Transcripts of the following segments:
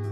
Hallo,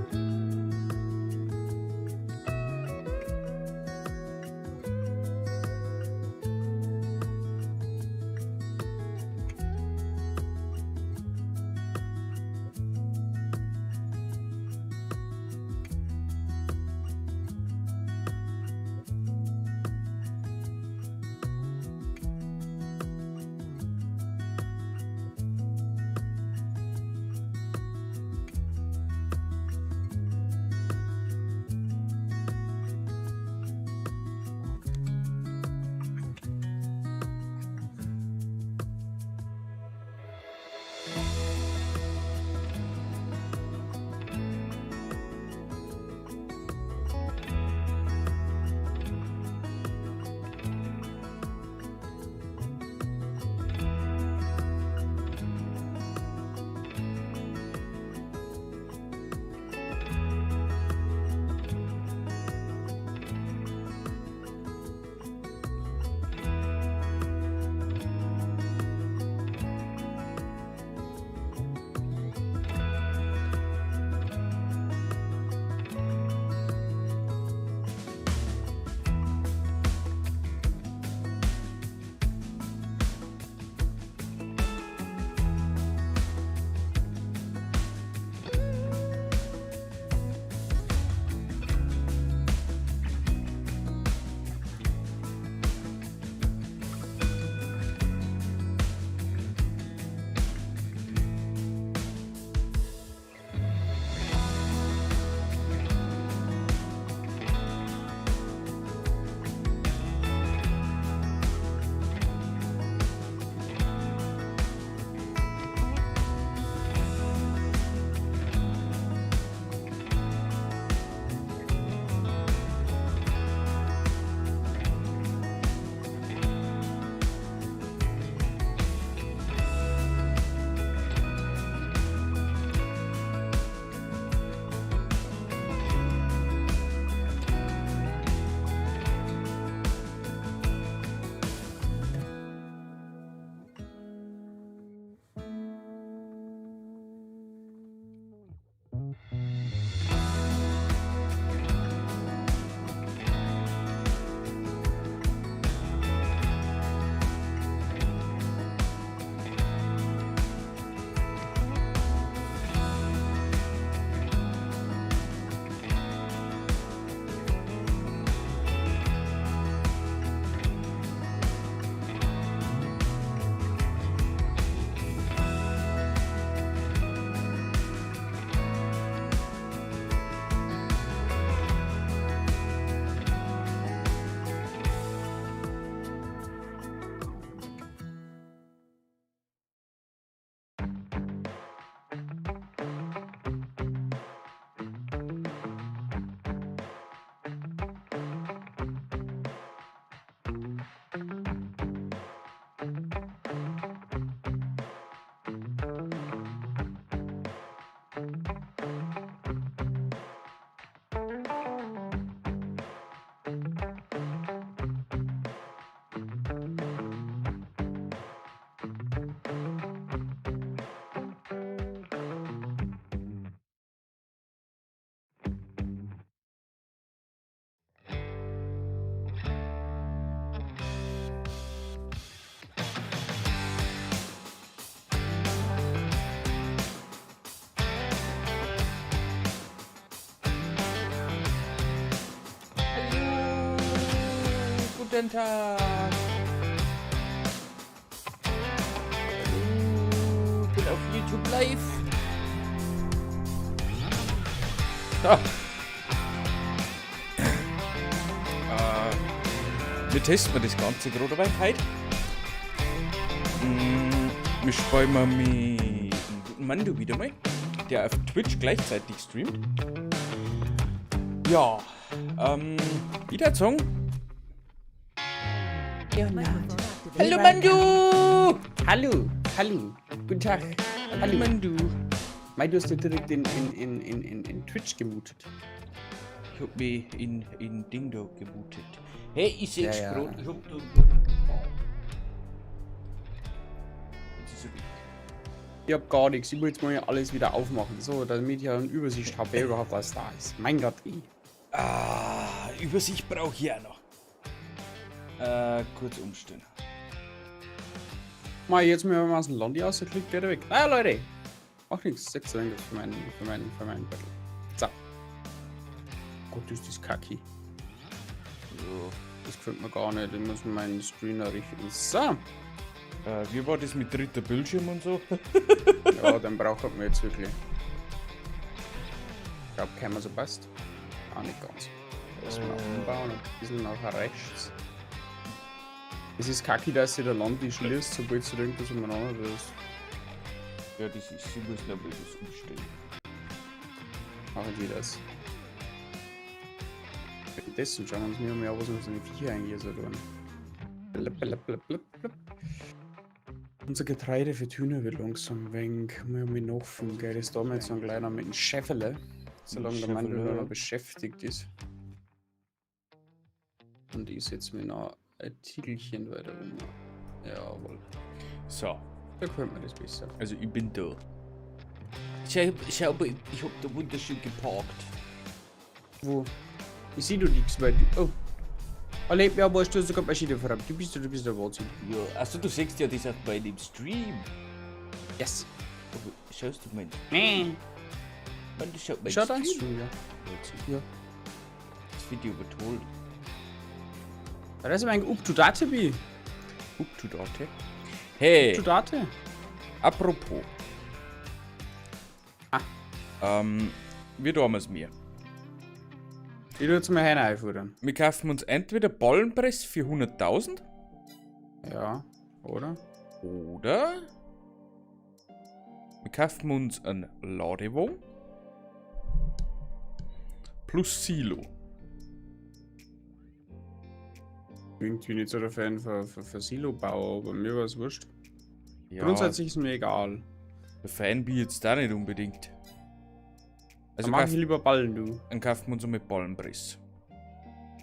guten Tag. Hallo, ich bin auf YouTube live. Ah. Wir testen das Ganze gerade bei heute. Wir spielen mal mit dem guten Mando wieder mal, der auf Twitch gleichzeitig streamt. Ja, wieder Song. Hallo Mando! Hallo, hallo, guten Tag. Hallo, hallo. Mando. Mei, du hast dich direkt in Twitch gemutet. Ich hab mich in Ding da gemutet. Hey, ich seh's Ja, ja. grad, ich hab da. Jetzt ist er weg. Ich hab gar nichts. Ich muss jetzt mal alles wieder aufmachen. So, damit ich eine Übersicht habe, wer überhaupt was da ist. Mein Gott, ey. Ah, Übersicht brauche ich auch noch. Kurz umstellen. Mal jetzt mir mal aus dem Landi rausgeklickt, geht er weg. Naja, Leute. Macht nichts. 6 für meinen Battle. So. Gott, ist das kacki. So. Das gefällt mir gar nicht. Ich muss meinen Screen errichten. So. Wie war das mit dritter Bildschirm und so? Ja, dann braucht man jetzt wirklich. Ich glaube, keiner so passt. Auch nicht ganz. Lass mal umbauen und ein bisschen nach rechts. Es ist kacki, dass sich der Landi schließt, sobald du irgendwas umeinander wirst. Ja, das ist, sie müssen aber das umstellen. Machen die das. Währenddessen schauen wir uns mir mal an, was unsere Viecher eigentlich so tun. Blub, blub, blub, blub, blub. Unser Getreide für Hühner wird langsam weg. Wir haben noch gell? Das da jetzt so ein kleiner mit dem Schäffele. Solange der Mann Schäffele. noch beschäftigt ist. Und ich setze mir noch ein Titelchen weiter um. Jawohl. So, Da gefällt mir das besser. also ich bin da. Schau, schau, ich hab da wunderschön geparkt. Wo? Ich sehe du nichts, weil du. Oh. Erlebt mir aber, du sogar Maschine voran. Du bist der Wahnsinn. Ja, achso, du siehst ja das auf meinem Stream. Yes. Aber schaust du meinen Nee. Mann, du schaut mein Schau dein Stream. Stream, ja. Ja. Das finde ich aber toll. Da ist aber up to date, bi. Up to date. Hey, Up to date. Apropos. Ah. Wie tun wir's mir? Ich tu jetzt mal Hähne einfuttern. Wir kaufen uns entweder Ballenpress für 100.000 Ja, oder? oder wir kaufen uns einen Ladewagen plus Silo. Irgendwie nicht so der Fan für Silo-Bau, aber mir war es wurscht. Ja, Grundsätzlich ist mir egal. der Fan bin ich jetzt da nicht unbedingt. Also Also mag kauf, ich lieber Ballen, du. dann kaufen wir uns mit Ballenpress.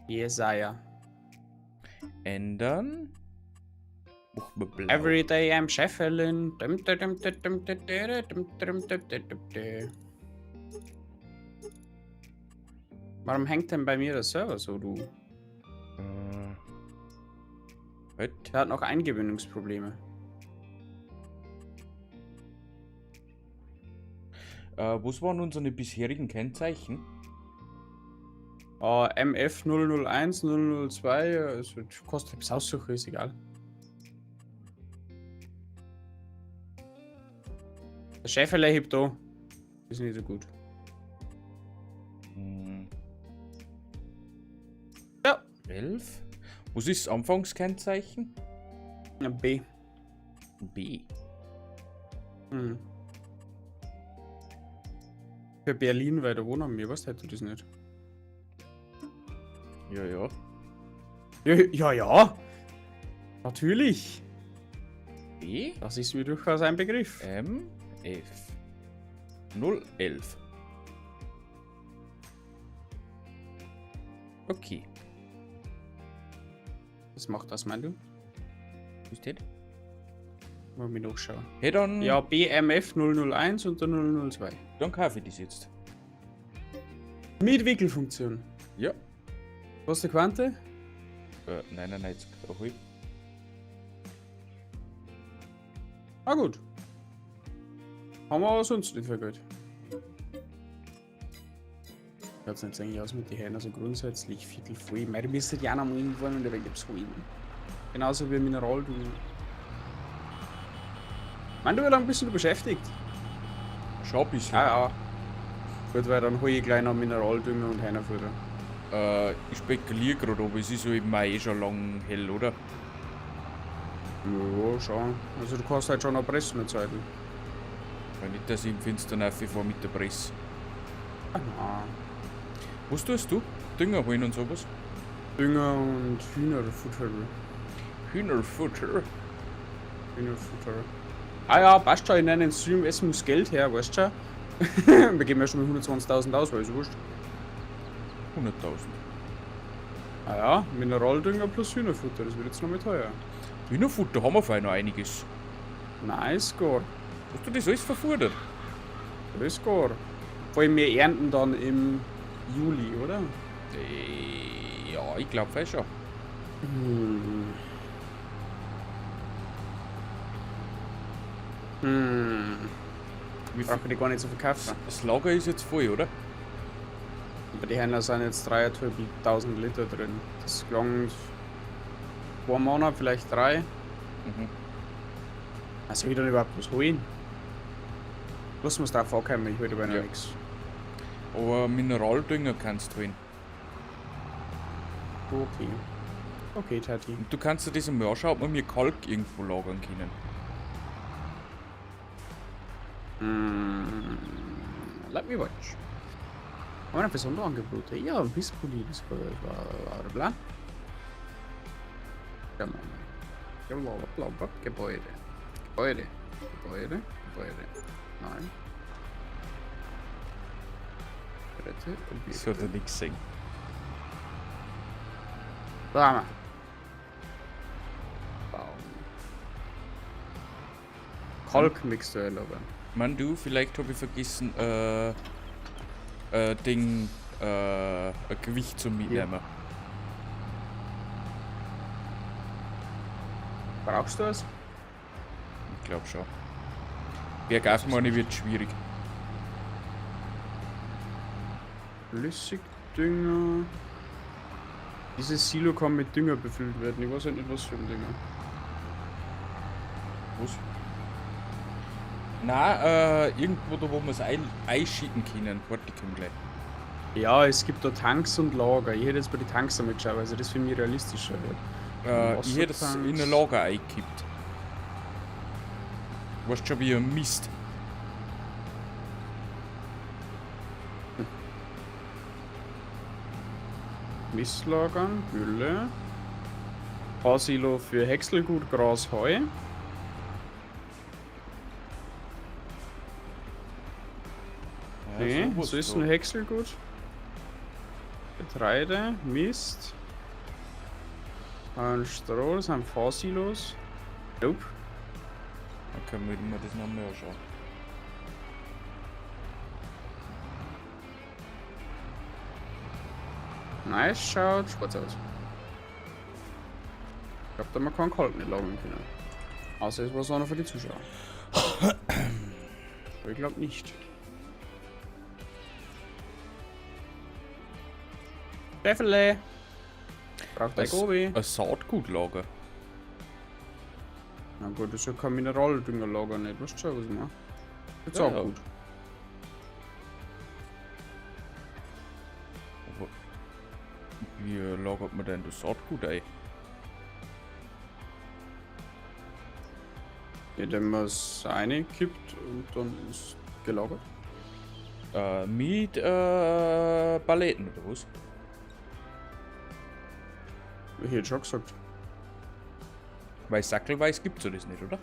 Jesaja. Ändern. Machen wir blau. Every day I'm scheffeln. Dum, dum, dum, dum, dum, dum, dum, dum, dum, dum, dum, dum. Warum hängt denn bei mir der Server so, du? Was? Der hat noch Eingewöhnungsprobleme. Was waren unsere bisherigen Kennzeichen? MF 001, 002, also kostet etwas aussuchen, ist egal. Der Schäferle hebt da. Ist nicht so gut. Ja. 11? Was ist das Anfangskennzeichen? Ja, B. B. Für Berlin, weil da wohnen wir, was hätte du das nicht? Ja. Ja, ja, ja. Natürlich. B? Das ist mir durchaus ein Begriff. M, F. 011. Okay. Was macht das, meinst du? Was ist das? Mal mir nachschauen. Hey, dann, Ja, BMF 001 und dann 002. dann kaufe ich das jetzt. Mit Wickelfunktion. Ja. Was ist der Quante? 99,5. Ah, gut. Haben wir aber sonst nicht viel Geld. Schaut's nicht eigentlich aus mit den Hähnen, also grundsätzlich Viertel voll. Mei, du müsstet ja auch noch mal hinfahren und der Weg holen. Genauso wie Mineral, du. Mann, du, wie lange bist du beschäftigt? Schon ein bisschen. Ja, ja. Gut, weil dann hol ich gleich noch Mineraldünger und Hähnerfutter. Ich spekuliere gerade, aber es ist ja im Mai eh schon lang hell, oder? Ja, schon. Also du kannst halt schon noch pressen eine Zeit. Weil nicht, dass ich im Finstern fahre mit der Presse. Ah, na. Was tust du? Dünger holen und sowas? Dünger und Hühnerfutter. Hühnerfutter. Hühnerfutter. Ah ja, passt schon, in einem Stream, es muss Geld her, weißt du schon. Wir geben ja schon mal 120.000 aus, weil ist wurscht. 100.000. Ah ja, Mineraldünger plus Hühnerfutter, das wird jetzt noch mal teuer. Hühnerfutter haben wir fein noch einiges. Nice, Score. Hast du das alles verfordert? Das ist gar. Vor allem wir ernten dann im Juli, oder? Ja, ich glaube schon. Hm. Hm. Wie viel? Brauche ich gar nicht so verkaufen. Das Lager ist jetzt voll, oder? Bei den Händlern sind jetzt 3.500 Liter drin. Das klang 2 Monate, vielleicht 3. Mhm. Also ich dann überhaupt was holen? Lass uns drauf ankommen, ich hol dabei noch Ja. nichts. Aber Mineraldünger kannst du holen. Okay. Okay, Tati. Und du kannst dir das einmal anschauen, ob wir mir Kalk irgendwo lagern können. Mm, let me watch. Haben wir noch für Sonderangebote? Ja, ein Pisspulli, das war bla bla. Schauen wir mal. Bla, bla, bla, Gebäude. Gebäude. Gebäude. Gebäude. Nein. Rette Das hat Objekte. er nichts gesehen. Da haben wir. Baum. Kalkmixtur aber. Man, du, vielleicht habe ich vergessen, Ding, ein Gewicht zum Mitnehmen. Brauchst du das? Ich glaube schon. Bergauf meine ich, wird schwierig. Flüssigdünger. Dieses Silo kann mit Dünger befüllt werden. Ich weiß halt nicht, was für ein Dünger. Was? Na, irgendwo da, wo wir es einschicken können. Warte, ich komm gleich. Ja, es gibt da Tanks und Lager. Ich hätte jetzt bei den Tanks damit geschaut, also das für mich realistischer wird. Ich hätte es in Wassertanks. ein Lager eingekippt. Weißt schon, wie ein Mist. Mistlagern, Gülle. Fahrsilo für Häckselgut, Gras, Heu. Ja, Nee, sowas so ist da. ein Häckselgut. Getreide, Mist. Ein Stroh, das sind Fahrsilos. Nope. Dann können wir mir das nochmal anschauen. Nice, schaut schwarz aus. Ich glaube, da man keinen Kalk nicht lagern können. Außer es war so einer für die Zuschauer. Aber ich glaube nicht. Steffele! Braucht ein Gobi. Ein Saatgutlager. Na gut, das ist ja kein Mineraldüngerlager nicht. Weißt du schon, was ich meine? Ist Ja, auch ja. gut. Aber wie lagert man denn das Saatgut ein? Indem man es reinkippt und dann ist gelagert. Mit Paletten oder was? Ich hätte schon gesagt. Weil sackelweis gibt's ja das nicht, oder?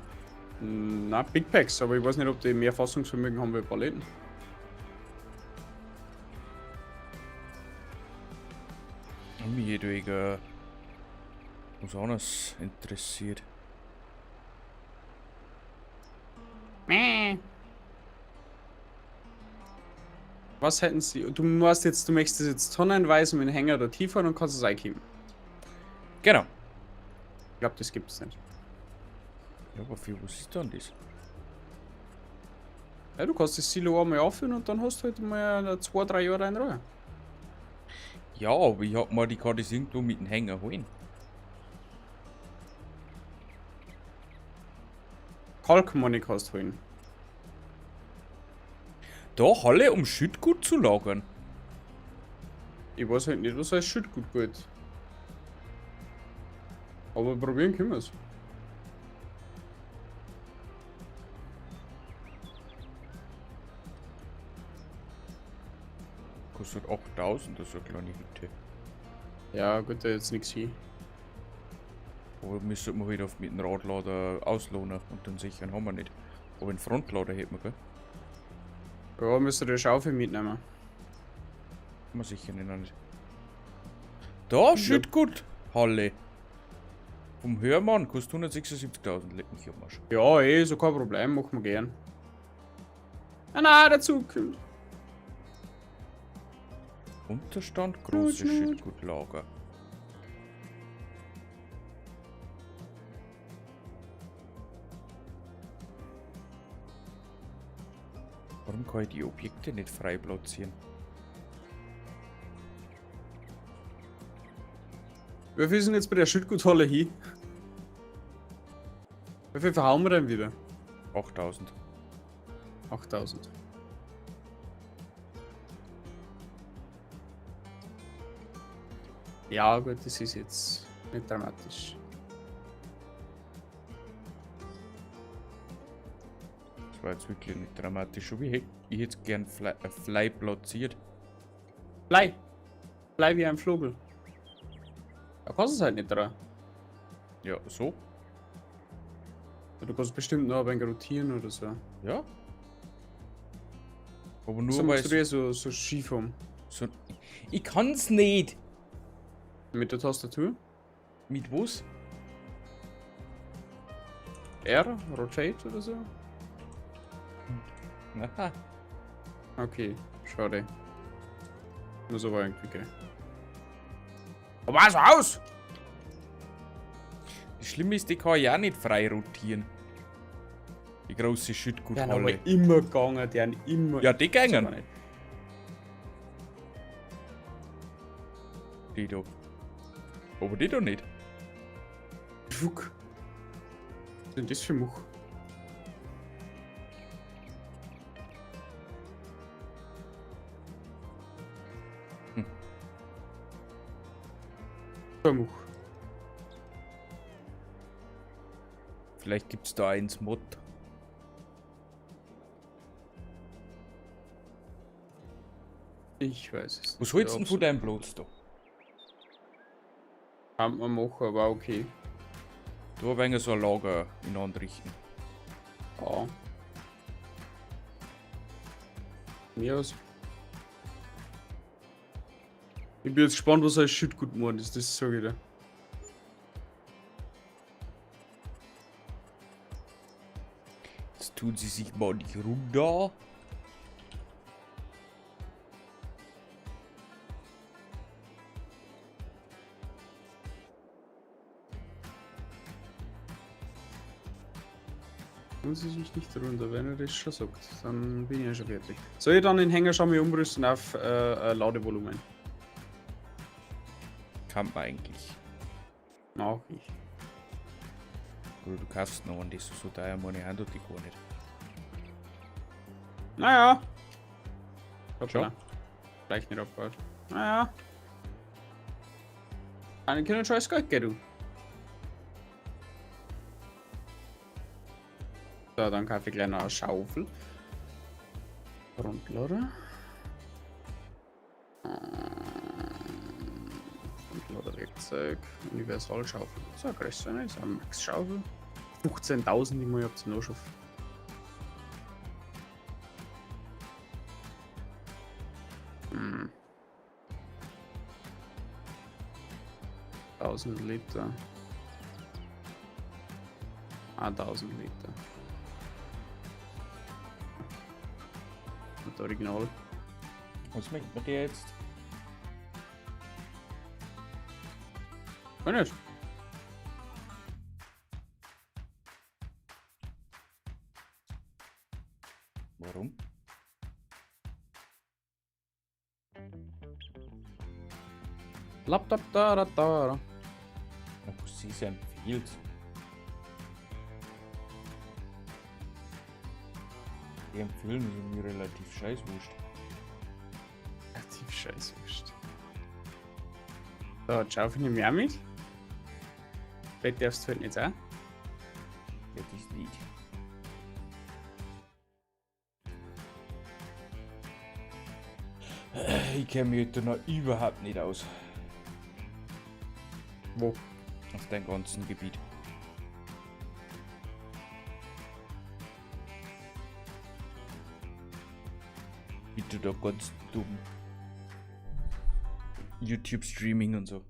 Na, Big Packs, aber ich weiß nicht, ob die mehr Fassungsvermögen haben wie Paletten. Mich hätte wegen was anderes interessiert. Mäh. Was hätten sie? Du musst jetzt, du möchtest jetzt tonnenweise mit dem Hänger da tiefer und kannst es einkippen. Genau. Ich glaube, das gibt's nicht. Ja, aber für was ist denn das? Ja, du kannst das Silo einmal auffüllen und dann hast du halt mal 2, 3 Jahre in Ruhe. Ja, aber ich hab mal, die kann das irgendwo mit dem Hänger holen. Kalkmoney kannst du holen. Da Halle, um Schüttgut zu lagern. Ich weiß halt nicht, was als Schüttgut geht. Aber probieren können wir's. Kostet 8000, das ist eine kleine Hütte. Ja, gut, da jetzt nichts hin. Aber müsste man halt auf mit dem Radlader auslohnen und dann sichern haben wir nicht. Aber einen Frontlader hätten wir, gell? Ja, müsste die Schaufel mitnehmen. Haben wir sicher nicht, noch nicht. Da, Schüttgut, Halle. Vom Hörmann kostet 176.000, leck mich am Arsch. Ja, eh, so kein Problem, machen wir gern. Ah, na, der Zug kommt. Unterstand, große Nut, nut. Schüttgutlager. Warum kann ich die Objekte nicht frei platzieren? Wie viel sind jetzt bei der Schüttguthalle hin? Wie viel verhauen wir denn wieder? 8000. 8000. Ja, gut, das ist jetzt nicht dramatisch. Das war jetzt wirklich nicht dramatisch. Aber ich hätte gern fly platziert. Blei! Blei wie ein Vogel. Da kannst du es halt nicht dran. Ja, so. Du kannst bestimmt noch ein wenig rotieren oder so. Ja. Aber nur So weil machst du dir so schief um. so. Ich kann's nicht! Mit der Tastatur. Mit was? R, Rotate oder so. Aha. Okay, schade. Nur so war irgendwie geil. Aber was aus? Das Schlimme ist, die kann ich auch nicht frei rotieren. Die große Die sind Schüttguthalle. aber immer gegangen, die haben immer. Ja, die gängen. Das war nicht. Die da. Aber die da nicht. Fuck. Was ist denn das für Much? Hm. Für Much. Vielleicht gibt's da eins Mod. Ich weiß es Was holst du denn von deinem Platz da? Kann man machen, aber okay. Da ein wenig so ein Lager in anrichten. Ja. Mir aus. Ich bin jetzt gespannt, was als Schüttgut geworden ist, das sag ich dir. Jetzt tun sie sich mal nicht runter. Tun sie sich nicht runter, wenn er das schon sagt, dann bin ich ja schon fertig. Soll ich dann den Hänger schon mal umrüsten auf Ladevolumen? Kann man eigentlich. Mach ich. Oder du kaufst noch einen, das ist so teuer, meine Hand hat die gar nicht. Naja. Hoppala. Schon? Gleich nicht abgebaut. Naja. Einen können scheiß Geld geben, du. So, dann kaufe ich gleich noch eine Schaufel. Frontlader. Frontlader-Werkzeug. Universalschaufel. So eine größere, ne? So eine Max-Schaufel. 15.000, die muss ich abziehen anschaffen. Hm. 1000 Liter. Ah, 1000 Liter. Und Original. Was möchte man der jetzt? Kann nicht. Warum? Laptop da da da. Na, was ist ein Field? Die empfehlen sind mir relativ scheißwurscht. Relativ scheißwurscht. So, die Schaufel nehme ich auch mit. Vielleicht darfst du halt nicht auch. Ja, das nicht. Ich kenne mich da noch überhaupt nicht aus. Wo? Auf deinem ganzen Gebiet. Wie du da ganz dumm. YouTube-Streaming und so.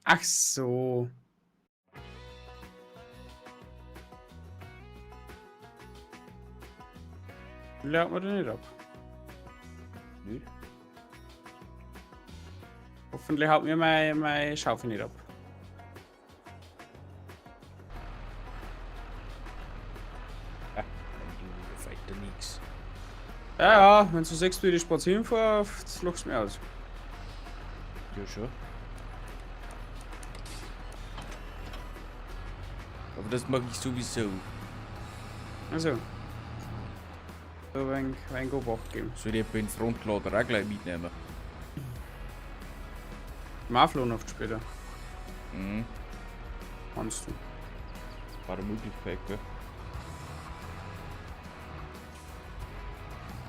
Ach so. Lernt man den nicht ab. Nicht? Hoffentlich haut mir meine Schaufel nicht ab. Ah, du weiter nix. Ja, ja, wenn du siehst, wie ich spazieren fahre, lachst du mich aus. Ja, schon. Aber das mache ich sowieso. Also. So ein wenig Obacht geben. Soll ich etwa den Frontlader auch gleich mitnehmen? Maflon oft später. Mhm. Kannst du. War eine Möglichkeit, gell?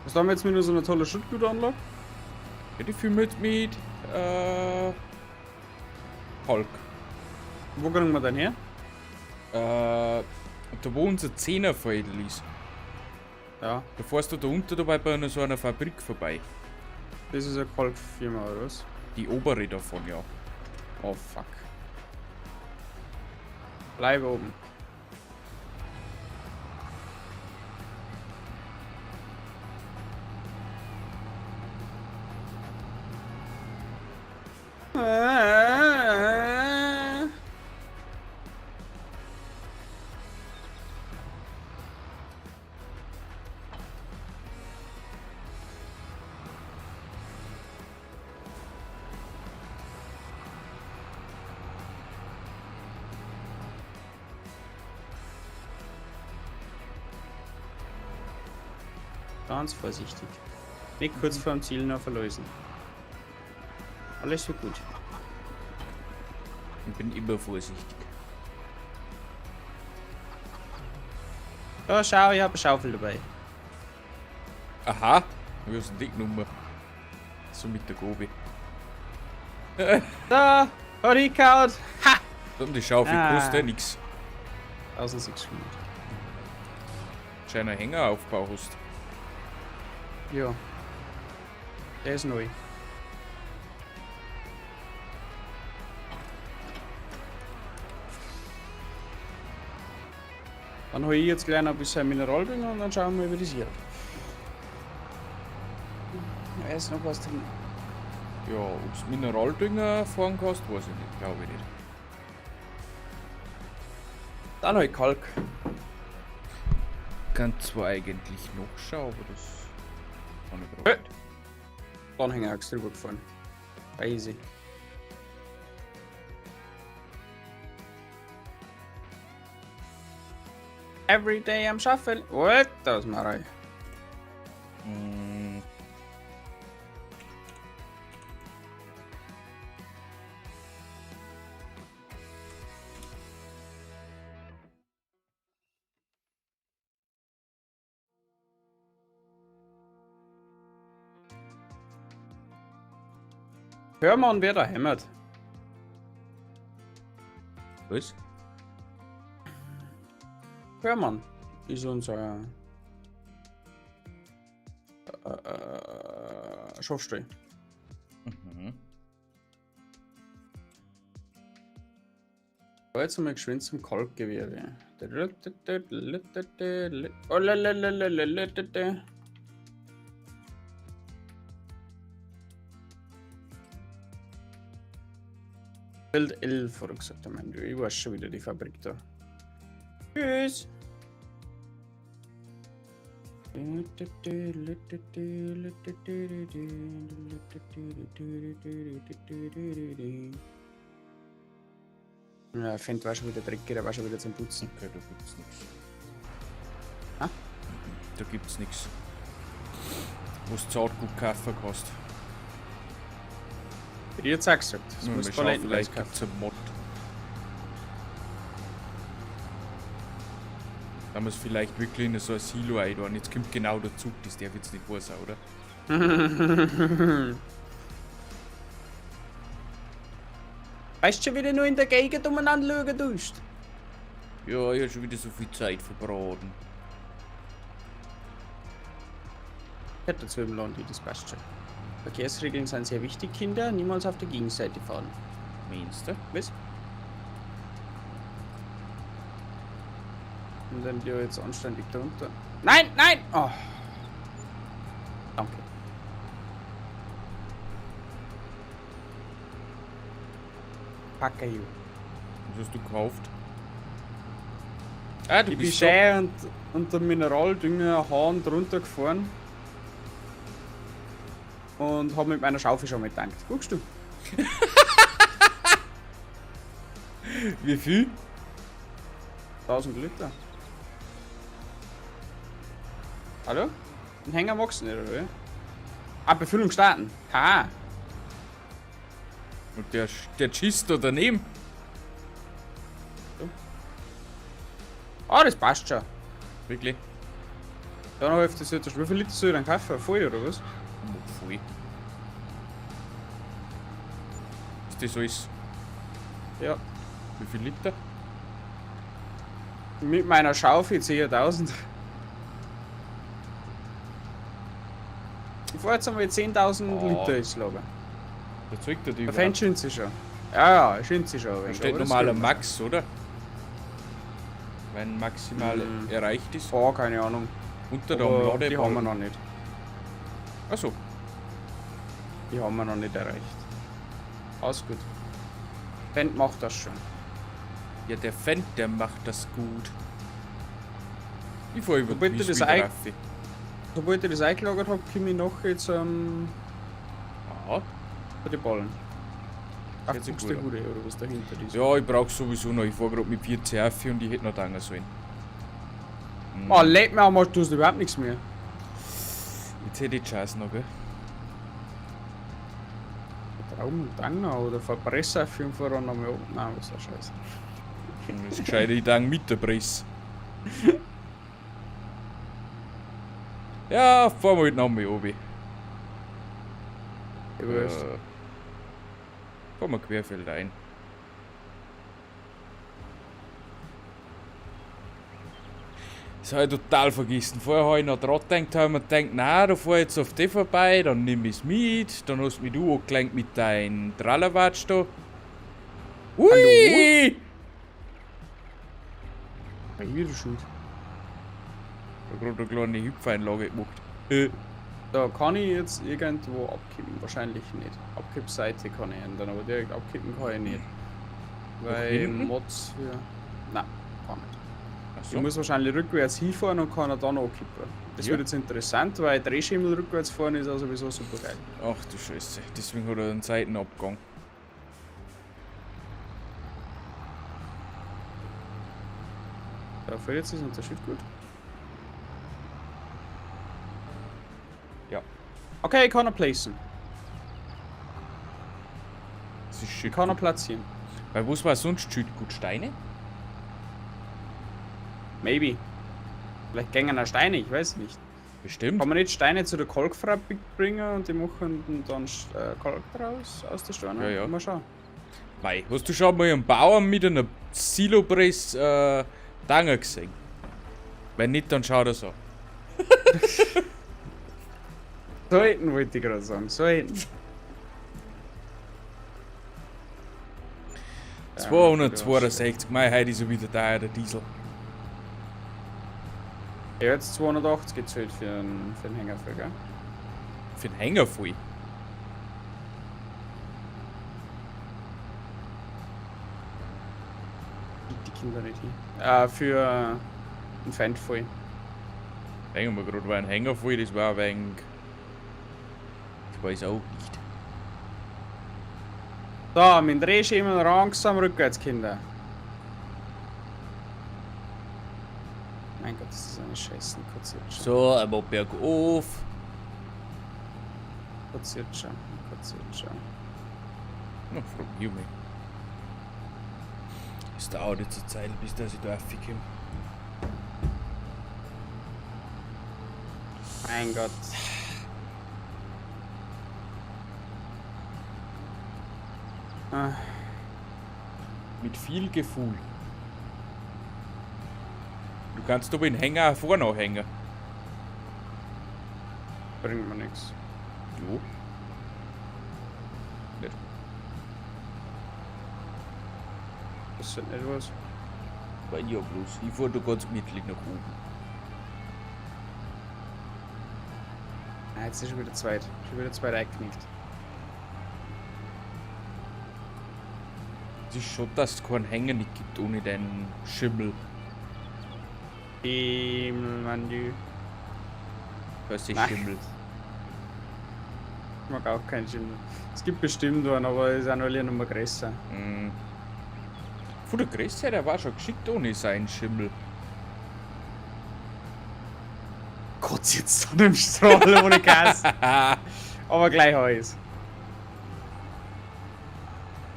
Was haben wir jetzt mit so einer tollen Schüttgutanlage? Ja, die führen wir jetzt mit Hulk. Wo kriegen wir denn her? Da wo unser Zehnerfeld ist. Ja, Da fährst du da unten dabei bei so einer Fabrik vorbei. das ist eine Kalkfirma, oder was? Die obere davon, ja. Oh fuck. Bleib oben. Ganz vorsichtig. Nicht kurz vor dem Ziel noch verlösen. Alles so gut. Ich bin immer vorsichtig. Da schau, ich habe eine Schaufel dabei. Aha, wir sind die Nummer. So mit der Gobi. Da, hat ich gehauen. Ha! Und die Schaufel Ah. kostet ja nix. 1600. Scheiner Hängeraufbau hast. Ja. Der ist neu. Dann hole ich jetzt gleich noch ein bisschen Mineraldünger und dann schauen wir, wie das wird. Da ist noch was drin. Ja, ob's Mineraldünger fahren kannst, weiß ich nicht, glaube ich nicht. Dann hol ich Kalk. Kann zwar eigentlich noch schauen, aber das kann ich gerade nicht. Dann hängen wir drüber gefahren. Easy. Every day I'm shuffle. What? Das ist Marei. Mm. Hör mal, wer da hämmert. Was? Hörmann ist unser Schafstall. Mhm. Jetzt einmal geschwind zum Kalkgewerbe. Feld 11, hat er gesagt. Ich weiß schon wieder die Fabrik da. Tschüss. Ja, Fendt war schon wieder dreckig, der war schon wieder zum Putzen. Okay, da gibt's nichts. Ah? Da gibt's nichts. Wo du Saatgut kaufen kannst. Hätte ich jetzt auch gesagt. Das Mal muss schauen, vielleicht gibt's einen Mod. Da muss vielleicht wirklich in so ein Silo einbauen. Jetzt kommt genau der Zug, das darf jetzt nicht wahr sein, oder? Weißt du schon wieder nur in der Gegend umeinander schauen tust? Ja, ich hab schon wieder so viel Zeit verbraten. Ich hätte dazu im Land, das passt schon. Verkehrsregeln sind sehr wichtig, Kinder. Niemals auf der Gegenseite fahren. Meinst du? Was? Und dann die jetzt anständig drunter. Nein, nein! Oh. Packe. Was hast du gekauft? Ah, du Ich bin bist so. schön und der Mineraldünger Hahn drunter gefahren. Und hab mit meiner Schaufel schon mittankt. Guckst du? Wie viel? 1000 Liter. Hallo? Den Hänger magst du nicht, oder wie? Ah, Befüllung starten. Ha. Und der schießt da daneben. Ah, das passt schon. Wirklich? Ja, noch Hälfte soll das. Wie viel Liter soll ich dann kaufen? Voll, oder was? Voll. Ist das alles? Ja. Wie viel Liter? Mit meiner Schaufel 10.000. Ich fahr jetzt einmal 10.000 Oh. Liter ins Lager. Da zeigt er die Der überhaupt. Fan schön sich schon. Ja, ja, schön sich schon. Da steht normaler Max, oder? Wenn maximal erreicht ist. Oh, keine Ahnung. Unter der Aber Lade. die haben wir noch nicht. Achso. Die haben wir noch nicht erreicht. Alles gut. Fendt macht das schon. Ja, der Fendt, der macht das gut. Ich fahr über Sobald die ich Wies das wieder Ei- rauf. Sobald ich das eingelagert hab, komme ich nachher jetzt Aha. bei den Ballen. Ach, Hört sich guckst du gut Gute, oder was dahinter ist. Ja, ich brauch sowieso noch. Ich fahr grad mit 40 auf und ich hätte noch danken sollen. Mhm. Oh, leck mir am Arsch, du hast überhaupt nichts mehr. Jetzt hätte ich die Chance noch, gell? Traum und Danger oder Verpresser für den Voran nochmal oben. Nein, was ist das Scheiße. Das ist gescheit, ich dank mit der Presse. Ja, fahren wir halt nochmal oben. Ich weiß. Fahren wir querfeld ein. Das habe ich total vergessen. Vorher habe ich noch dran gedacht, habe ich mir gedacht, nein, da fahr ich jetzt auf die vorbei, dann nimm ich's mit, dann hast mich du angelenkt mit deinem Trallerwatsch da. Ui! Hallo? Bei mir schuld. Ich habe gerade eine kleine Hüpfeinlage gemacht. Da kann ich jetzt irgendwo abkippen? Wahrscheinlich nicht. Abkippseite kann ich ändern, aber direkt abkippen kann ich nicht. Weil hinten? Mods für. Nein, kann nicht. Ach so. Ich muss wahrscheinlich rückwärts hinfahren und kann er dann abkippen. Das Ja. wird jetzt interessant, weil Drehschemel rückwärts fahren ist auch sowieso super geil. Ach du Scheiße, deswegen hat er einen Seitenabgang. Da fällt jetzt das Unterschied gut. Ja. Okay, ich kann er placen. Das ist Ich schön. kann er platzieren. Weil was war sonst Schüttgut? Steine? Maybe. Vielleicht gängen auch Steine, ich weiß nicht. Bestimmt. Kann man nicht Steine zu der Kalkfabrik bringen und die machen dann Kalk draus aus der Steine? Ja, ja. Mal schauen. Mei, hast du schon mal einen Bauern mit einer Silopress Danger gesehen? Wenn nicht, dann schau das an. Sollten wollte ich gerade sagen, sollten. 262, mei, heute ist er wieder da, der Diesel. Ja, jetzt 280 gezählt für den Hänger voll, gell? Für den Hänger voll. Die Kinder nicht hin. Für einen Feind voll. Denken wir gerade, war ein Hänger voll, das war ein wenig. Ich weiß auch nicht. So, mit dem Drehschemel langsam rückwärts, Kinder. Mein Gott, das ist eine Scheiße. Kurziert schon. So, einmal bergauf. Kurziert schon. Kurziert schon. Na, frag mich mal. Es dauert jetzt eine Zeit, bis dass ich da raufkomme. Mein Gott. Ah, Mit viel Gefühl. Du kannst aber den Hänger auch vorne anhängen. bringt mir nichts. Jo. Nicht. Das ist nicht was. Weil ja bloß. Ich fahr da ganz gemütlich nach oben. Ah, jetzt ist schon wieder zweit. Schon wieder zweit eingeknickt. Es ist schon, dass es keinen Hänger nicht gibt ohne den Schimmel. Schimmel, Mann, du. Was ist Nein. Schimmel? Ich mag auch keinen Schimmel. Es gibt bestimmt einen, aber es sind alle noch mal größer. Mhm. Puh, der Größte, der war schon geschickt ohne seinen Schimmel. Kotz jetzt an dem Strahl ohne Gas. Aber gleich hab ich's.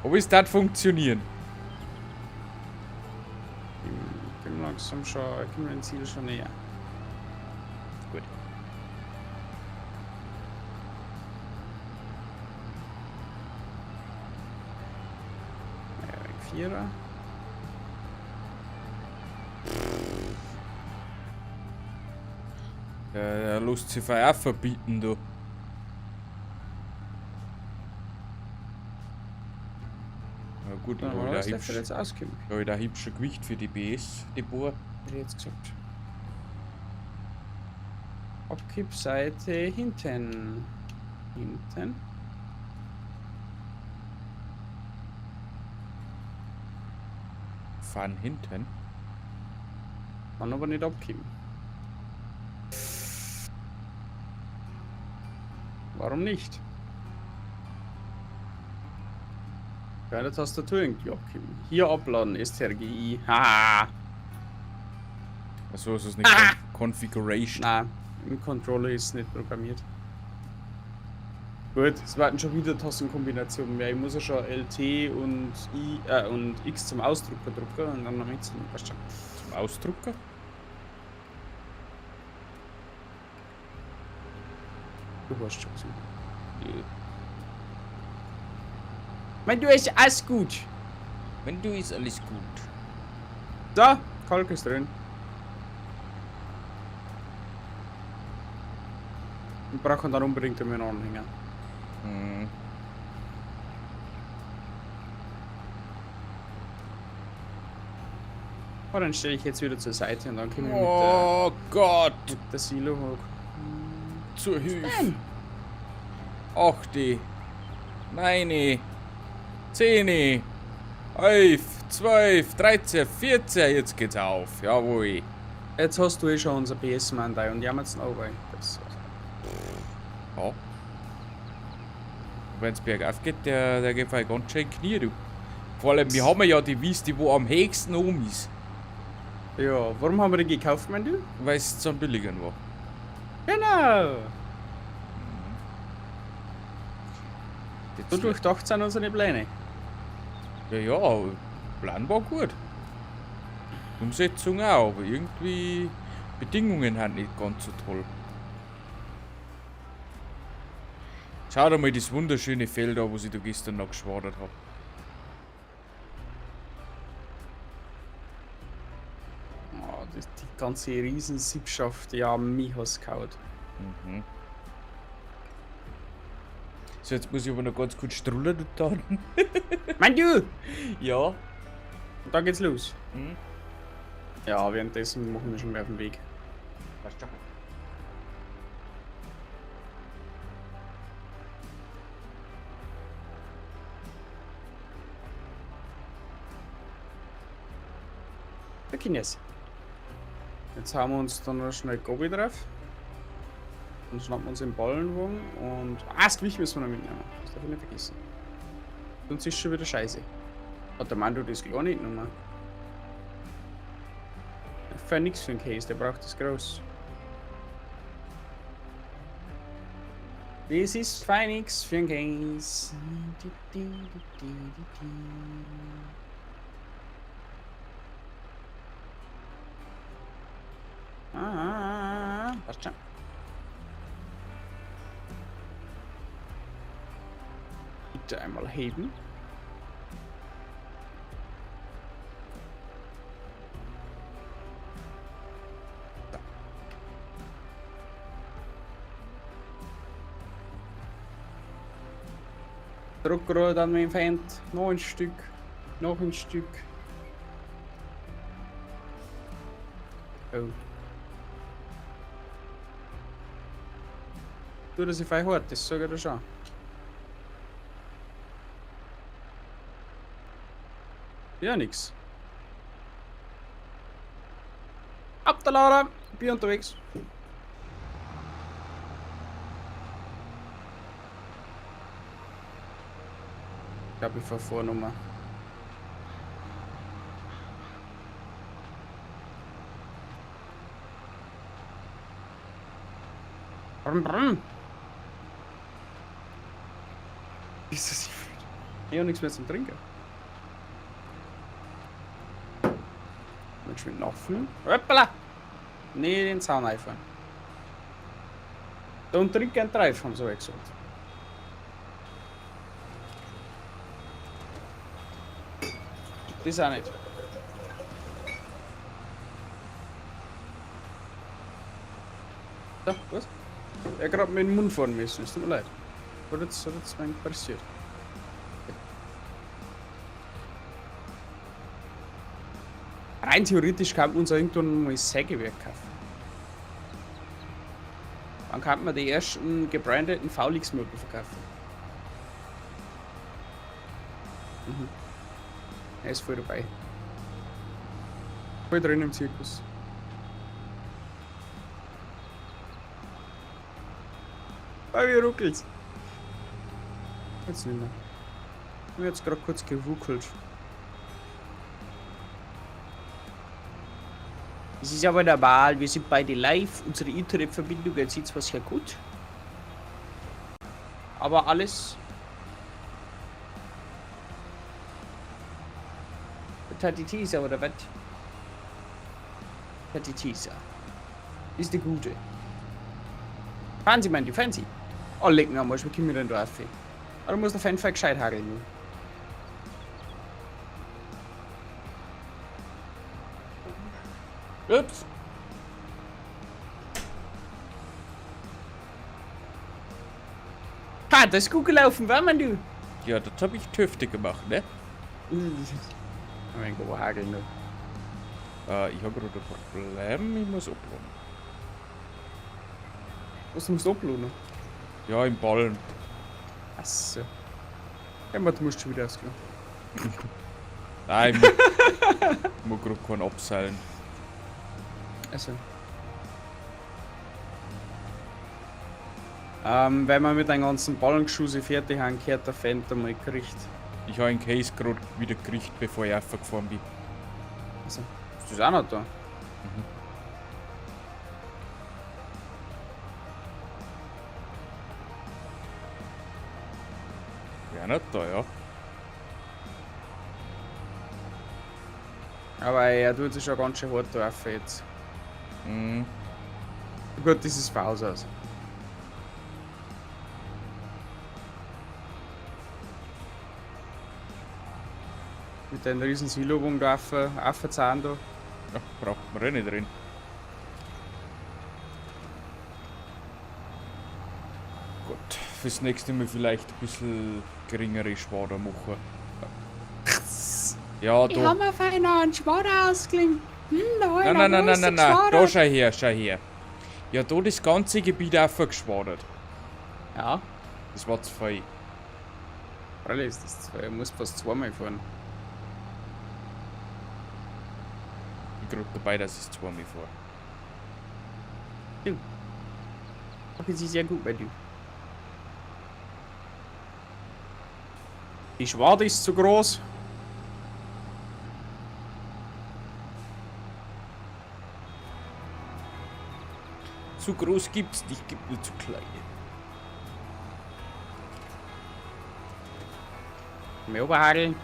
Aber es tat funktionieren. Ich bin langsam schon, ich komme dem Ziel schon näher. Gut. Ja, Vierer. Der lässt sich auch verbieten, du. Na gut, Dann da war habe das ich dafür da jetzt auskommen. hab ich da hübsch ein Gewicht für die BS, die Bohr. Hätte ich jetzt gesagt. Abkippseite hinten. Hinten. Fahren hinten. Kann aber nicht abkippen. Warum nicht? Keine Tastatur irgendwie abkippen. Hier abladen, STRGI. Haha. Achso, ist das nicht Kon Configuration? Nein, im Controller ist es nicht programmiert. Gut, es warten schon wieder Tastenkombinationen mehr. Ich muss ja schon LT und I und X zum Ausdrucker drucken und dann noch mit zum. Weißt schon. Zum Ausdrucker? Du weißt schon. was ich meine. Ja. Mein, du ist alles gut. Wenn du ist alles gut. So, Kalk ist drin. Wir brauchen dann unbedingt einen Anhänger. Mhm. Aber dann stelle ich jetzt wieder zur Seite und dann können wir Oh Gott! mit der Silo hoch. Zur Hilfe! 8, 9, 10, 11, 12, 13, 14, jetzt geht's auf. Jawohl. Jetzt hast du eh schon unser PS-Mann da und jammert's noch bei. Das Ja. Und wenn's bergauf geht, der geht halt ganz schön Knie, du. Vor allem, wir haben ja die Wies, die wo am höchsten oben ist. Ja, warum haben wir den gekauft, mein du? Weil es zum billigeren war. Genau! Jetzt So durchdacht sind unsere Pläne. Ja, ja, Plan war gut. Umsetzung auch, aber irgendwie Bedingungen sind nicht ganz so toll. Schau dir mal das wunderschöne Feld an, wo ich da gestern noch geschwadert habe. Oh, das, die ganze Riesensippschaft, ja, mich hat's gehauen. Mhm. So, jetzt muss ich aber noch ganz kurz strullern dann. Mein du! Ja. Und dann geht's los. Mhm. Ja, währenddessen machen wir schon mehr auf den Weg. Passt schon. Der Kines. Jetzt haben wir uns dann noch schnell Gobi drauf. Dann schnappen wir uns den Ballenwagen und. Ah, das Gewicht müssen wir noch mitnehmen. Das darf ich nicht vergessen. Sonst ist schon wieder scheiße. Hat der Mando das gar nicht genommen? Für nix für den Case, der braucht das groß. Das ist fein nix für den Case. Ah, passt schon. Bitte einmal heben. Da. Druckrohr dann mein Feind. Noch ein Stück. Noch ein Stück. Oh. Du, dass ich fein hart, das sag ich dir schon. Ja, nix. Ab der Laura, bin unterwegs. Ich glaube, ich fahr vor nochmal. Brumm, brumm. Ist das Ich habe nichts mehr zum Trinken. Mal schön nachfüllen. Hoppala! Nee, den Zaun einfahren. Don't drink and drive, haben sie auch gesagt. Das auch nicht. So, was? Er hat gerade mit dem Mund fahren müssen, es tut mir leid. Hat jetzt mein passiert. Rein theoretisch kann man uns auch irgendwann mal Sägewerk kaufen. Dann kann man die ersten gebrandeten VLX-Möbel verkaufen. Mhm. Er ist voll dabei. Voll drin im Zirkus. Bei mir ruckelt's. Jetzt nicht mehr. Mir hat's grad kurz geruckelt. Das ist aber normal, wir sind beide live, unsere Internetverbindungen sind zwar sehr gut, aber alles. Tati Teaser oder was? Tati Teaser. Ist die gute. Fahren Sie, mein die, fahren Sie. Oh, leck mir am Arsch, wie kommen wir denn da rauf? Aber du musst auf jeden Fall gescheit hageln. Ups. Ha, das ist gut gelaufen, war man du? Ja, das hab ich Tüfte gemacht, ne? Oh mein Gott, hageln du. Ich hab gerade ein Problem, ich muss uploaden. Was, du musst uploaden? Ja, im Ballen. Achso. Ja, aber du musst schon wieder ausgehen. Nein, ich muss gerade keinen abseilen. Also. Weil wir mit den ganzen Ballengeschusse fertig haben, gehört der Fendt einmal gekriegt. Ich habe einen Case gerade wieder gekriegt, bevor ich raufgefahren bin. Also, ist das auch noch da? Mhm. Ja, nicht da, ja. Aber er tut sich schon ganz schön hart drauf jetzt. Mhm. Gut, das ist von Haus aus. Mit deinem riesen Silo da auf Zahn da. Ja, braucht man eh nicht drin. Gut, fürs nächste Mal vielleicht ein bisschen geringere Schwader machen. Ja, Ich da. hab mir fein einen Schwader ausgeliehen. Da hab ich Nein, nein, einen nein, nein, nein, großen nein. Da Geschwader. schau her, schau her. Ja, da das ganze Gebiet aufgeschwadert. Ja. Das war zu viel. Freilich ist das zu viel. Ich muss fast zweimal fahren. Ich bin gerade dabei, dass ich zweimal fahre. Du. Machen Sie sehr gut bei dir. Die Schwade ist zu groß. Zu groß gibt's nicht, gibt nur zu kleine. Mehr Oberhageln.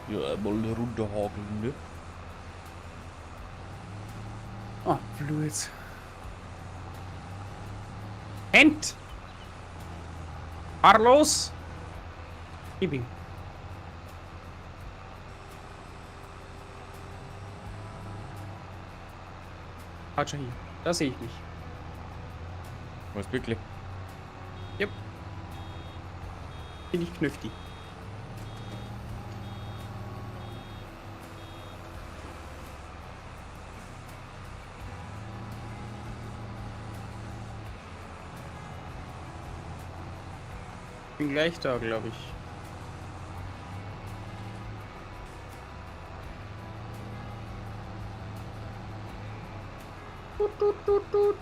Ja, mal runterhageln, ne? Oh, Blut. Hend! Fahr los! Gib ihm. Haut schon hin. Da sehe ich mich. Was wirklich? Yep. Bin ich knüftig. Bin gleich da, glaub ich. Tut, tut, tut, tut.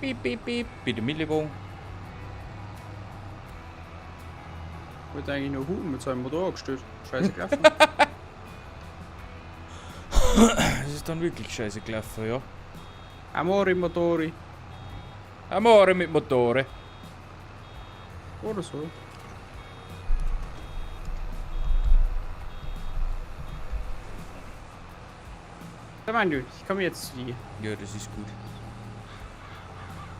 Piep, piep, piep. Bitte Millibong. Wollte eigentlich nur hupen mit seinem Motor angestellt. Scheiße gelaufen. Das ist dann wirklich scheiße gelaufen, ja. Amore Motori. Amore mit Motore. Oder so. Da mein du, ich komme jetzt zu dir. Ja, das ist gut.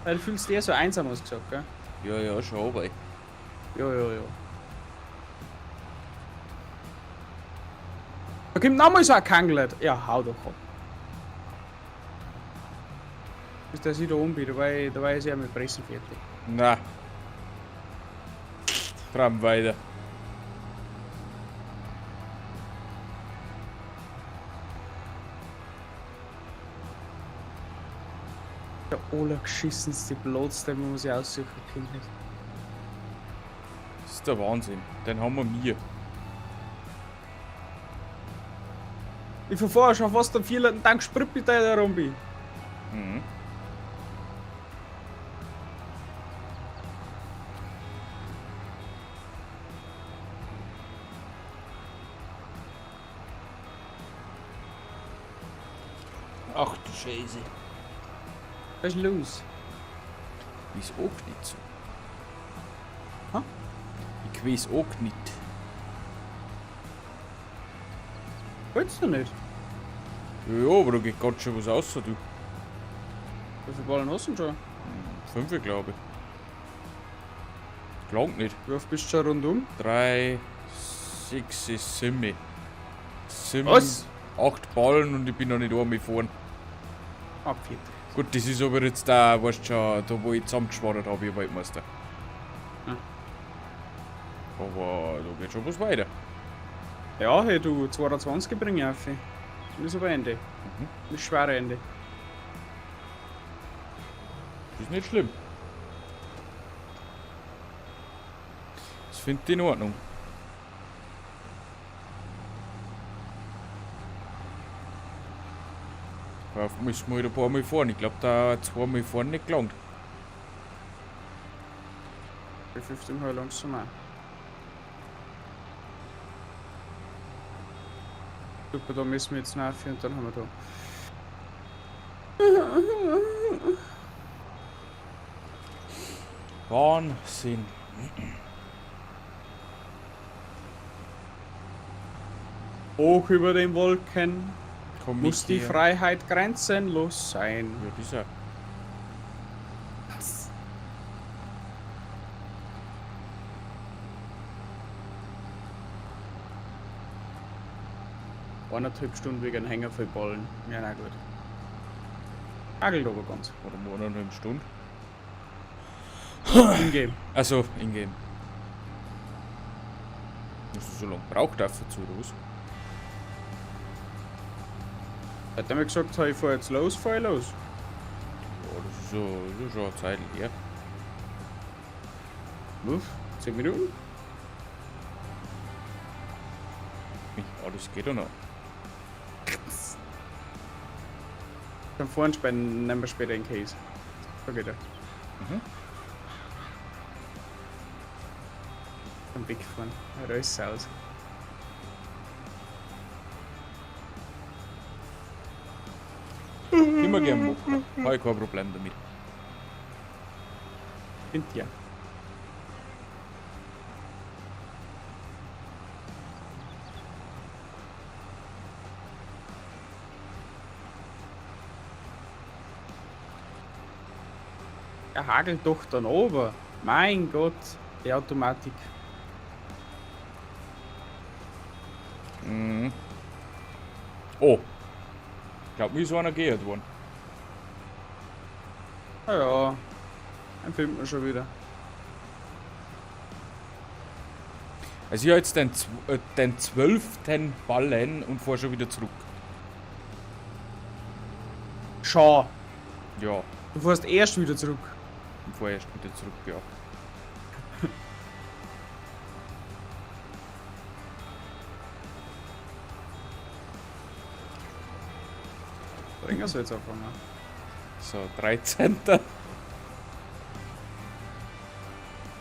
Weil du fühlst dich eher so einsam, hast du gesagt, gell? Ja, ja, schon, aber. Ja, ja, ja. Da kommt nochmal so ein Kanglet. Ja, hau doch ab. Bis der sich da umbiet, da war ich ja mit Pressen fertig. Na. Tram weiter. Der allergeschissenste Platz, den man sich aussuchen könnte. Das ist der Wahnsinn. Den haben wir mir. Ich verfahre schon fast am 4. Tank Sprit mit der Rumbi. Mhm. Ach du Scheiße. Was ist los? Ich weiß auch nicht so. Ha? Ich weiß auch nicht. Wolltest du nicht? Ja, aber da geht ganz schön was aus, du. Wie viele Ballen hast du denn schon? 5, glaube ich. Klangt nicht. Wie oft bist du schon rundum? 3, 6, 7. 7, Was? 8 Ballen und ich bin noch nicht einmal gefahren. Ah, viert. Gut, das ist aber jetzt da, weißt du schon, da wo ich zusammengeschwadert habe, ihr Waldmeister. Hm. Aber da geht schon was weiter. Ja, hey du, 22 bring ich auf. Das ist aber Ende. Mhm. Das ist schwere Ende. Das ist nicht schlimm. Das finde ich in Ordnung. Da müssen wir halt ein paar Mal fahren. Ich glaube, da zweimal fahren nicht gelangt. Bei 15 Uhr langsam auch. Super, da müssen wir jetzt nach und dann haben wir da. Wahnsinn. Hoch über den Wolken Komm muss ich die her. Freiheit grenzenlos sein. Ja, dieser. Eineinhalb Stunden wegen Hänger voll Ballen. Ja, na gut. Hagelt aber ganz. Oder um 1,5 Stunden. Ingame. Also, ingame. Hast du so lange braucht dafür zu, oder was? Hat er mir gesagt, ich fahr jetzt los, fahr ich los. Ja, das ist so, das ist schon eine Zeit her. Uff, 10 Minuten? Ja, das geht ja noch. Dann fahren spenden, nehmen wir später in Case. So geht er. Mhm. Dann wegfahren. Ja, da ist es aus. Immer gern machen. Habe ich kein Problem damit. Find ja. Er hagelt doch dann ober. Mein Gott, die Automatik. Mhm. Oh. Ich glaube, mir ist einer geehrt worden. Ah ja, dann filmt man schon wieder. Also ich habe jetzt den 12. Ballen und fahr schon wieder zurück. Schau. Ja. Du fährst erst wieder zurück. Und fahr erst wieder zurück, ja. Bringen soll jetzt anfangen. So, 13. Ja,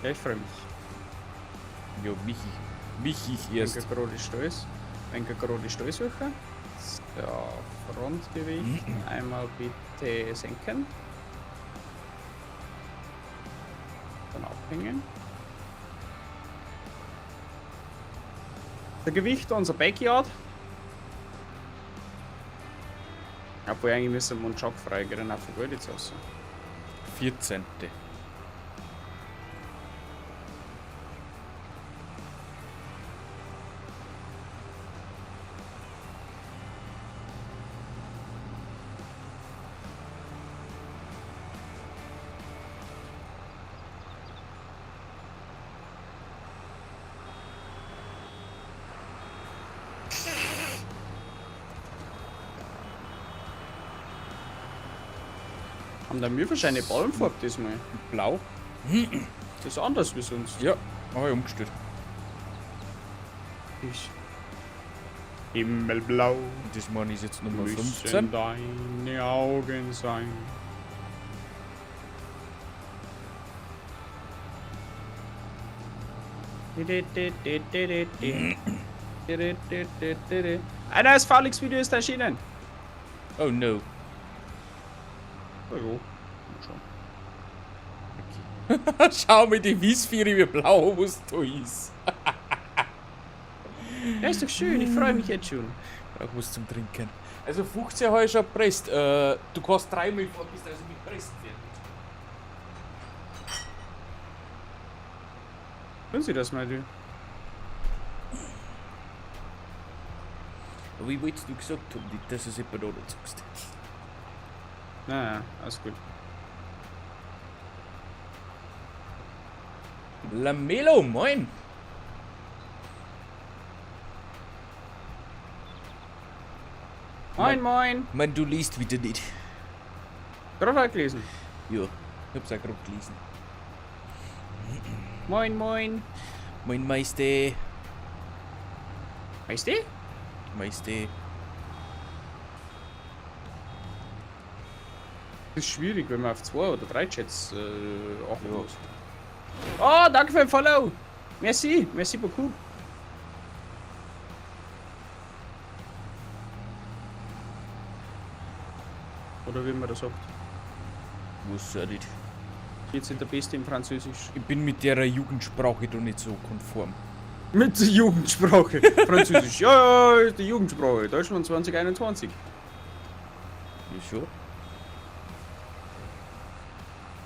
ich freue mich. Ja, mich, mich ich erst. Wenn gerade Stolz. Wenn gerade Stolz suchen. So, Frontgewicht einmal bitte senken. Dann abhängen. Der Gewicht unser Backyard. Obwohl eigentlich müssen wir einen Job freigehen, auch von Geld jetzt aus. 14. Haben da mir wahrscheinlich Ballenfarbe diesmal. Blau? Das ist anders wie sonst. Ja, habe ich umgestellt. Ich. Himmelblau. Und das Mann ist jetzt Nummer Müssen 15. deine Augen sein. Ein neues Faulix-Video ist erschienen. Oh no. Oh jo. Schon. Schau mir die Wiesviere, wie blau was da ist. Ja, ist doch schön, ich freue mich jetzt schon. Brauch was zum Trinken. Also 15 habe ich schon gepresst. Du kannst dreimal fahren, bist also mit Pressen fertig. Tun Sie das mal, du? Aber ich wollte du gesagt haben, nicht, dass es jemand anderes sagst. Naja, alles gut. Lamelo, moin! Moin, moin. Man, du liest wieder nicht. Gerade halt gelesen. Ja, ich hab's auch gerade gelesen. Moin, moin. Moin Meister. Weißt du? Meister. Das ist schwierig, wenn man auf zwei oder drei Chats achten muss. Oh, danke für den Follow. Merci, merci beaucoup. Oder wie man das sagt. Muss ja nicht. Jetzt sind der Beste im Französisch. Ich bin mit der Jugendsprache doch nicht so konform. Mit der Jugendsprache. Französisch. Ja, ja, die Jugendsprache. Deutschland 2021. Ja, schon.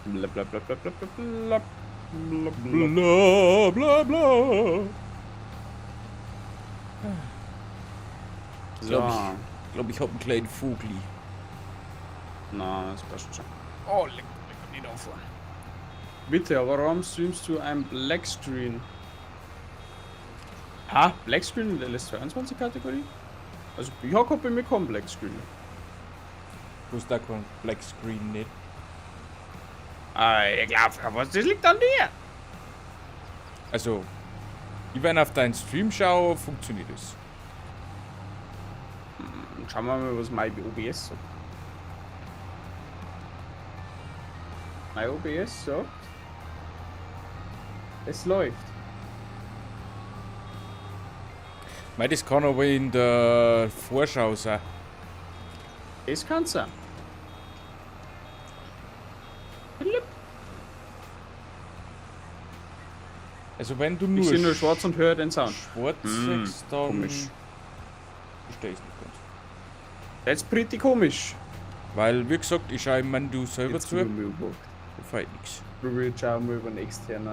Bla bla bla bla bla bla bla. Bla, bla. Bla bla bla. So. Glaub ich. Glaub, ich hab einen kleinen Vogli. Na, das passt schon. Oh, leck, leck, nicht auffahren. Bitte, aber warum streamst du ein Black Screen? Ha, Black Screen in der LS22 Kategorie? Also, ich hab bei mir keinen Black Screen. Du hast da kein Black Screen nicht. Ah, ich glaub, was, das liegt an dir. Also, ich wenn auf deinen Stream schaue, funktioniert es. Und schauen wir mal, was mein OBS sagt. Mein OBS sagt, es läuft. Mei, das kann aber in der Vorschau sein. Das kann sein. Also wenn du nur, Ich sehe nur schwarz und höre den Sound. schwarz siehst, dann komisch. verstehe ich's nicht ganz. Das ist pretty komisch. Weil, wie gesagt, ich schaue immer du selber Jetzt zu, bin ich überhaupt. da fällt nichts. Probier jetzt auch mal über einen externen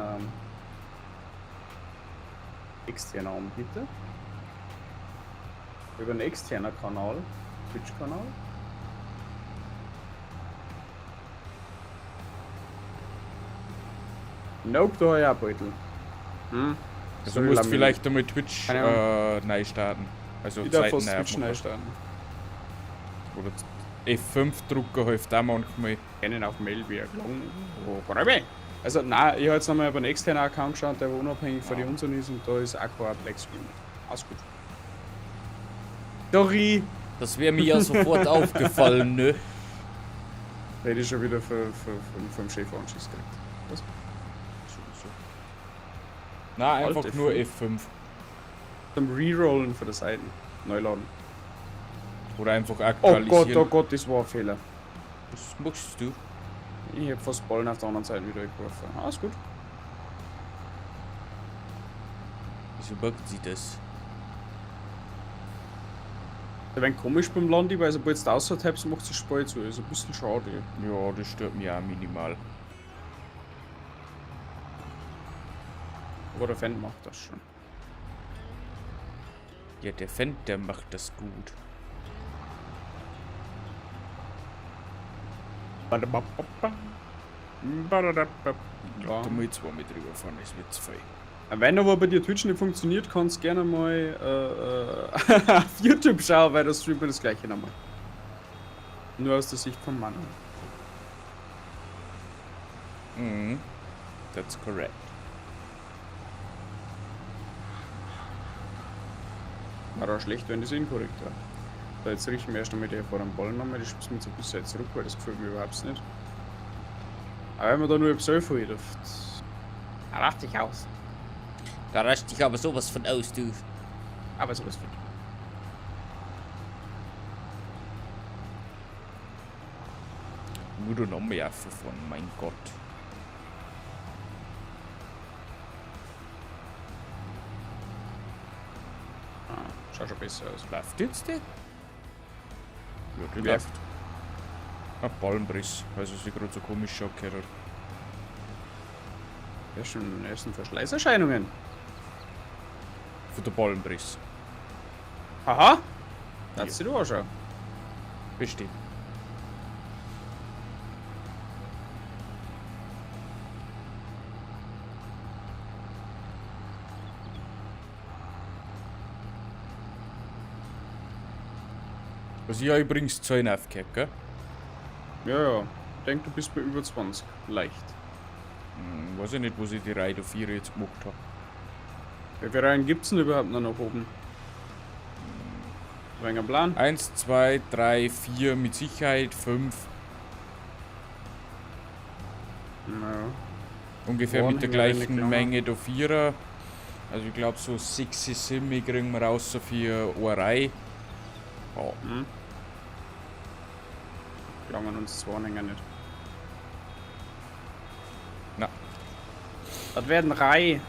Anbieter. Über einen externen Kanal, Twitch-Kanal. Nope, da hab ich auch Beutel. Hm. Also Sorry, du musst Lamini. vielleicht einmal Twitch Keine neu starten. Also Ich darf Seiten fast neu Twitch aufmachen. neu starten. Oder F5-Drucker hilft auch manchmal. Kennen auf Melberg. Oh, Gräbe. Also nein, ich habe jetzt nochmal über einen externen Account geschaut, der unabhängig von den unseren ist und da ist auch kein Black Screen. Alles gut. Sorry. Das wäre mir ja sofort aufgefallen, ne? Da hätte ich schon wieder vom Chef Anschiss gekriegt. Was? So. Na, einfach Alt nur F5. F5. Zum Rerollen von der Seite. Neuladen. Oder einfach Oh aktualisieren. Gott, oh Gott, das war ein Fehler. Was machst du? Ich hab fast Ballen auf der anderen Seite wieder geworfen. Ah, ist gut. Wieso macht sie das? Der wenig komisch beim Landi, weil sobald du außerhalb macht sich Spalt zu. Ist ein bisschen schade. Ja, das stört mich auch minimal. Aber der Fan macht das schon. Ja, der Fendt, der macht das gut. Ich glaub, da muss ich zweimal drüber fahren, das wird zu viel. Wenn aber bei dir Twitch nicht funktioniert, kannst du gerne mal auf YouTube schauen, weil da streamt man das gleiche nochmal. Nur aus der Sicht von Manu. Mhm. That's correct. War auch schlecht, wenn das inkorrekt war. So, jetzt riechen wir erst einmal die vor dem Ballen nochmal, die schubsen wir jetzt ein bisschen zurück, weil das gefällt mir überhaupt nicht. Aber wenn man da nur etwas holen da raste ich aus. Da rast dich aber sowas von aus, du. Aber sowas von. Nur du noch mehr fahren, mein Gott. Ah, schaut schon besser aus. Läuft jetzt der? Ja, die Wer? läuft. Ein Ballenbriss, weil sie sich gerade so komisch angehört hat. Ja, schon ersten Verschleißerscheinungen. Von der Ballenbriss. Aha! Das sieht auch schon. Bestimmt. Also ich habe übrigens Zahlen aufgehört, gell? Ja, ja. Ich denke, du bist bei über 20. Leicht. Hm, weiß ich nicht, wo ich die Reihe 4 jetzt gemacht habe. Wie viele Reihen gibt's denn überhaupt noch nach oben? Wegen am Plan? 1, 2, 3, 4, mit Sicherheit 5. Naja. Ungefähr Vorne mit der haben wir eine gleichen Klammer. Menge da Vierer. Also ich glaube so 6, 7 kriegen wir raus so für eine Reihe. Ja. Hm. Langen uns zwei Anhänger nicht. Na. Das werden Reihe.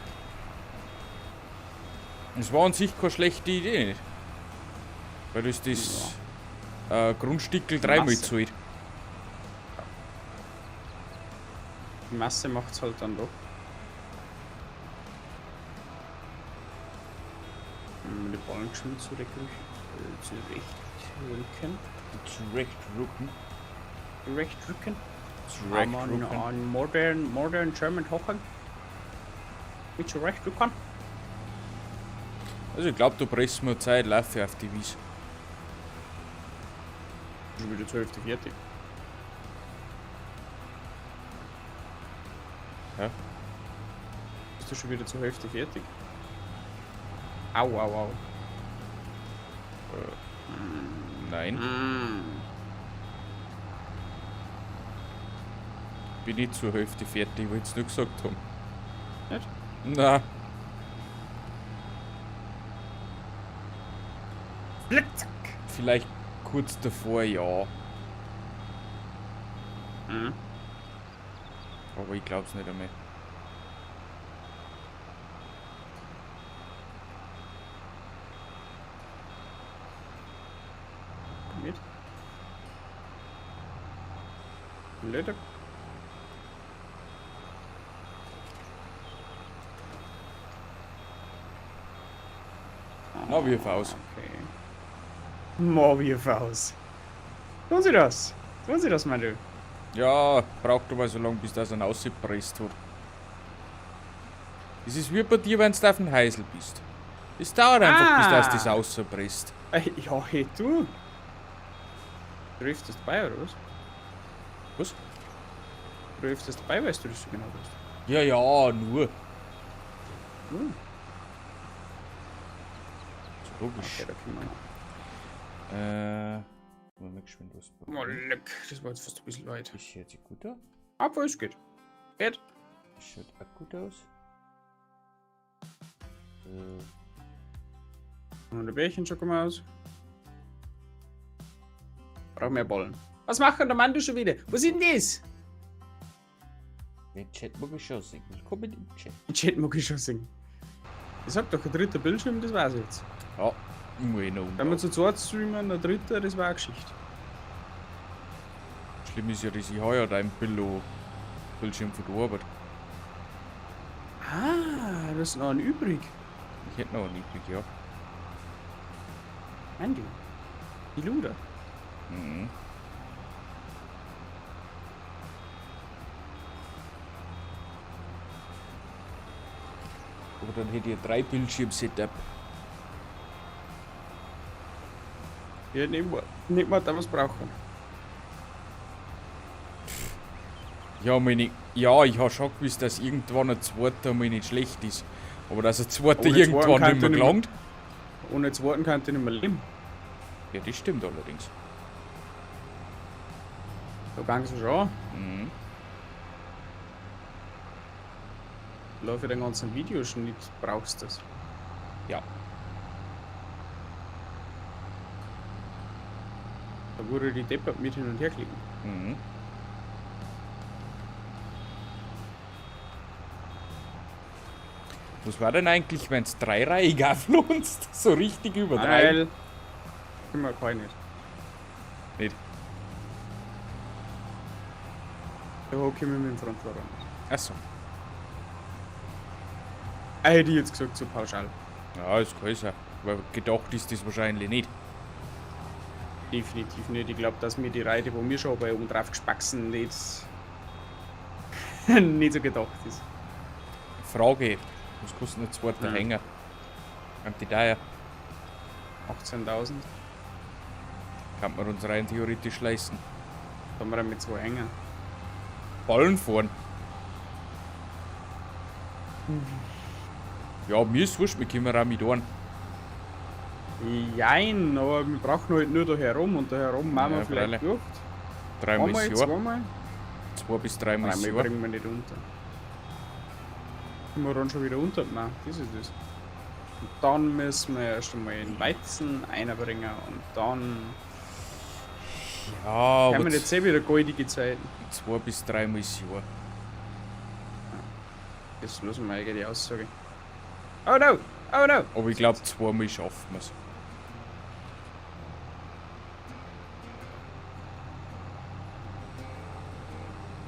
Es war an sich keine schlechte Idee. Nicht? Weil das das Grundstückel dreimal Masse. zahlt. Die Masse macht's halt dann doch. Die Ballen schon zurückrücken. Zurechtrücken. Zurechtrücken. Zurechtrücken. On modern German talking. Mit zurechtrücken. Also ich glaube, du presst mir Zeit, laufe auf die Wiese. Schon wieder zur Hälfte fertig. Hä? Bist du schon wieder zur Hälfte fertig? Au, au, au. Nein, Mm. bin nicht zur Hälfte fertig, wollte ich nur gesagt haben. Nicht? Na, Flick, zack. vielleicht kurz davor, ja. Mhm. Aber ich glaub's nicht einmal. Mit. Leute. Na, wirf aus. Okay. Ma, wirf aus. Tun Sie das? Tun Sie das, mein Du? Ja, braucht aber so lange, bis das ein ausgepresst hat. Es ist wie bei dir, wenn du auf dem Heisel bist. Es dauert einfach, bis das das auspresst. Ja, hey, du. Triffst das dabei, oder was? Was? Triffst das dabei, weißt du das so genau weißt? Ja, ja, nur. Hm. Ist logisch. Okay, da können wir noch. geschwind was Oh, probieren. leck, das war jetzt fast ein bisschen weit. Das schaut sich gut an. Aber es geht. Geht. Das schaut auch gut aus. Und ein Bärchen schon mal aus. Brauch mehr Ballen. Was macht denn der Mann schon wieder? Was ist denn das? Den Chat mag ich schon sehen. Willkommen im Chat. Den Chat mag ich schon sehen. Ich sag doch, ein dritter Bildschirm, das war's jetzt. Ja, muss ich noch Wenn wir umbauen. zu zweit streamen, ein dritter, das war eine Geschichte. Schlimm ist ja, dass ich habe ja dein Billo Bildschirm von der Arbeit. Ah, du hast noch einen übrig. Ich hätte noch einen übrig, ja. Andi. Die Luder. Mhm. Aber dann hätte ich ein 3 Bildschirm-Setup. Ja, nicht mal, nicht mal da was brauchen. Ja, meine, ja, ich habe schon gewusst, dass irgendwann ein zweiter mal nicht schlecht ist. Aber dass ein zweiter Ohne irgendwann zweiten nicht kann mehr ich nicht gelangt. Ohne zweiten kann ich nicht mehr leben. Ja, das stimmt allerdings. Da gang's schon. Mhm. Lauf für den ganzen Videoschnitt brauchst du das. Ja. Da wurde die Deppert mit hin und her klicken. Mhm. Was war denn eigentlich, wenn es dreireihig auflohnst? So richtig übertreiben. Weil. Können wir kann ich nicht. Nicht. Da hocke ich mich mit dem Frontfahrer nicht. Achso. Ah, hätte ich jetzt gesagt, so pauschal. Ja, ist kann sein. Weil gedacht ist das wahrscheinlich nicht. Definitiv nicht. Ich glaube, dass mir die Reite, wo wir schon bei oben drauf gespacksen, nicht, nicht so gedacht ist. Frage: Was kostet ein zweiter Mhm. Hänger? Am Detail 18.000 kann man uns rein theoretisch leisten. Da haben wir dann mit zwei Hängern. Ballen fahren. Ja, mir ist wurscht, wir können auch mit an. Jein, aber wir brauchen halt nur da herum und da herum machen wir Ja, vielleicht freilich. durch. Dreimal Einmal, das Jahr. zweimal. 2 bis 3 Mal das Dreimal Jahr. bringen wir nicht unter. Sind wir dann schon wieder unter? Nein, das ist das. Und dann müssen wir erst einmal den Weizen einbringen und dann Ja, haben aber wir jetzt eh wieder goldige Zeiten. 2 bis 3 Mal das Jahr. Das lassen wir eigentlich die Aussage. Oh no! Oh no! Aber ich glaube, zweimal schaffen wir es.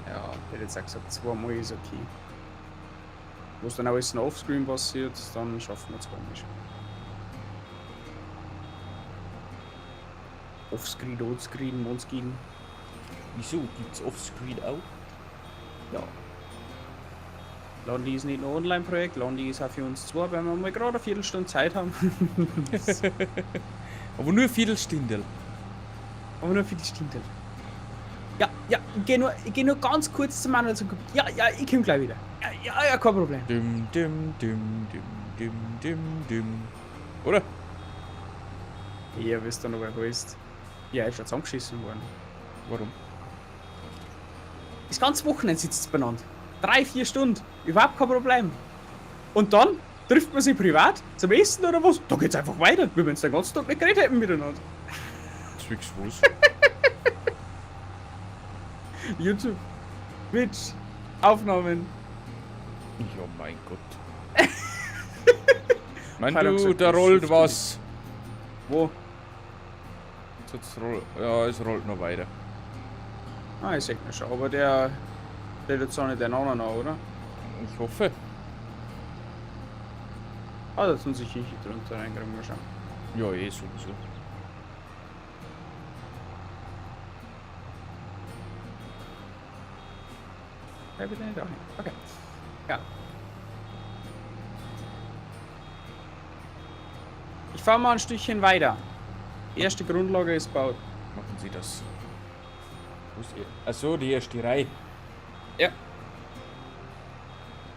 Ja, ich hätte jetzt auch gesagt, zweimal ist okay. Wo es dann auch alles noch offscreen passiert, dann schaffen wir zweimal schon. Offscreen, onscreen, monscreen. Wieso? Gibt's Offscreen auch? Ja. Landi ist nicht nur ein Online-Projekt, Landi ist auch für uns zwei, weil wir mal gerade eine Viertelstunde Zeit haben. Aber nur eine Viertelstunde. Aber nur eine Viertelstunde. Ja, ja, ich geh nur ganz kurz zum Manuel zum Computer. Ja, ja, ich komm gleich wieder. Ja, ja, ja, kein Problem. Düm, düm, düm, düm, düm, düm, düm. Oder? Ja, wisst ihr noch, wer heißt. Ja, er ist schon zusammengeschissen worden. Warum? Das ganze Wochenende sitzt es benannt. 3, 4 Stunden. Überhaupt kein Problem. Und dann trifft man sich privat zum Essen oder was? Da geht's einfach weiter, wie wenn es den ganzen Tag nicht geredet hätten miteinander. Zwicks was? YouTube, Twitch, Aufnahmen. Ja, mein Gott. Mein Hat er du, gesagt, da das rollt hilft was. Wo? Jetzt roll, ja, es rollt noch weiter. Ah, ich seh mir schon. Aber der jetzt auch nicht den anderen an, oder? Ich hoffe. Ah, da tun sich hier drunter reinkriegen wir schon. Ja, eh sowieso. Ja, bitte nicht auch hin. Okay. Ja. Ich fahre mal ein Stückchen weiter. Die erste Grundlage ist gebaut. Machen Sie das. Wo ist ihr? Achso, die erste Reihe. Ja.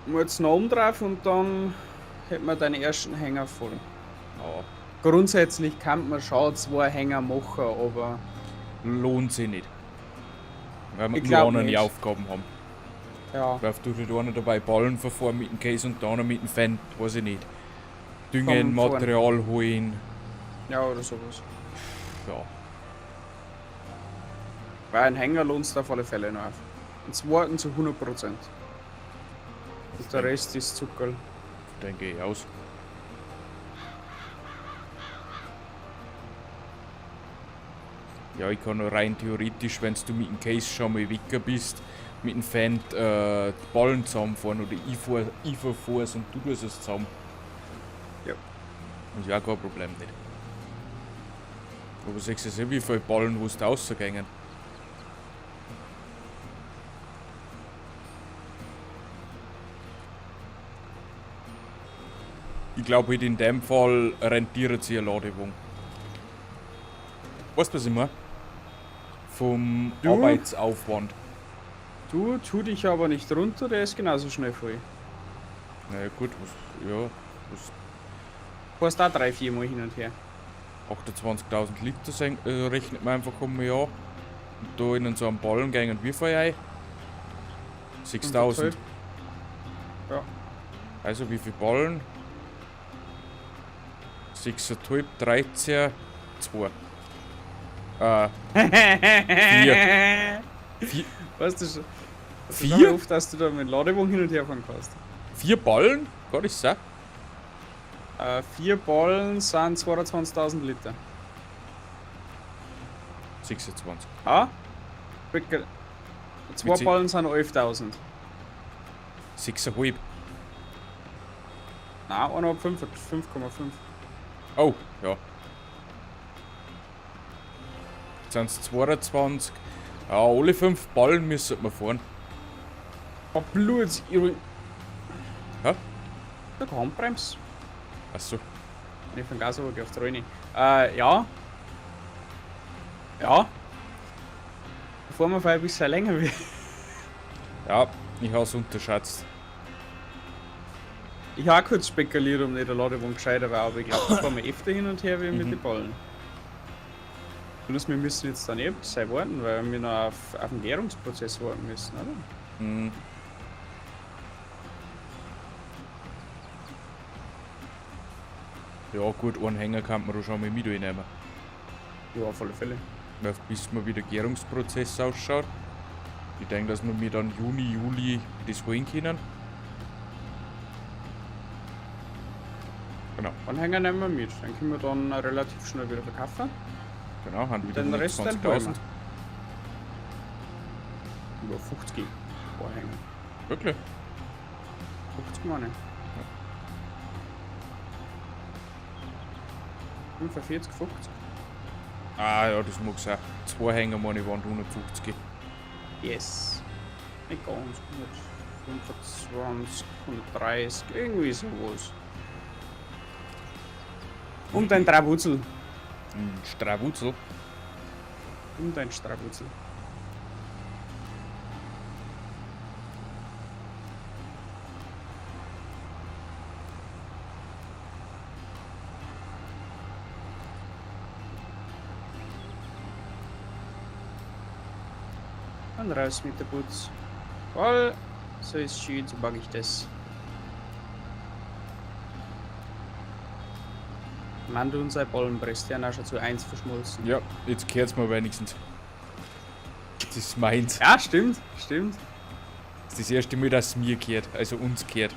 Jetzt noch oben drauf und dann hätten wir deinen ersten Hänger voll. Ja. Grundsätzlich kann man schon 2 Hänger machen, aber Lohnt sich nicht. Weil wir Ich nur glaub eine nicht. Aufgaben haben. Ja. Weil du nicht einer dabei Ballen verfahren mit dem Case und der andere mit dem Fendt, weiß ich nicht. Düngen, Vom Fahren. Material holen. Ja, oder sowas. Ja. Weil ein Hänger lohnt sich auf alle Fälle noch auf. Und zweiten zu 100%. Und der Rest ist Zuckerl. Denke ich aus. Ja, ich kann nur rein theoretisch, wenn du mit dem Case schon mal wecker bist, mit dem Fendt die Ballen zusammenfahren oder ich fahr, ich fahr vor und du tust es zusammen. Ja. Ist ja auch kein Problem nicht. Aber siehst du ja, wie viele Ballen, wo es da rausgehen. Ich glaube, halt in dem Fall rentiert sich eine Ladewung. Weißt du, was ich meine? Vom Du? Arbeitsaufwand. Du, tu dich aber nicht runter, der ist genauso schnell voll. Naja, gut, was, ja, was Fährst da 3, 4 Mal hin und her. 28.000 Liter rechnet man einfach um ein Jahr. Und da in so einem Ballen gehen wie viel ein? 6.000. Ja. Also wie viel Ballen? 6,5, 13, 2. 4. 4. Weißt du schon? Vier? Oft, dass du da mit Ladewagen hin und her fahren kannst. 4 Ballen? Gar nicht so. 4 Ballen sind 22.000 Liter. 26. Ah? 2 Mit Ballen sind 11.000. 6,5. Nein, 1,5, 5,5. Oh, ja. Jetzt sind es 22. Ja, alle 5 Ballen müssen wir fahren. Oh, Blut, ich. Hä? Da Handbremse. Achso. Nicht von Gas, aber geh auf die Reine. Ja. Ja. Bevor wir vielleicht ein bisschen länger wird. Ja, ich hab's unterschätzt. Ich habe auch kurz spekuliert, ob nicht der Ladewagen gescheiter war, aber ich glaube, da fahren wir öfter hin und her wie mit den Ballen. Bloß wir müssen jetzt dann eh ein bisschen warten, weil wir noch auf den Gärungsprozess warten müssen, oder? Mhm. Ja gut, einen Hänger kann man schon mal mit reinnehmen. Ja, auf alle Fälle. Weil bis man wie der Gärungsprozess ausschaut. Ich denke, dass wir mir dann Juni, Juli das holen können. Genau, Anhänger nehmen wir mit, dann können wir dann relativ schnell wieder verkaufen. genau, haben wieder Den Rest dann 120.000. Über 50 Anhänger. Wirklich? 50 meine ich. 45, 50. Ah ja, das mag sein. Zwei Hänger meine ich waren 150. Yes. Nicht ganz. 125, 130, irgendwie sowas. Und ein Trabutzel. Ein Strawutzel. Und ein Strabutzel. Und raus mit der Putz. Voll. So ist schön, so mag ich das. Mann, du und sein Bollenbrest, die haben auch schon zu 1 verschmolzen. Ja, jetzt kehrt's mir wenigstens. Das ist meins. Ja, stimmt, stimmt. Das ist das erste Mal, dass es mir kehrt, also uns kehrt.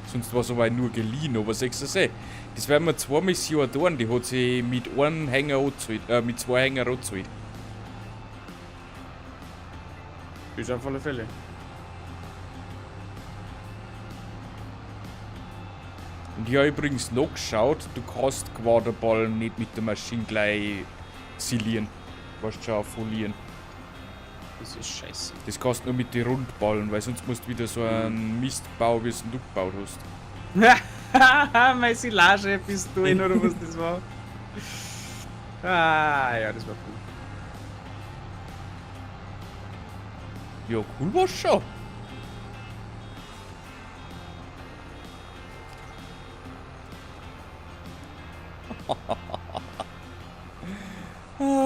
Sonst war es aber nur geliehen, aber sagst du eh. Das werden wir zweimal das Jahr tun, die hat sich mit einem Hänger angezahlt, mit zwei Hänger angezahlt. Ist auf alle Fälle. Und ich habe übrigens noch geschaut, du kannst Quaderballen nicht mit der Maschine gleich silieren. Weißt du schon, folieren. Das ist scheiße. Das kannst du nur mit den Rundballen, weil sonst musst du wieder so einen Mist bauen, wie es du gebaut hast. Meine Silage bist du in oder was das war. Ah, ja, das war cool. Ja, cool war's schon.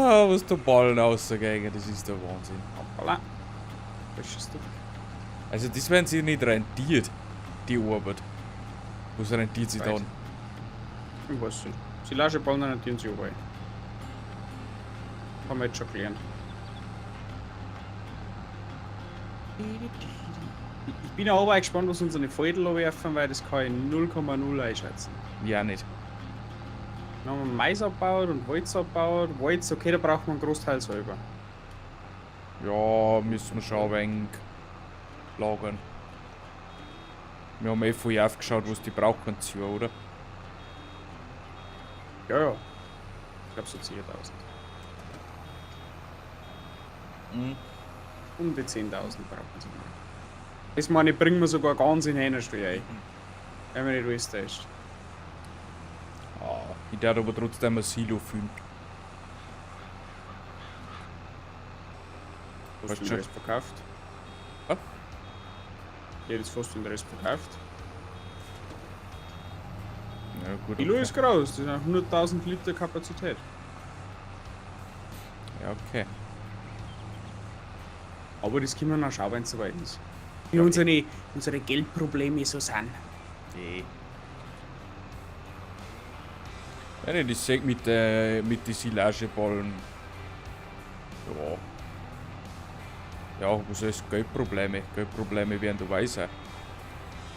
Ah, was da Ballen rausgehen, das ist der Wahnsinn. Hoppala. Falsches Stück. Also das werden sie nicht rentiert, die Arbeit. Was rentiert sich Right. dann? Ich weiß nicht. Silageballen rentieren sich überall. Haben wir jetzt schon gelernt. Ich bin auch aber gespannt, was unsere Feudel werfen, weil das kann ich 0,0 einschätzen. Ja, nicht. Dann haben wir Mais abgebaut und Holz abgebaut. Holz, okay, da braucht man einen Großteil selber. Ja, müssen wir schon ein wenig lagern. Wir haben eh vorher aufgeschaut, was die brauchen, oder? Ja, ja. Ich glaube so 10.000. Mhm. Um die 10.000 brauchen sie mal. Das meine ich, bringen wir sogar ganz in Hähnersteuer ein. Wenn man nicht alles täuscht. Ah, ich darf aber trotzdem ein Silo füllen. Hast Weißt du den schon. Rest verkauft? Was? Ich hätte jetzt fast den Rest verkauft. Ja, gut. Kilo okay. ist groß, das sind 100.000 Liter Kapazität. Ja, okay. Aber das können wir noch schauen, wenn es soweit ist. Wie unsere Geldprobleme so sind. Nee. Wenn ich das sehe mit den mit die Silageballen. Ja. Ja, was heißt Geldprobleme? Geldprobleme werden da weiser.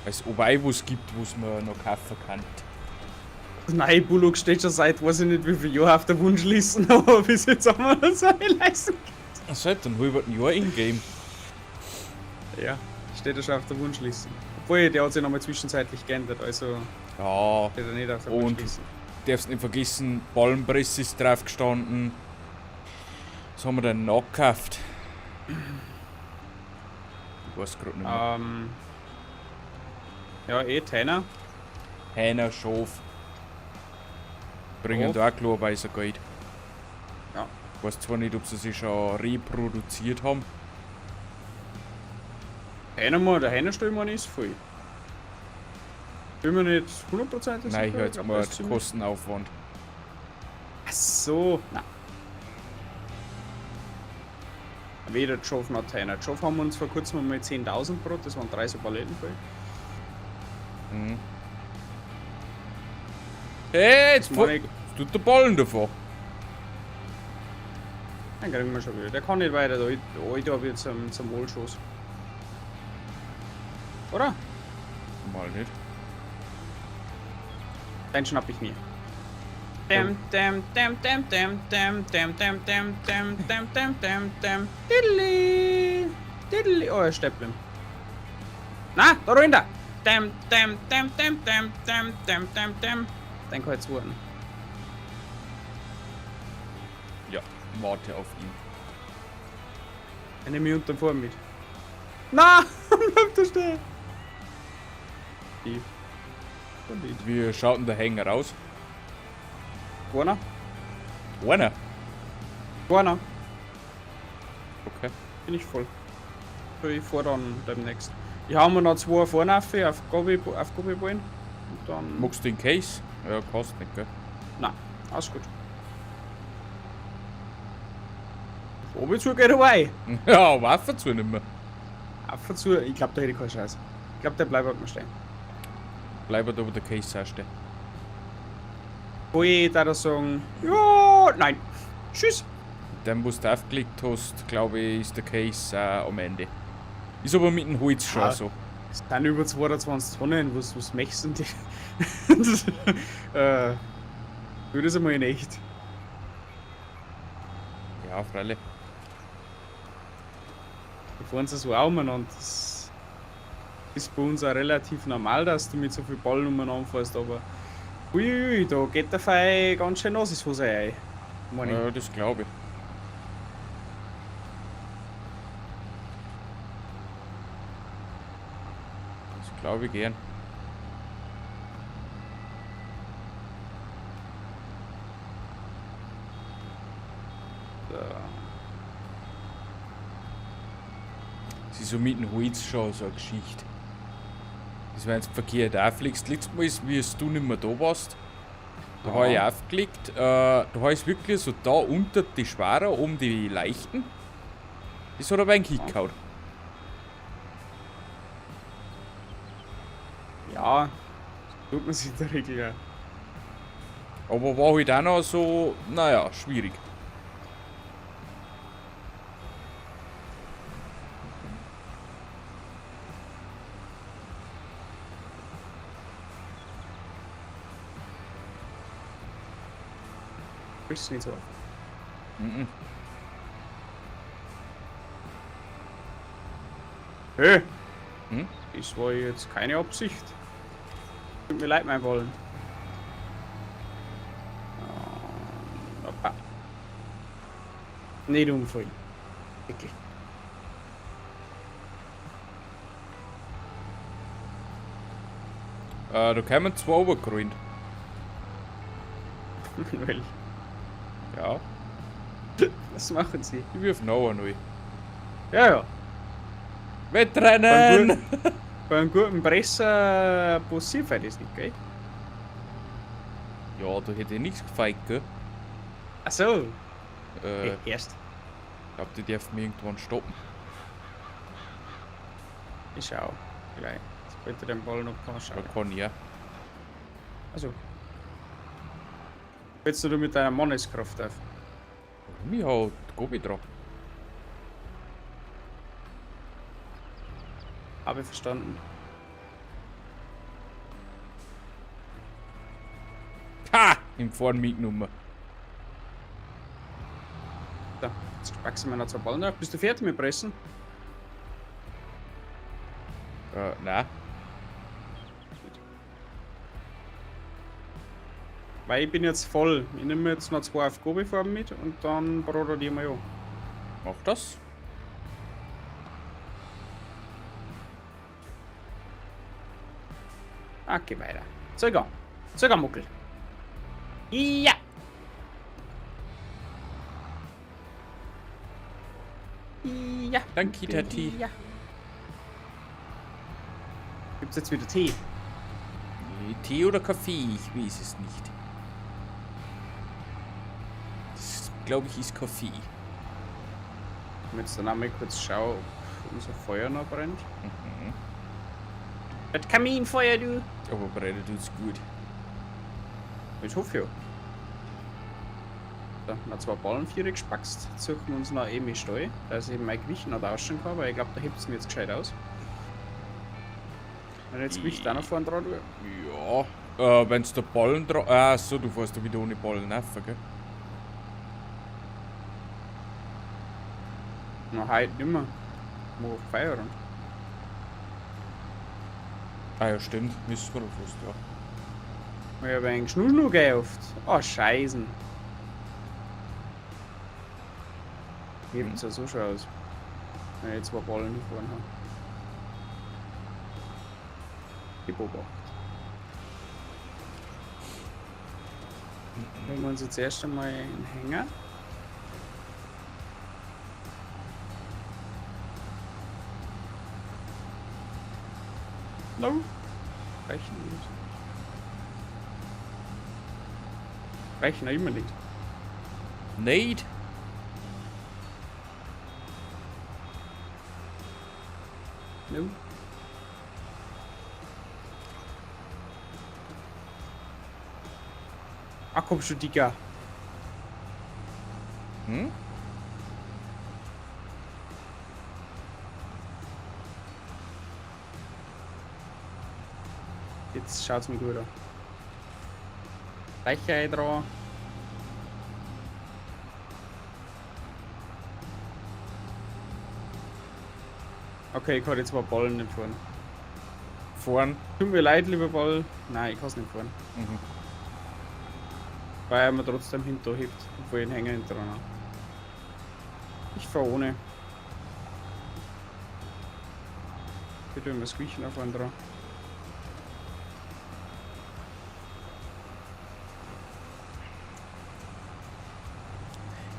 Es ob auch was gibt, was man noch kaufen kann. Nein, Bullock steht schon seit weiß ich nicht wie viel Jahren auf der Wunschliste, aber bis jetzt haben wir das auch nicht leisten Seit einem halben Jahr in-game. können. Ja, steht er schon auf der Wunschliste. Obwohl, der hat sich nochmal zwischenzeitlich geändert, also Ja, steht er nicht auf der Und- Wunschliste. darfst nicht vergessen, Ballenpresse ist drauf gestanden. Was haben wir denn noch gekauft? Ich weiß grad nicht mehr. Ja, eh, Teiner. Hähner, Schaf. Bringen Schaf. da auch klarweise Geld. Ja. Ich weiß zwar nicht, ob sie sich schon reproduziert haben. Hähner mal, der Hähnerstall meine ist voll. Bin mir nicht 100% sicher. Nein, ich habe jetzt glaub, mal der ist ziemlich- Kostenaufwand. Ach so, nein. Weder Joff noch Teiner. Joff haben wir uns vor kurzem mal 10.000 Brot, das waren 30 Paletten voll. Mhm. Hey, jetzt Das meine ich, tut der Ballen davor. den kriegen wir schon wieder. Der kann nicht weiter, der Alter wird zum Wohlschuss. Oder? Mal nicht. Den schnapp ich mir. Dam, dam, dam, dam, dam, dam, dam, dam, dam, dam, dam, dam, dam, dam. Diddly. Diddly. Oh, er steht blind. Na, da runter. Dam, dam, dam, dam, dam, dam, dam, dam, dam. Den kann ich zuhören. Ja, warte auf ihn. Den nehme ich unter vor mit. Na, bleib da stehen. Tief. Und ich. Wie schaut denn der Hänger aus? Keiner? Einer. Keiner. Okay. Bin ich voll. Ich fahr dann demnächst. Ich hau mir noch zwei vorne auf, auf Gobi-Ballen. Und dann. Magst du den Case? Ja, kostet nicht, gell? Nein, alles gut. Oben zu geht away. Ja, aber auch zu nicht mehr. Auf zu, ich glaub, da hätte ich keine Chance. Ich glaub, der bleibt halt mal stehen. Bleibt aber der Case auch stehen. Wo ich da sagen, ja, nein. Tschüss. Dem, was du aufgelegt hast, glaube ich, ist der Case am Ende. Ist aber mit dem Holz schon Ja. so. Es sind über 22 Tonnen, was möchtest du denn? Das, würde es einmal in echt. Ja, freilich. Da fahren sie so auch umeinander. Das ist bei uns auch relativ normal, dass du mit so viel Ballen umeinander fährst, aber uiuiui, da geht der Fei ganz schön nass ins Hose ein. Meine ich. Ja, das glaube ich. Das glaube ich gern. Da. Es ist so mit dem Holz schon so eine Geschichte. Das wenn du verkehrt auflegst. Letztes Mal, ist, wie es du nicht mehr da warst, Da habe ich aufgelegt, da habe ich wirklich so da unter die Schwere um die leichten. Das hat aber einen Kick gehauen. Ja, tut man sich in der Regel ja. Aber war halt auch noch so, naja, schwierig. Willst du nicht so auf? Mhm. Hey! Hm? Das war jetzt keine Absicht. Tut mir leid, mein Wollen. Hoppa. Nicht umfallen. Wirklich. Da kommen zwei runtergerollt. Weil, Ja, was machen sie? ich wirf noch einen rein. Ja, ja. Wettrennen! Bei einem guten Presser passiert halt das nicht, gell? Ja, da hätte ich nichts gefeit, gell? Ach so. Ich Erst. glaube, die dürfen mich irgendwann stoppen. Ich schau. Gleich. Sobald ich den Ball noch kann, schau. Da kann ich ja. Also. Willst du mit deiner Manneskraft auf? Mich hat Gobi dran. Habe ich verstanden. Ha! Im Fahren mitgenommen. So, jetzt wachsen wir noch zwei Ballen drauf. Bist du fertig mit Pressen? Nein. Weil ich bin jetzt voll. Ich nehme jetzt noch zwei auf Gobi-Farben mit und dann brot die mal an. Mach das. Ah, geh weiter. Zöger. Zöger, Muckel. Ja! Ja. Danke, Tati. Ja. Gibt's jetzt wieder Tee? Nee, Tee oder Kaffee? Ich weiß es nicht. Das, glaube ich, ist Kaffee. Ich jetzt dann einmal kurz schauen, ob unser Feuer noch brennt. Mhm. Das Kaminfeuer, du! Aber brennt uns gut. Ich hoffe ja. Da, noch zwei Ballenviere gespackst. Jetzt suchen wir uns noch eben in Stall, dass ich mein Gewicht noch tauschen kann, weil ich glaube, da hebt es mir jetzt gescheit aus. Wenn ich jetzt Gewicht auch noch vorne dran tue. Ja, wenn's der Ballen dran. Ah, so, du fährst da wieder ohne Ballen rauf, gell? Na, heute nicht mehr. Mo Feierabend. Ah ja, stimmt. Müssen wir fast, ja. Ich habe einen Schnuschnu geöffnet. Oh, Scheißen. Hier sieht ja so schon aus. Wenn ich zwei Ballen hier vorne habe. Ich beobachte. Holen wir uns jetzt erst einmal einen Hänger. No. Reichen nicht. Reichen auch immer nicht. Nicht? No. Ach komm schon, Digga. Hm? Jetzt schaut's mir gut an. Reichei dran. Okay, ich kann jetzt zwei Ballen nicht fahren. Fahren? Tut mir leid, lieber Ball. Nein, ich kann's nicht fahren. Mhm. Weil er mir trotzdem hinterhebt, obwohl ich einen Hänger hinter dran habe. Ich fahr ohne. Bitte immer das Gewicht noch vorne dran.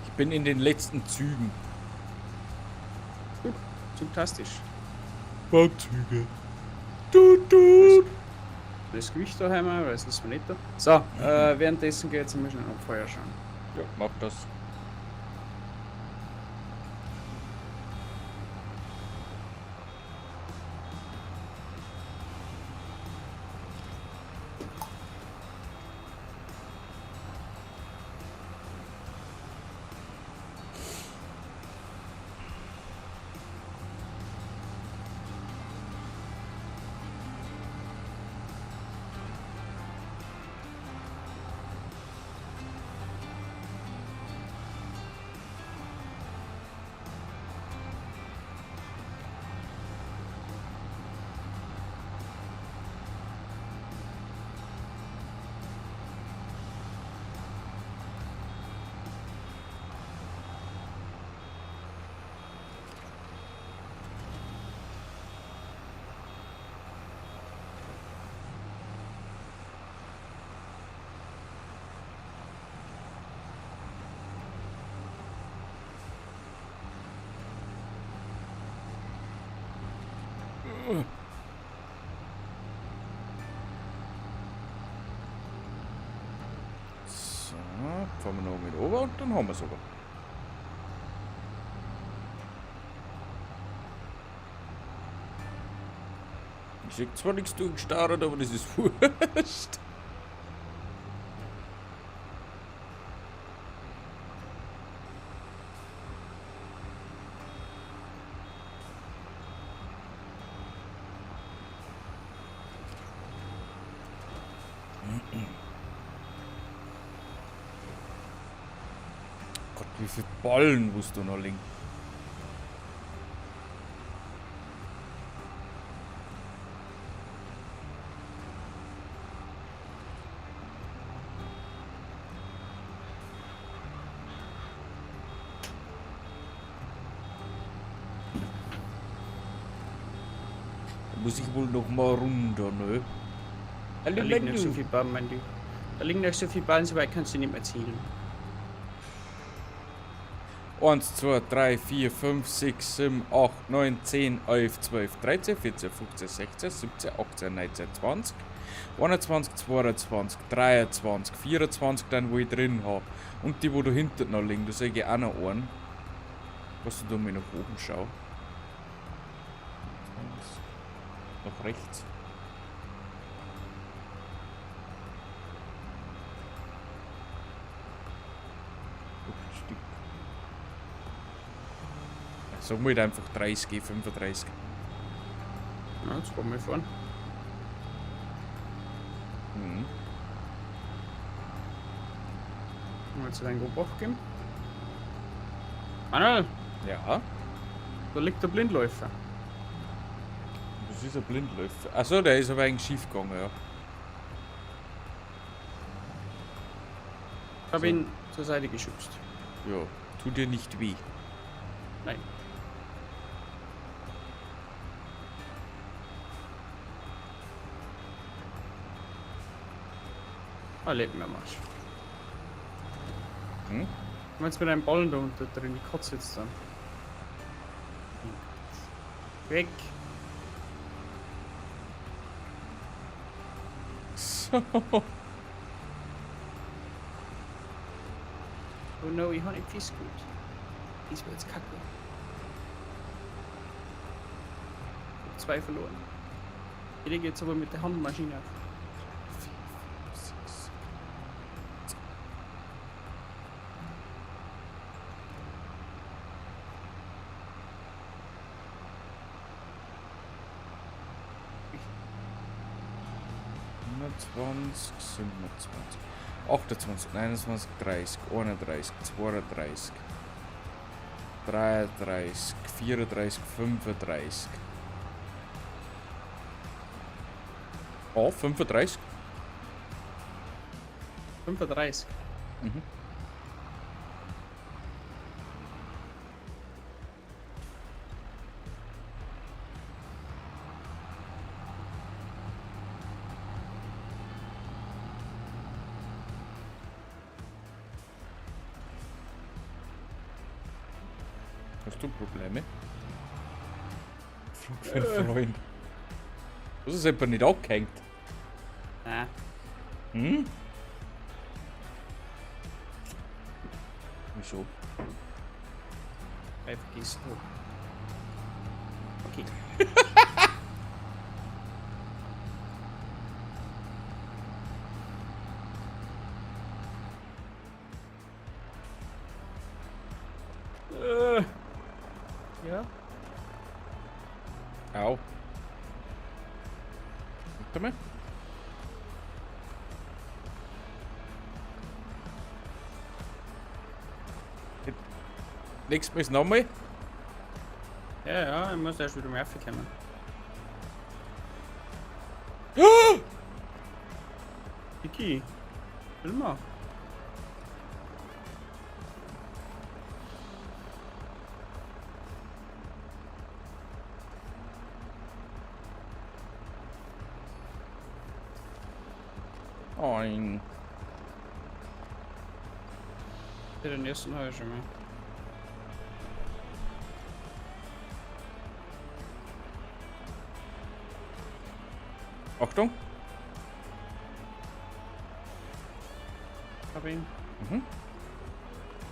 Ich bin in den letzten Zügen. Zug, zugtastisch. Bauzüge. Tut, tut. Das Gewicht da haben wir, weil es ist mir nicht da. So, währenddessen geht jetzt einmal schnell noch Feuer schauen. Ja, mach das. So, fahren wir noch mit ober und dann haben wir es aber. Ich sehe zwar nichts durchgestarrt, aber das ist wurscht. Gott, wie viele Ballen musst du noch liegen? Da muss ich wohl noch mal runter, ne? Hallo, Da liegen noch so Menno. viel Ballen, mein Du. Da liegen noch so viel Ballen, so weit kannst du nicht mehr zielen. 1, 2, 3, 4, 5, 6, 7, 8, 9, 10, 11, 12, 13, 14, 15, 16, 17, 18, 19, 20, 21, 22, 23, 24, dann wo ich drin habe. Und die, wo da hinten noch liegen, da sehe ich auch noch einen. Was du da mal nach oben schau. Nach rechts. Acht Stück. Sagen wir halt einfach 30, 35. Ja, jetzt fahren wir fahren. Mhm. Mal jetzt ein Obacht geben. Manuel, Ja, da liegt der Blindläufer. das ist ein Blindläufer. Achso, der ist aber eigentlich schief gegangen, ja. Ich habe So. ihn zur Seite geschubst. Ja, tut dir nicht weh. Nein. Ah, leben wir Marsch. Hm? Du meinst mit einem Ballen da unten drin, die kotzt jetzt dann. Weg. So. Oh no, ich hab nicht Fisch gut. Das war jetzt kacke. Ich hab 2 verloren. Ich lege jetzt aber mit der Handmaschine auf. 6. 20, 27, 28, 29, 30, 31, 32, 33, 34, 35. Oh, 35? 35. Mhm. Hast du Probleme? Frag für einen Freund. Das ist etwa nicht abgehängt. Nein. Hm? Wieso? Ich vergessen hab. Okay. Ja. Au. Warte mal. Nächstes Mal ist nochmal. Ja, ja, ich muss erst wieder mehr kommen. Vicky, chill mal. Ein. Den ersten habe ich schon mal. Achtung. Hab ihn. Mhm.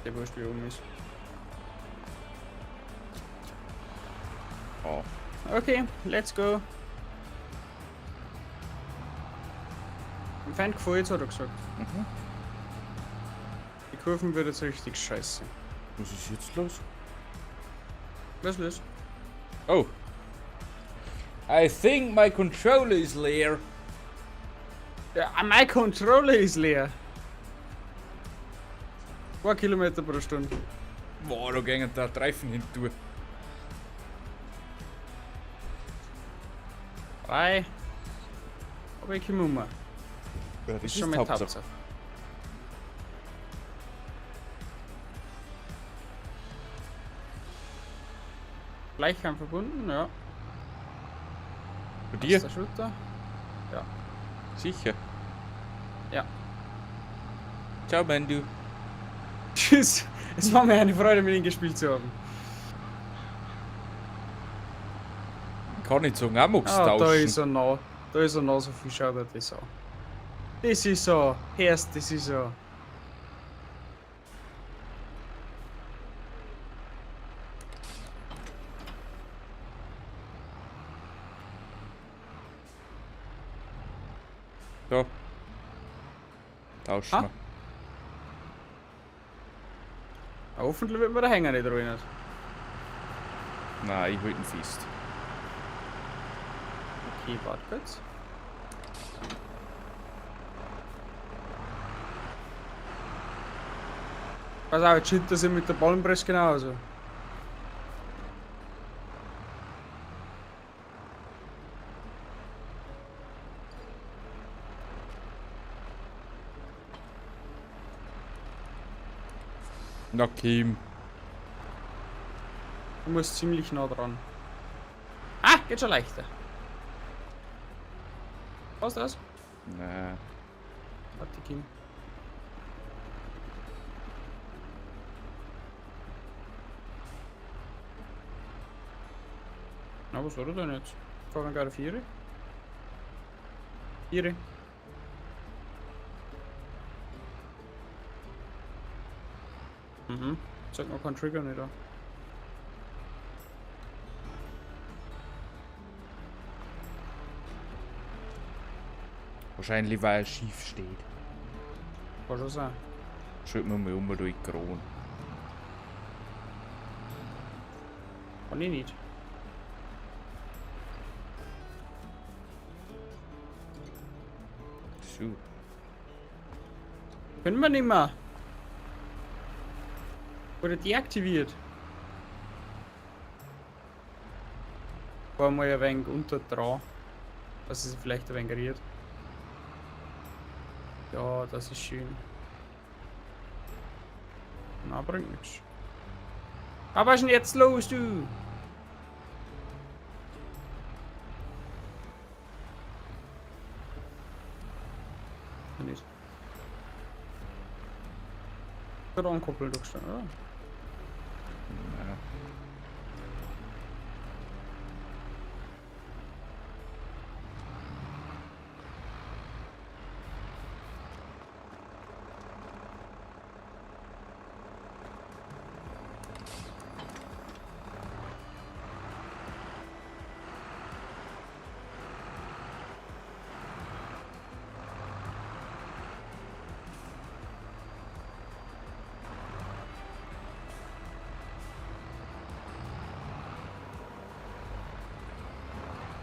Der wurscht, wie oben ist. Oh. Okay, let's go. Dem Feind gefällt's, hat er gesagt. Mhm. Die Kurven wird jetzt richtig scheiße. Was ist jetzt los? Was ist los? Oh. I think my controller is leer. Ja, my controller is leer. 2 Kilometer pro Stunde. Boah, da gingen da Reifen hinter. 3. Aber ich komme um. Ja, das Ist schon mal Hauptsache. Hauptsache. Gleichheim verbunden, ja. Bei dir? Ist der Shooter? Ja. Sicher. Ja. Ciao, Mandu. Tschüss. Es war mir eine Freude, mit Ihnen gespielt zu haben. Kann ich sagen, auch magst Ah, da tauschen. ist er noch. Da ist er noch so viel, schaut er das an. Das ist so. Erst, das ist so. Da. Tauschen Ah. wir. Hoffentlich wird mir der Hänger nicht ruiniert. Nein, ich halte ihn fest. Okay, warte kurz. Pass auf, jetzt schüttet er sich mit der Ballenpresse genauso. Na, Kim. Du musst ziemlich nah dran. Ah, geht schon leichter. Was ist das? Nein. Warte, Kim. Na, was war er denn jetzt? Fahren wir gerade Viere? Viere. Mhm. Zeig mal keinen Trigger nicht an. Wahrscheinlich, weil er schief steht. Kann schon sein. Schaut mir mal um durch die Krone. Kann ich nicht. So. Können wir nicht mehr. Wurde deaktiviert. War mal ein wenig unter dran. Dass es sich vielleicht ein wenig rührt. Ja, das ist schön. Na, bringt nichts. Aber was ist denn jetzt los, du? Nicht. Wird ankoppeln, doch schon, oder? Nein.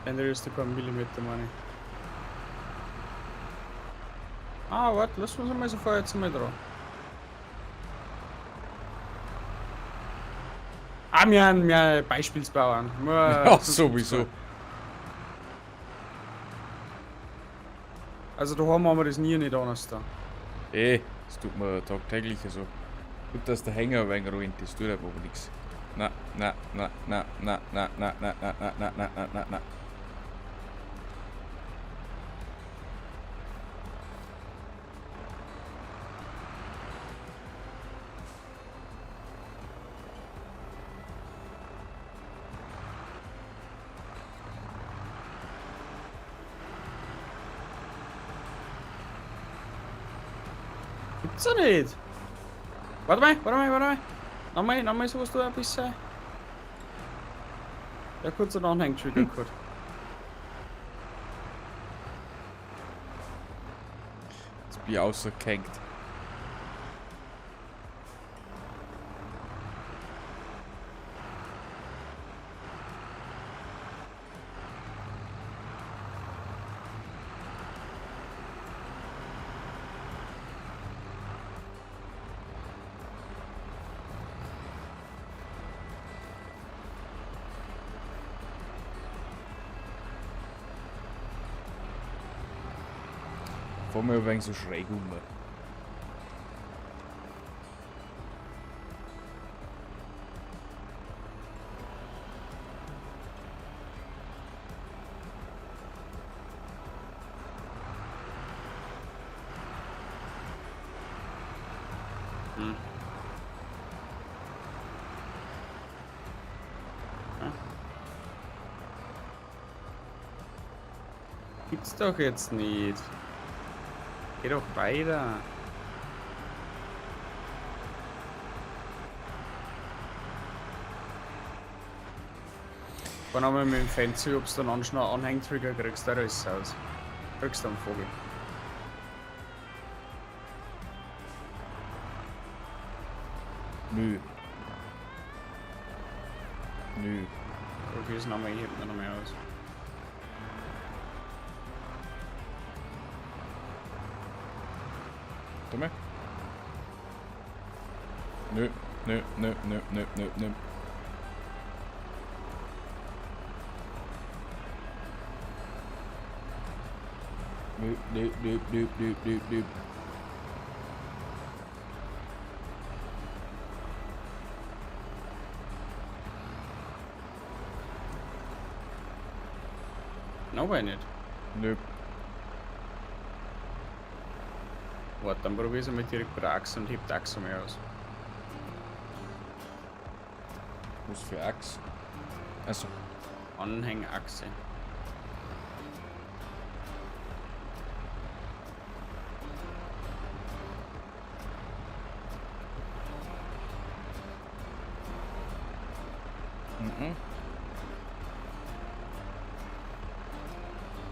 Dann ist du kein Millimeter, meine ich. Ah, warte, lass uns einmal so vorher jetzt mal dran. Ah, wir haben wir Beispielsbauern. Wir, Ja, sowieso. Also daheim haben wir das nie nicht anders da. Eh, das tut mir tagtäglich so. Gut, dass der Hänger ein wenig ruint ist, tut aber nichts. Na, na, na, na, na, na, na, na, na, na, na, na, na, na, na. Gibt's doch nicht. Warte mal, warte mal, warte mal. Nochmal, nochmal sowas du ein bisschen. Ja, kurz einen Anhängtrigger gehabt. Jetzt bin ich außergehängt. Fahr mir ein wenig so schräg um. Gibt's doch jetzt nicht. Geh doch weiter. Fahr nochmal mit dem Fenster, ob du dann einen Anhängtrigger kriegst, da ist es aus. Kriegst du einen Vogel. Nö. Nö. Probier's nochmal, ich heb mir nochmal aus. Warte mal. Nö, nö, nö, nö, nö, nö, nö. Nö, nö, nö, nö, nö, nö, nö. No way nicht. Nö. Warte, dann probier's einmal direkt bei der Achse und heb die Achse mal aus. Was für Achse? Achso. Anhängachse. Mhm.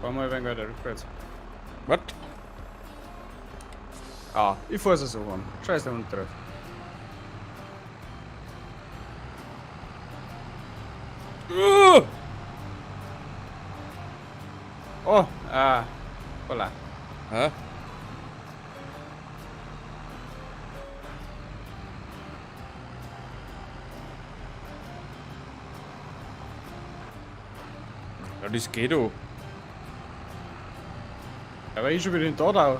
Fahr mal ein wenig weiter rückwärts. Was? Ah, ich fahr's so an. Scheiß der Hund drauf. Oh, ah, voilà. Hä? Ja, das geht doch. Aber ich schon wieder in Dadau.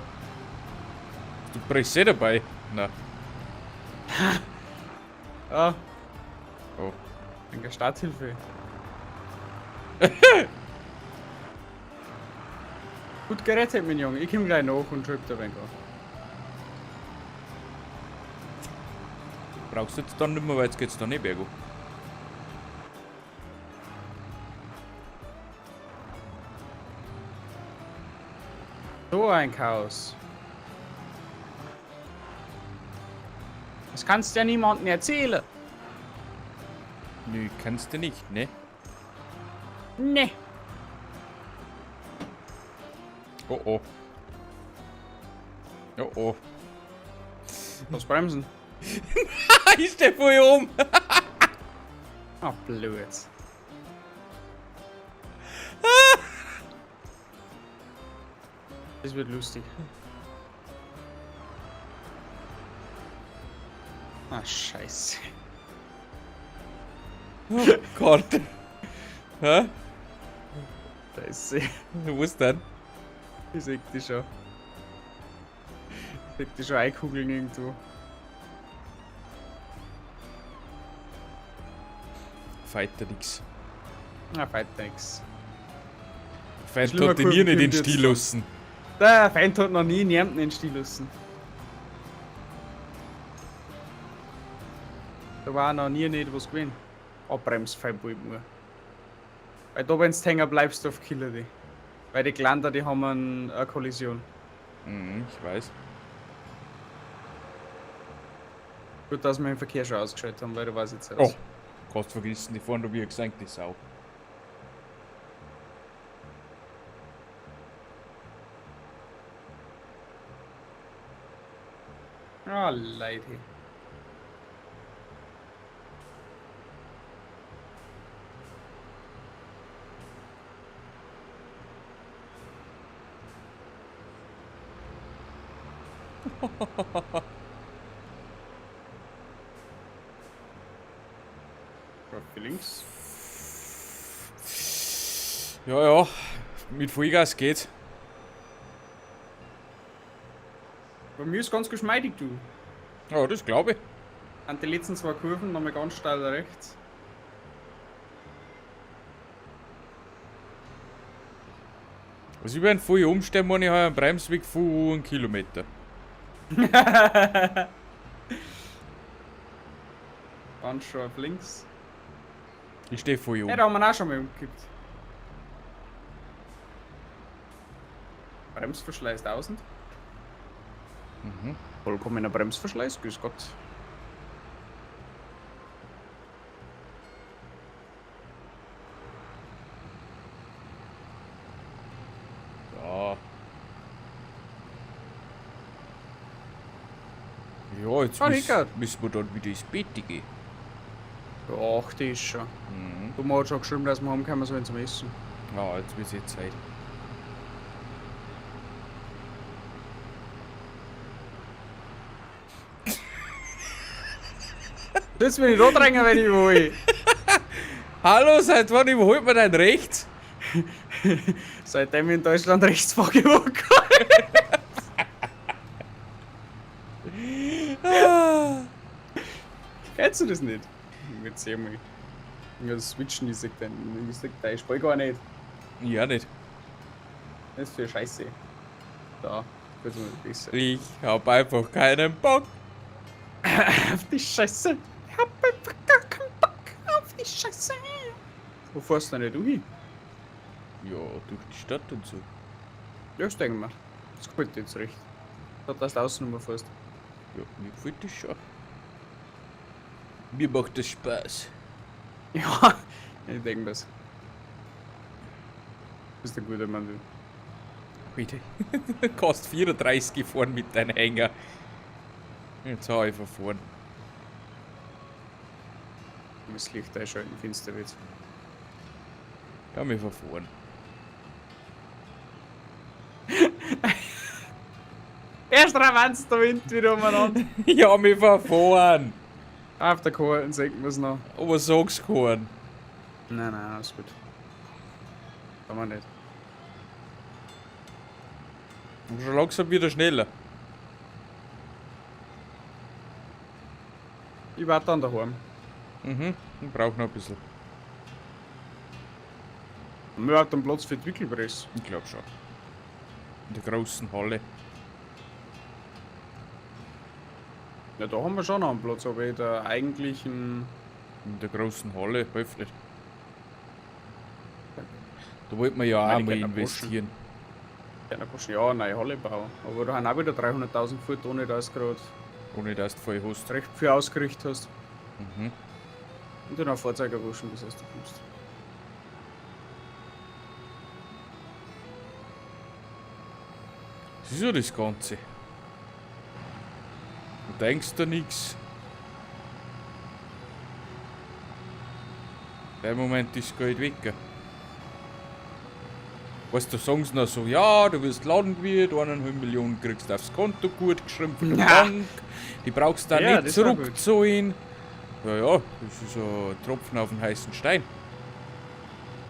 Du brichst eh dabei. Na. Ah. Oh. Danke, Starthilfe. Gut gerettet, mein Junge. Ich komm gleich nach und schreib dir ein wenig an. Brauchst du jetzt dann nicht mehr, weil jetzt geht's dann eh bergauf. So ein Chaos. Das kannst du ja niemandem erzählen. Nö, kannst du nicht, ne? Ne. Oh oh. Oh oh. Was bremsen? Ich steh voll um. Ah, blöd. Das wird lustig. Ah, scheiße. Oh Gott. Hä? Scheiße. Was denn? Ich seh dich schon. Ich seh dich schon einkugeln irgendwo. Fighter nix. Na, Fight nix. Feind Schlimmer hat die nie Kurven nicht in den kommt jetzt Stil dann. lassen. Der Feind hat noch nie niemanden in den Stil lassen. Da war noch nie nicht was gewesen. Abbremsfeinbulb nur. Weil da, wenn du hängen bleibst, auf Killer die. Weil die Glander, die haben eine Kollision. Mhm, ich weiß. Gut, dass wir den Verkehr schon ausgeschaltet haben, weil da weiß ich jetzt Oh, aus. kannst vergessen, die fahren da wie eine gesenkte Sau. Ah, Leute. Auf links. Ja, ja, mit Vollgas geht's. Bei mir ist ganz geschmeidig, du. Ja, das glaube ich. An die letzten zwei Kurven nochmal ganz steil rechts. Also ich werde voll umstellen, wenn ich habe einen Bremsweg von einem Kilometer. Ganz scharf links. Ich stehe voll um. Ja, da haben wir auch schon mal umgekippt. Bremsverschleiß 1000. Mhm. Vollkommener Bremsverschleiß, grüß Gott. Ja. Ja, jetzt Ah, Rickard. müssen wir dann wieder ins Bett gehen. Ja, ach, die ist schon. Mhm. Du hast schon geschrieben, dass wir heimkommen sollen zum Essen. Ja, jetzt wird es Zeit. Jetzt bin ich da drängen, wenn ich will. Hallo, seit wann überholt man dein rechts? Seitdem ich in Deutschland rechts vorgewogen. Kennst du das nicht? Jetzt seh mal. Ja, das Switchen, ich seh dein, ich seh dein Spiel gar nicht. Ja, nicht. Das ist für Scheiße. Da, das ist besser. Ich hab einfach keinen Bock. Auf die Scheiße. Ich hab einfach gar keinen Bock auf die Scheiße. Wo fährst du denn du hin? Ja, durch die Stadt und so. Ja, das denke ich mir. Das gefällt dir jetzt recht. Da, dass du außen rum fährst. Ja, mir gefällt das schon. Mir macht das Spaß. Ja, ich denke mir's. Bist ein guter Mann, du. Heute. Kostet 34 gefahren mit deinem Hänger. Jetzt hau ich verfahren. Das Licht einschalten, finster wird. Ja, mir verfahren. Erst rawanzt der Wind wieder umeinander. Ja, mir verfahren. Auf der Kohlen senken wir's noch. Aber sag's keinen. Nein, nein, alles gut. Kann man nicht. Und schon langsam wieder schneller. Ich warte dann daheim. Mhm, ich brauch noch ein bisschen. Wir haben einen Platz für die Wickelpress. Ich glaub schon. In der großen Halle. Ja, da haben wir schon noch einen Platz, aber in der eigentlichen. In der großen Halle, hilft nicht. Da wollten wir ja auch Nein, die mal geht nach investieren. Ja, da kannst du ja eine neue Halle bauen. Aber da haben auch wieder 300.000 Pfund, ohne dass du gerade Ohne dass du voll hast. recht viel ausgerichtet hast. Mhm. Und dann auch Fahrzeuge waschen, bis du kommst. Das ist ja das Ganze. Du denkst da nix. Der Moment ist Geld weg. Weißt du, sagen sie noch so, ja, du wirst Landwirt, 1,5 Millionen kriegst du aufs Konto gut geschrieben von der Ja. Bank, die brauchst du da Ja, nicht das war gut. zurückzahlen. Ja, ja, das ist ein Tropfen auf den heißen Stein.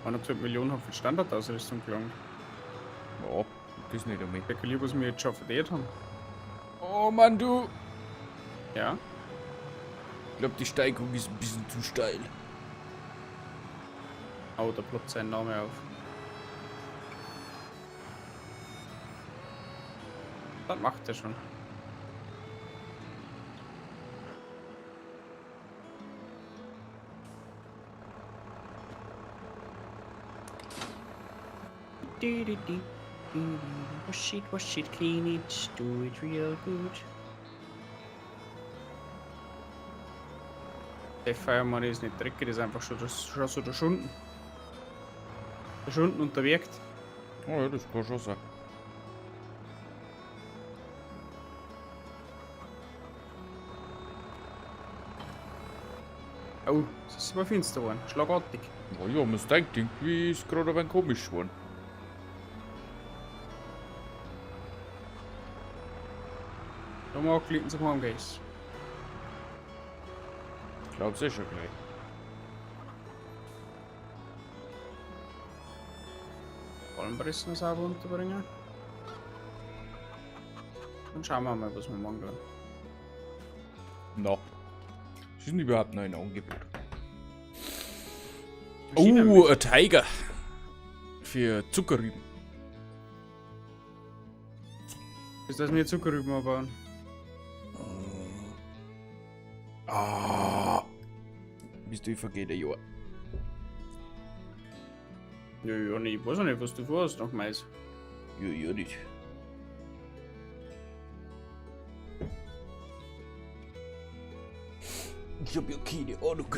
1,5 Millionen hat für Standardausrüstung gelangt. Ja, das nicht einmal. Der Kaliber, was wir jetzt schon verdient haben. Oh Mann, du. Ja. Ich glaube, die Steigung ist ein bisschen zu steil. Oh, da ploppt sein Name auf. Das macht er schon. Du, du, du, du, du. Wash it, clean it, do it real good. Der Feiermann ist nicht dreckig, das ist einfach schon, das, schon so der Schunden. Der Schunden unterwirkt. Oh ja, das kann schon sein. Oh, das ist aber finster geworden. Schlagartig. Oh ja, man denkt, irgendwie ist gerade ein wenig komisch geworden. Da mag glitten zum Heimgehst. Ich glaub's eh schon gleich. Palmpressen sauber unterbringen. Dann schauen wir mal, was wir morgen tun. Na. Was ist denn überhaupt noch ein Angebot? Maschinen Oh, ein Tiger. Für Zuckerrüben. Ist das mir Zuckerrüben anbauen? Ah. Bist du vergeht ein Jahr. Ja, ja, nee, ich weiß ja nicht, was du vorhast nach Mais. Ja, ja, nicht. Ich hab ja keine Ahnung.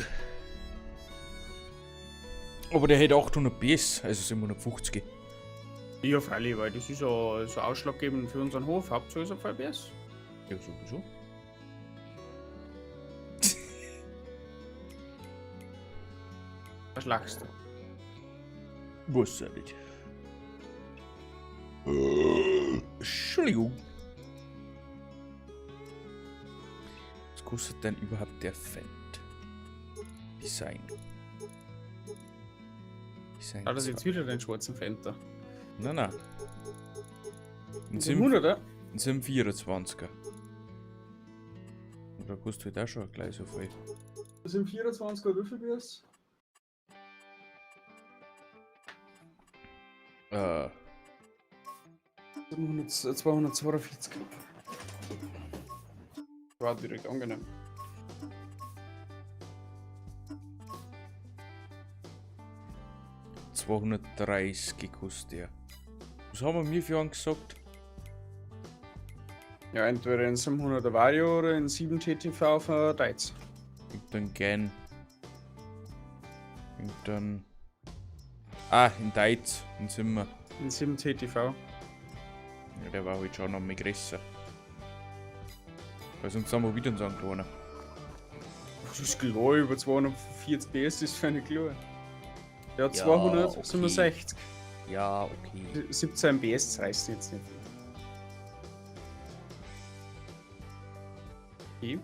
Aber der hätte 800 PS, also 750. Ja, freilich, weil das ist ja so ausschlaggebend für unseren Hof. Hauptsache ist auf PS. Ja, sowieso. Was lachst du? Weiß ja nicht. Entschuldigung. Was kostet denn überhaupt der Fendt? Design. Design. Hat das jetzt wieder den schwarzen Fenter? Nein, nein. Ein Sim, 700, oder? ein Sim 24er. Und da kostet halt auch schon gleich so viel. Das sind 24 oder wie viel PS? Äh, 700, 242. War direkt angenehm. 230 gekostet der. Was haben wir mir für einen gesagt? Ja, entweder in 700er Vario oder in 7 TTV von Deutz. Irgendein Gen. Irgendein. Ah, in Deutsch, in Zimmer. In 7 TTV. Ja, der war halt schon noch mal größer. Weil sonst haben wir wieder so einen kleinen. Das ist klar, über 240 PS ist für eine klar. Der hat Ja, 267. Ja, okay. 17 PS reißen jetzt nicht. Okay.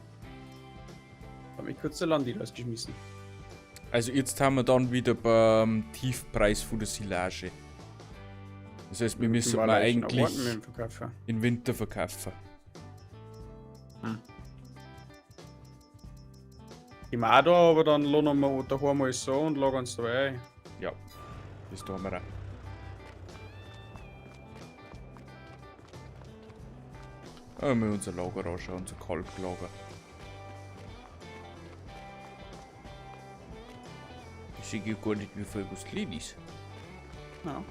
Hab mich kurz der Landi rausgeschmissen. Also jetzt haben wir dann wieder beim Tiefpreis von der Silage. Das heißt, wir müssen War mal leicht noch eigentlich warten mit dem Verkaufen. im Winter verkaufen. Ich mach da, aber dann lohnen wir daheim alles so und lagern es da ein. Ja, das tun wir auch. Einmal unser Lager anschauen, unser Kalklager. Ich sehe ja gar nicht, wie viel was drin ist. Ja.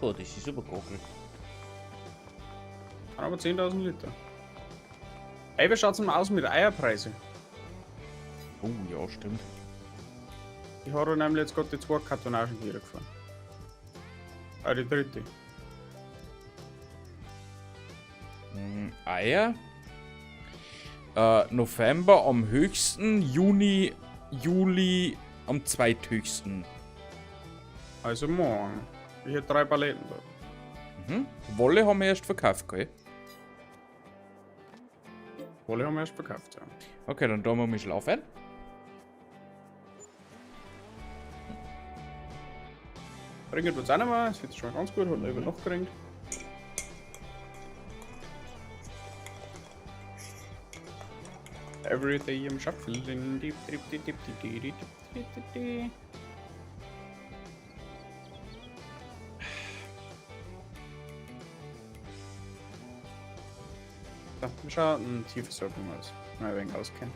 Oh, das ist aber gogel. Aber 10.000 Liter. Ey, wie schaut's denn aus mit Eierpreise? Oh ja, stimmt. Ich habe nämlich jetzt gerade die zwei Kartonagen hier gefahren. Ah, die dritte. Eier. November am höchsten, Juni, Juli am zweithöchsten. Also morgen. Ich hätte 3 Paletten da. Mhm. Wolle haben wir erst verkauft, gell? Wolle haben wir erst verkauft, ja. Okay, dann tun wir mal schlafen. Ringet wird's auch nicht mehr, das wird schon ganz gut, hat noch über Nacht geringt. Every day I'm shuffling. Dip, dip, dip, dip, dip, dip, dip, dip, dip, dip. So, wir schauen ein Tierversorgung aus. Mal ein wenig auskennen.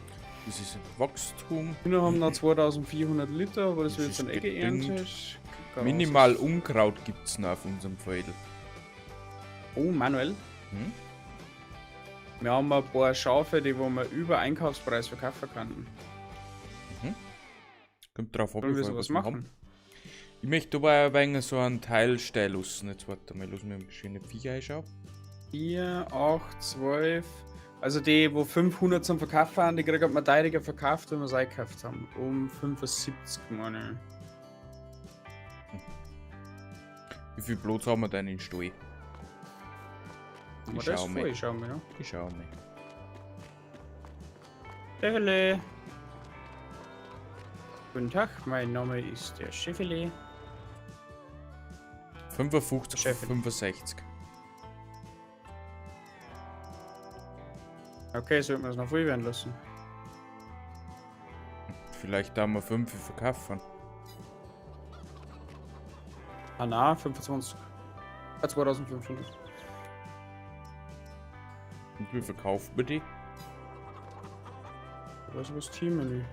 Das ist Wachstum. Wir haben noch 2400 Liter, aber das Das wird jetzt ist dann eh gedüngt. geerntet. Gras Minimal ist- Unkraut gibt es noch auf unserem Feld. Oh, Manuel. Hm? Wir haben ein paar Schafe, die wo wir über Einkaufspreis verkaufen können. Kommt drauf an, Sollen wie wir viel sowas wir haben. machen? Ich möchte aber ein wenig so einen Teil stellen lassen. Jetzt warte mal, lass mir eine schöne Viecher einschauen. 4, 8, 12. Also die, wo 500 zum Verkauf waren, die kriegt man teurer verkauft, wenn wir es eingekauft haben. Um 75, meine Wie viel Platz haben wir denn in Stall? ich. Aber Ich das schau ist mal. voll, ich schau mal, ja. Ich schau mal. Schäfele. Guten Tag, mein Name ist der Schäfele. 55, Chefin. 65. Okay, sollten wir es noch voll werden lassen. Vielleicht da wir 5 verkaufen. Ah na, 25. Ah, 2500. Und wie verkauft man die? Was ist das Teammenü?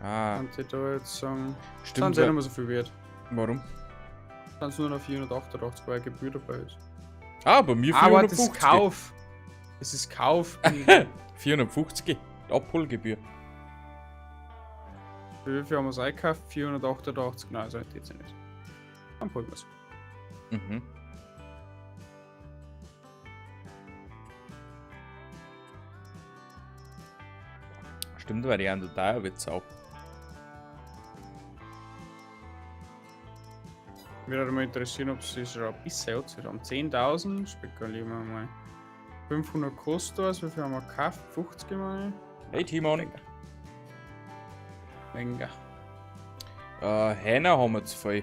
Ah, Kann ich da jetzt sagen. stimmt. Sind eh nicht mehr so viel wert. Warum? Sind nur noch 488, weil Gebühr dabei ist. Ah, bei mir Aber das ist 450. Kauf. Das ist Kauf. 450. Die Abholgebühr. Für wie viel haben wir es eingekauft? 488. Nein, also jetzt nicht. Dann holen wir's. Mhm. Stimmt, weil die anderen teuer wird auch. Mich würde mal interessieren, ob es sich schon ein bisschen hat. Am 10.000, spekulieren wir mal. 500 kostet das, wie viel haben wir gekauft? 50 mal. Hey Timon. Mega. Hähner haben wir zu viel.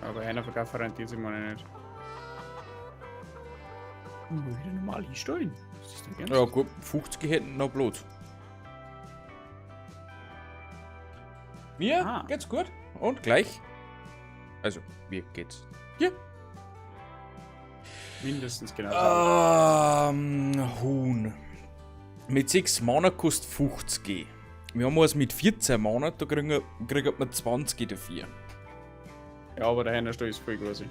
Aber einer verkauft rentiert sich mal nicht. Mal wieder normal hinstellen. Das ist doch Ja gut, 50 hätten noch Blut. Mir Ah. geht's gut. Und gleich. Also, mir geht's. Ja. Mindestens genau. Huhn. Mit 6 Monaten kostet 50. Wir haben was mit 14 Monaten, da kriegen wir 20 dafür. Ja, aber der Hähnerstall ist voll quasi.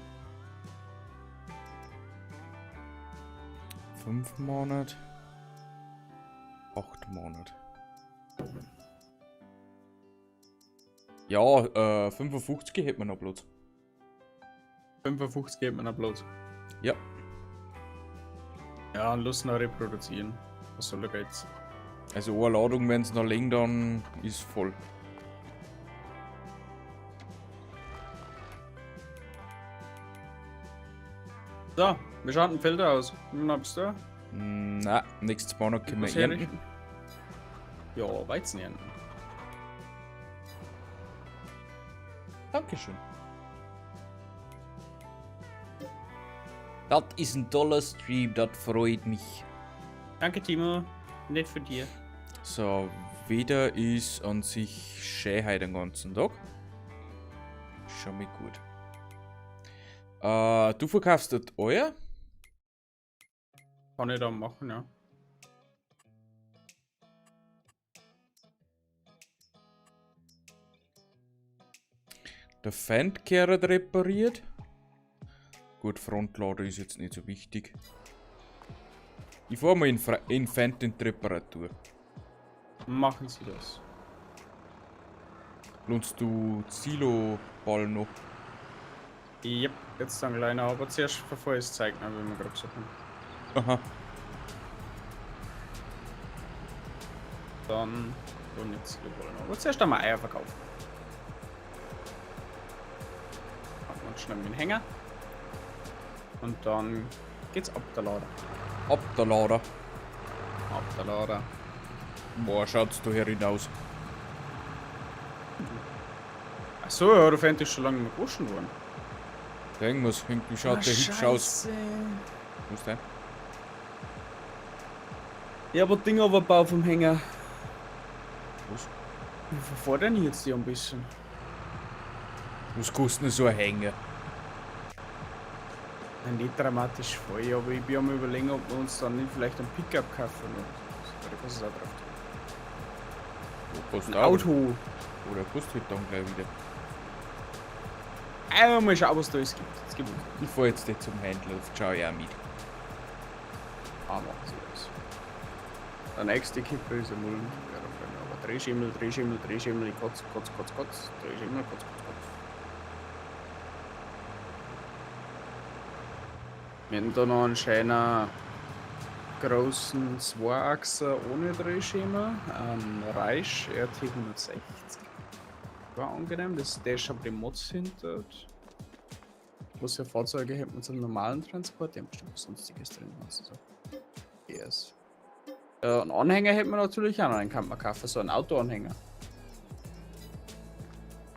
5 Monate. 8 Monate. Ja, 55 hätten wir noch Platz. 55 geht man noch Platz. Ja. Ja, und lass noch reproduzieren. Was soll der Geiz? Also eine Ladung, wenn es noch legen, dann ist voll. So, wie schaut denn Felder aus? Wie bist du da? Na, nächstes Mal noch können Was wir ernten. herrichten? Ja, Weizen ernten. Dankeschön. Das ist ein toller Stream, das freut mich. Danke, Timo. Nett von dir. So, Wetter ist an sich schön heute den ganzen Tag. Schon mal gut. Du verkaufst das Euer? Kann ich da machen, ja. Der Fendkehrer repariert. Gut, Frontlader ist jetzt nicht so wichtig. Ich fahr mal in Fendt in die Reparatur. Machen Sie das. Lohnst du Silo-Ball noch? Yep, jetzt dann kleiner, aber zuerst verfolge ich das Zeug, wie wir gerade gesagt haben. Aha. Dann und jetzt Silo-Ball noch. Aber zuerst einmal Eier verkaufen. schnell mit dem Hänger. Und dann geht's ab der Lader. Ab der Lader. Ab der Lader. Boah, schaut's du herin aus. Achso, ja, der Fendt ist schon lange nicht mehr gewaschen worden. Denk was, irgendwie schaut der hübsch aus. Was denn? Ja, aber Ding aber Bau vom Hänger. Was? Wie verfordern ich jetzt die ein bisschen? Was kostet denn so ein Hänger? Nein, nicht dramatisch voll, aber ich bin am Überlegen, ob wir uns dann nicht vielleicht einen Pickup kaufen oder so. Da kannst du es auch drauf tun. Wo kostet Ein Auto. Oder kostet halt dann gleich wieder. Einmal mal schauen, was da alles gibt. Es gibt Ich fahr jetzt nicht zum Händler, das schau ich auch mit. Ah, machen sie das. Der nächste Kippe ist ein Mullen. Ja, da können wir aber Drehschemel, Drehschemel, Drehschemel, Kotz, Kotz, Kotz, Kotz, Drehschemel, Kotz, Kotz, Kotz. Wir hätten da noch einen schönen großen Zweiachser ohne Drehschema, einen Reisch RT 160. War angenehm, das, der ist aber die Mods hinter. Was für Fahrzeuge hätten wir zum normalen Transport? Die haben bestimmt was sonstiges drin. Also so. Yes. Einen Anhänger hätten wir natürlich auch noch, einen kann man kaufen, so einen Autoanhänger.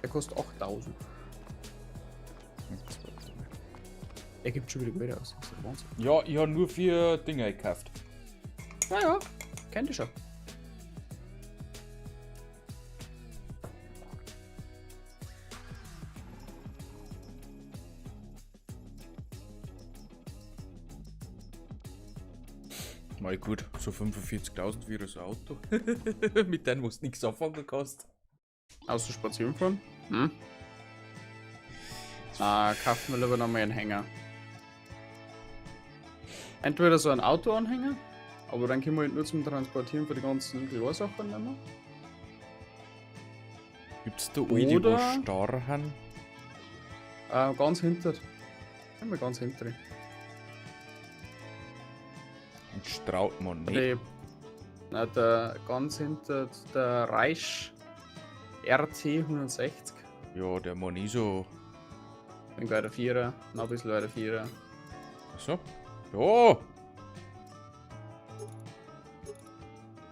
Der kostet 8000. Der gibt schon wieder Geld aus. Das ist der Wahnsinn. Ja, ich hab nur 4 Dinger gekauft. Naja, kennt ihr schon. Mal gut, so 45.000 für das Auto. Mit denen musst du nichts anfangen kannst. Außer spazieren fahren? Hm? Na, kaufen wir lieber nochmal einen Hänger. Entweder so einen Autoanhänger, aber dann können wir halt nur zum Transportieren für die ganzen Chlorsachen nehmen. Gibt's da alte, die Oder- wo starr haben? Ganz hinter. Immer ganz hinter. Und Strautmann, nicht? Die, na, der ganz hinter der Reisch RT 160. Ja, der Mann ist so. Ein weiter Vierer, noch ein bisschen weiter Vierer. So. Ja!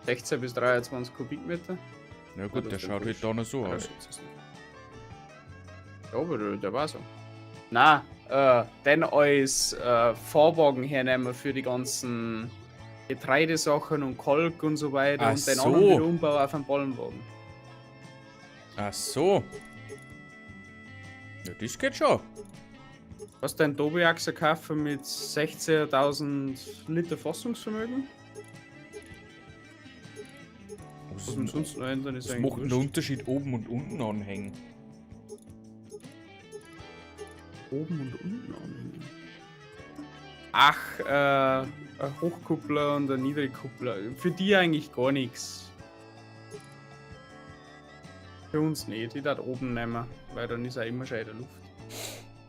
16 bis 23 Kubikmeter. Na gut, das der ist schaut halt wurscht. da noch so Ja, aus. das ist nicht. Ja, aber der war so. Na, den als Fahrwagen hernehmen für die ganzen Getreidesachen und Kalk und so weiter Ach und den so. anderen wieder umbauen auf einen Bollenwagen. Ach so. Ja, das geht schon. Was dein Dobiaxer kaufen mit 16.000 Liter Fassungsvermögen? Was, Was man sonst noch ändern ist was eigentlich macht denn der wurscht. Unterschied oben und unten anhängen? Oben und unten anhängen. Ach, ein Hochkuppler und ein Niedrigkuppler. Für die eigentlich gar nichts. Für uns nicht. Ich darf oben nehmen, weil dann ist auch immer schon in der Luft.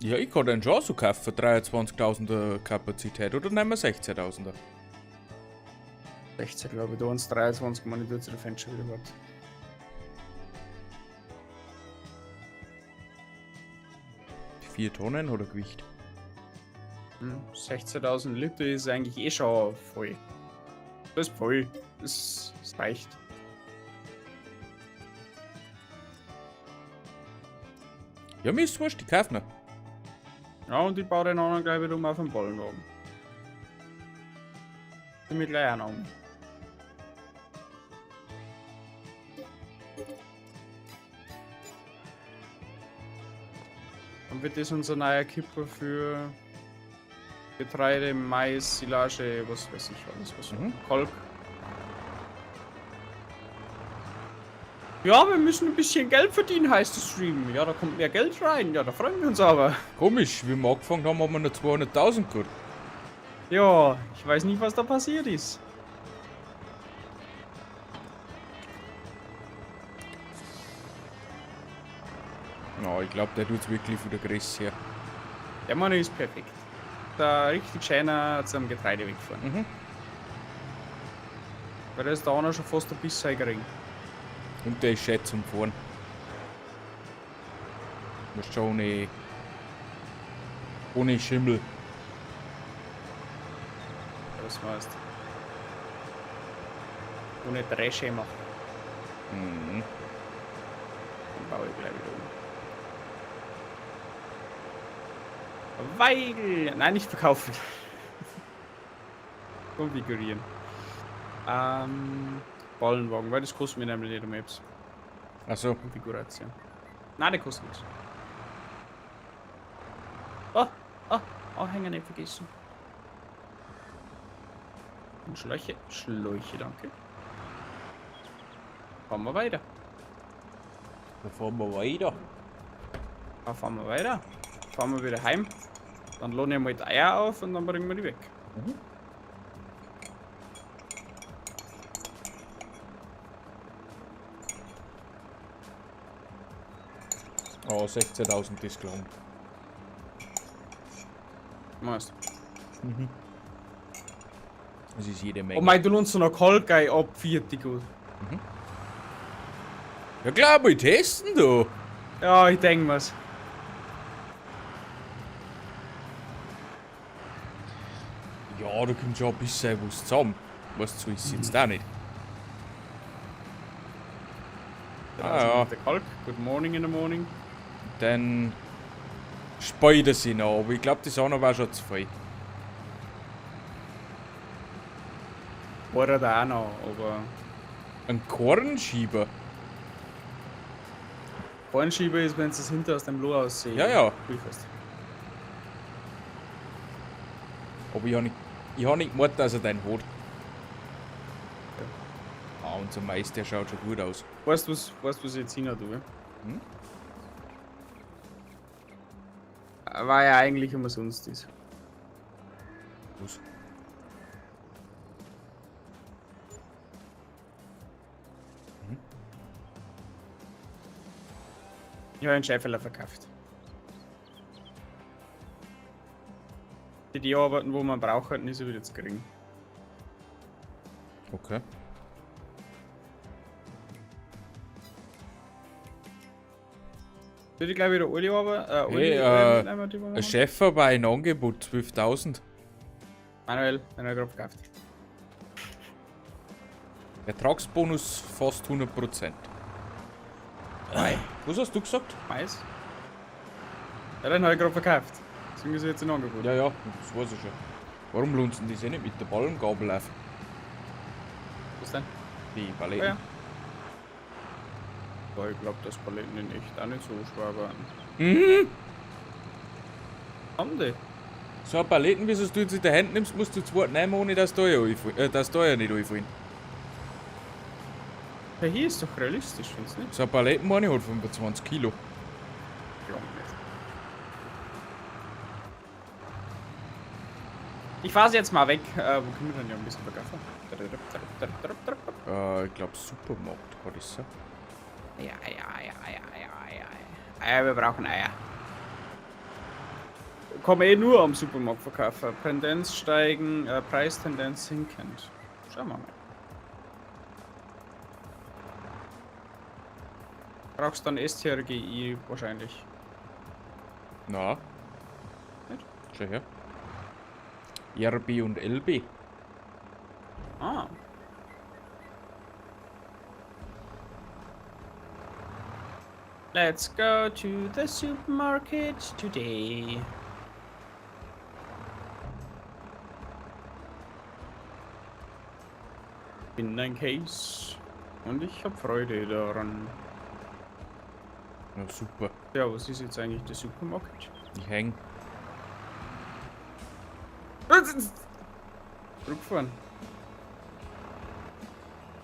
Ja, ich kann den schon so kaufen, 23.000er Kapazität oder nehmen wir 16.000er. 16, glaube ich. Da waren es 23, meine ich, tut sich der Fenster wieder was. 4 Tonnen oder Gewicht? 16.000 Liter ist eigentlich eh schon voll. Das ist voll. Das reicht. Ja, mir ist wurscht, ich kauf noch. Ja, und ich baue den anderen gleich wieder um auf den Bollenwagen. Ich mir gleich auch noch um. Dann wird das unser neuer Kipper für Getreide, Mais, Silage, was weiß ich alles, was Kalk. Ja, wir müssen ein bisschen Geld verdienen, heißt das Stream. Ja, da kommt mehr Geld rein. Ja, da freuen wir uns aber. Komisch, wie wir angefangen haben, haben wir noch 200.000 gehabt. Ja, ich weiß nicht, was da passiert ist. Na, ich glaub, der tut's wirklich von der Größe her. Der Mann ist perfekt. Da richtig schöner zum Getreide wegfahren. Weil der ist da auch noch schon fast ein bisschen gering. Und der ist schön zum Fahren. Musst schon ohne Ohne Schimmel. Was meinst? Ohne Drehschema. Mhm. Dann baue ich gleich wieder um. Weil. Nein, nicht verkaufen. Konfigurieren. Ballenwagen, weil das kostet mir nämlich nicht um Apps. Achso, Konfiguration. Nein, der kostet nichts. Oh, oh, Anhänger nicht vergessen. Und Schläuche. Schläuche, danke. Fahren wir weiter. da fahren wir weiter. Da fahren wir weiter. Fahren wir wieder heim. Dann lohne ich mal die Eier auf und dann bringen wir die weg. Mhm. Oh, 16.000 ist gelangt. Meinst Mhm. Das ist jede Menge. Oh mein, du lohnst noch Kalk ein ab, 40 gut. Ja klar, mal testen, du. Ja, ich denk mir's. Ja, da kommt schon ein bisschen was zusammen. Weißt du, so ist es jetzt auch nicht. Ah, ja. Der Kalk. Good morning in the morning. Dann speit sie noch, aber ich glaube, das andere war schon zu viel. War er da auch noch, aber. Ein Kornschieber. Kornschieber ist, wenn es das hinter aus dem Loch aussieht. Ja, ja. Prüfest. Aber ich habe nicht, ich hab nicht gemeint, dass er den hat. Ah, unser Mais, der schaut schon gut aus. Weißt du, was ich jetzt hin tue? Hm? War ja eigentlich umsonst ist. Was? Ich habe einen Schäferler verkauft. Die arbeiten, wo man braucht, ist er wieder zu kriegen. Okay. Soll ich gleich wieder alle arbeiten? Hey, alle mitnehmen, die wir Ein haben? Schäfer war ein Angebot, 12.000. Manuel, den habe ich gerade verkauft. Ertragsbonus fast 100%. Was hast du gesagt? Mais? Ja, den habe ich gerade verkauft. Deswegen ist er jetzt ein Angebot. Ja, ja, das weiß ich schon. Warum lunzen die sich nicht mit der Ballengabel auf? Was denn? Die Paletten. Ah, ja. Aber ich glaube, dass Paletten in echt auch nicht so schwer waren. Mhm. Haben die? So ein Paletten, wie du jetzt in der Hand nimmst, musst du zwei nehmen, ohne dass da ja, dass da ja nicht einfallen. Ja, hier ist doch realistisch, findest du nicht? So ein Paletten meine ich hat 25 Kilo. Glaub nicht. Ich fahre jetzt mal weg. Wo können wir denn ja ein bisschen verkaufen? Ich glaube Supermarkt war das so. Ja, ja, ja, ja, ja, ja. Eier, wir brauchen Eier. Kann man eh nur am Supermarkt verkaufen. Tendenz steigen, Preistendenz sinkend. Schauen wir mal. Brauchst dann STRGI wahrscheinlich. Na. Nicht? Schau her. RB und LB. Ah. Let's go to the supermarket today. Bin ein Case und ich hab Freude daran. Na super. Ja, was ist jetzt eigentlich der Supermarket? Ich häng. Zurückfahren.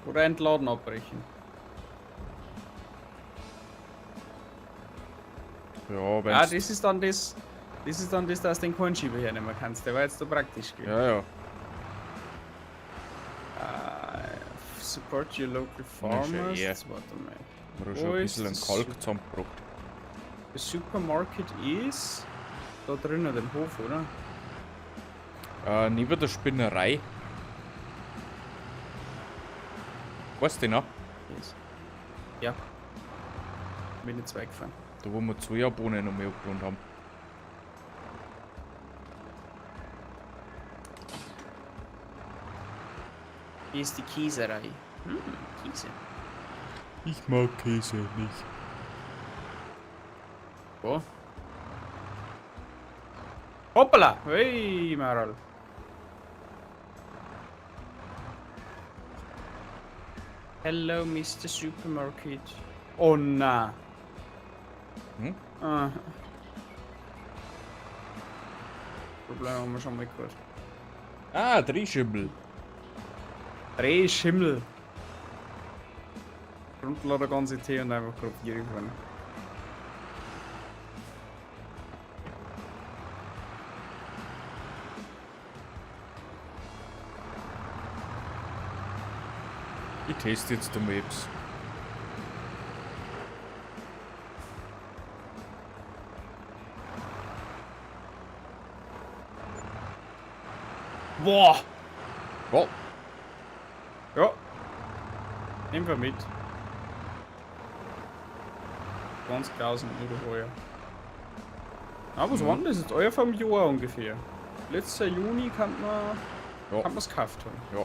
Oder entladen abbrechen. Ja, Ja, wenn's. das ist dann das. Das ist dann das, dass du den Kornschieber hernehmen kannst. Der war jetzt da praktisch gewesen. Ja, ja. Support your local Na, farmers. schon eher. Jetzt warte mal. Wir haben schon Wo ein ist bisschen einen das Kalk zusammengebracht. The Supermarket ist da drinnen, dem Hof, oder? Neben der Spinnerei. Weißt du noch? Yes. Ja. Bin ich zwei gefahren. Da wo wir Sojabohnen noch mehr abgelohnt haben. Hier ist die Käserei. Hm, Käse. Ich mag Käse nicht. Wo? Hoppala! Hey, Maral. Hello, Mr. Supermarket. Oh na. Hm? Ah. Problem haben wir schon mal gehört. Ah, Drehschimmel. Drehschimmel. Runterladen der ganze Tee und einfach probieren können. Ich teste jetzt die Maps. Boah! Oh, Ja. Nehmen wir mit. 20.000 Euro heuer. Aber was war denn das jetzt? Euer vom Jahr ungefähr. Letzter Juni kann man Ja. kann man's gekauft haben. Ja.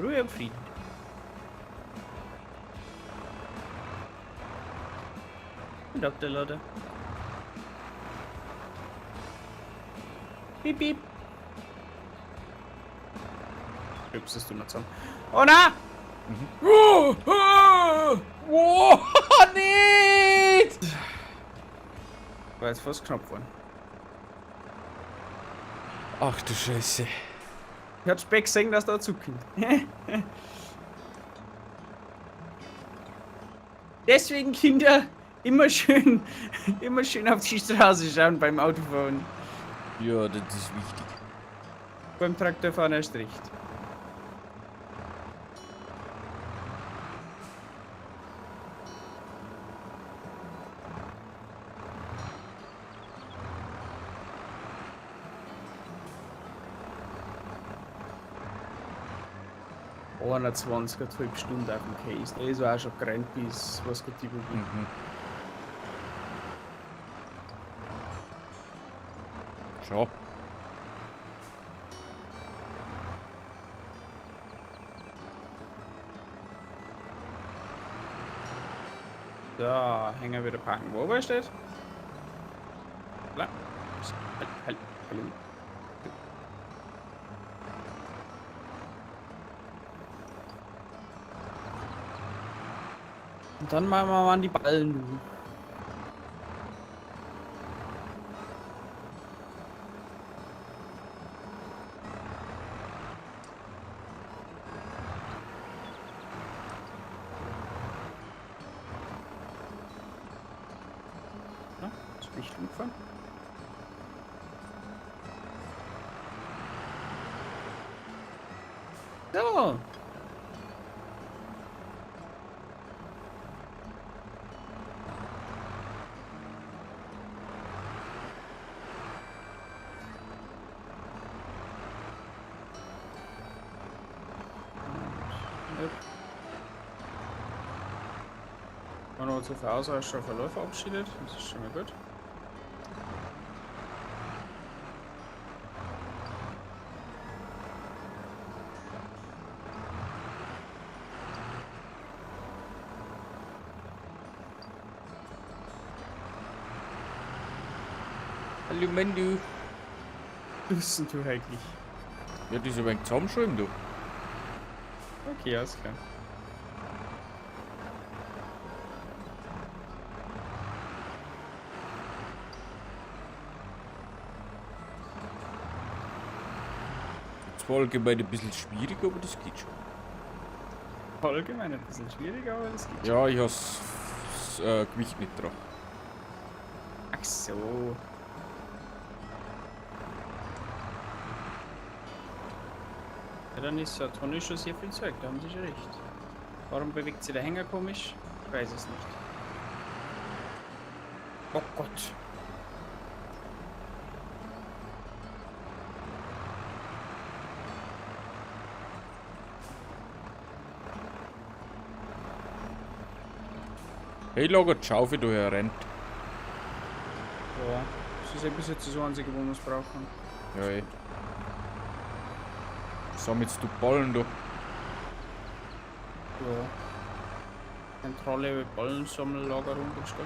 Ruhe und Frieden. Und ab der Lade. Piep, piep. Hübsch, du nicht sagen. Oh na! Oh, oh, oh, nicht! War jetzt fast knapp geworden. Ach du Scheiße. Ich hab Speck gesehen, dass da Zug kommt. Deswegen, Kinder, immer schön auf die Straße schauen beim Autofahren. Ja, das ist wichtig. Beim Traktorfahren erst recht. Einundzwanzig, halbe Stunde auf dem Case. Der ist auch schon gerannt bis was Gott die gibt. Mhm. Schau. So, Hänger wieder parken. Wo war steht? Halt, halt, hallo. Und dann machen wir mal an die Ballen, du. Na, ist mich umgefahren? So. Yep. Man hat sich von schon Verlauf verabschiedet. Das ist schon mal gut. Hallo Mendu. Wissen du eigentlich? Ja, das ist ein wenig zusammenschreiben, du. Okay, alles klar. Zwar allgemein ein bisschen schwierig, aber das geht schon. Allgemein ein bisschen schwierig, aber das geht Ja, ich hab's das Gewicht nicht drauf. Ach so. Ja, dann ist so eine Tonne schon sehr viel Zeug, da haben Sie schon recht. Warum bewegt sich der Hänger komisch? Ich weiß es nicht. Oh Gott. Hey, lager die Schaufel da herrennt. Ja, das ist ja bis jetzt das Einzige, wo wir es brauchen. Ja, ey. Sammelst du Ballen da? Ja. Zentrale Ballensammellagerung, das ist gut.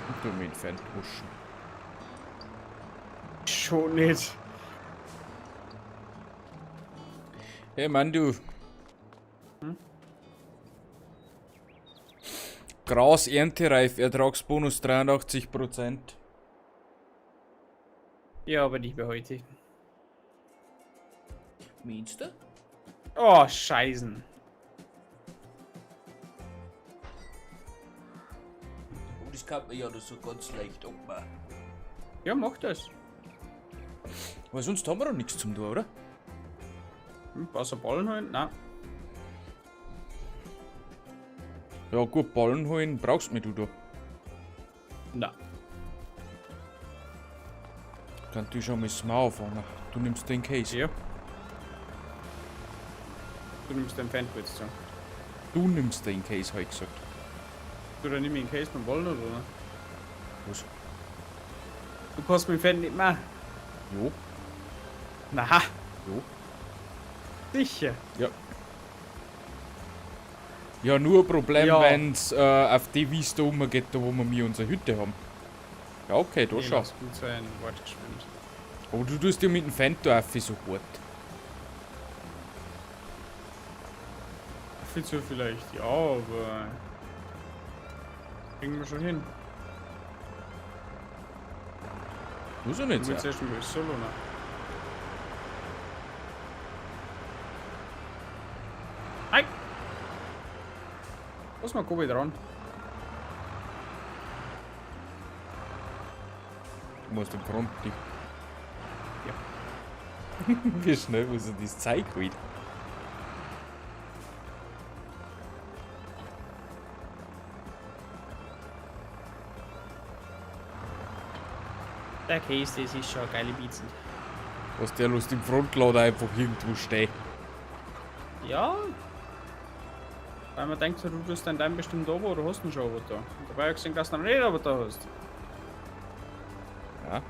Und du mit entfernt huschen. Schon nicht. Hey Mann, du. Hm? Gras erntereif, Ertragsbonus 83%. Ja, aber nicht mehr heute. Meinst du? Oh, Scheißen. Oh, das kann man ja nur so ganz leicht abmachen. Ja, mach das. Weil sonst haben wir doch nichts zum tun, oder? Hm, außer Ballen holen? Nein. Ja gut, Ballen holen brauchst du mich du da. Na. Kann du schon mit Smau anfangen. Du nimmst den Case. Ja. Du nimmst den Fanwitz zu. Du nimmst den Case, hab ich gesagt. Du dann nimm ich den Case mit dem Ballen, oder? Was? Du kannst mit dem Fan nicht mehr. Jo. Na. Jo. Sicher. Ja. Ja, nur ein Problem, Ja. wenn's auf die Wiese da rumgeht, da wo wir mir unsere Hütte haben. Ja, okay, da schon. Lass gut sein, warte geschwind. Aber du tust ja mit dem Fenster auf so gut. Viel zu vielleicht, ja, aber kriegen wir schon hin. Muss ja Du nicht willst sein. erst mal solo, ne? Ei! Lass mal Kobe dran. Du musst den Front nicht. Ja. Wie schnell muss er das Zeug holt. Der Case, das ist schon eine geile Beats. Was der lässt im Frontlader einfach irgendwo stehen. Ja. Weil man denkt, du tust dein bestimmt da oder hast ihn schon aber da. Und dabei hab ich gesehen, dass du noch nicht aber da hast. Ja.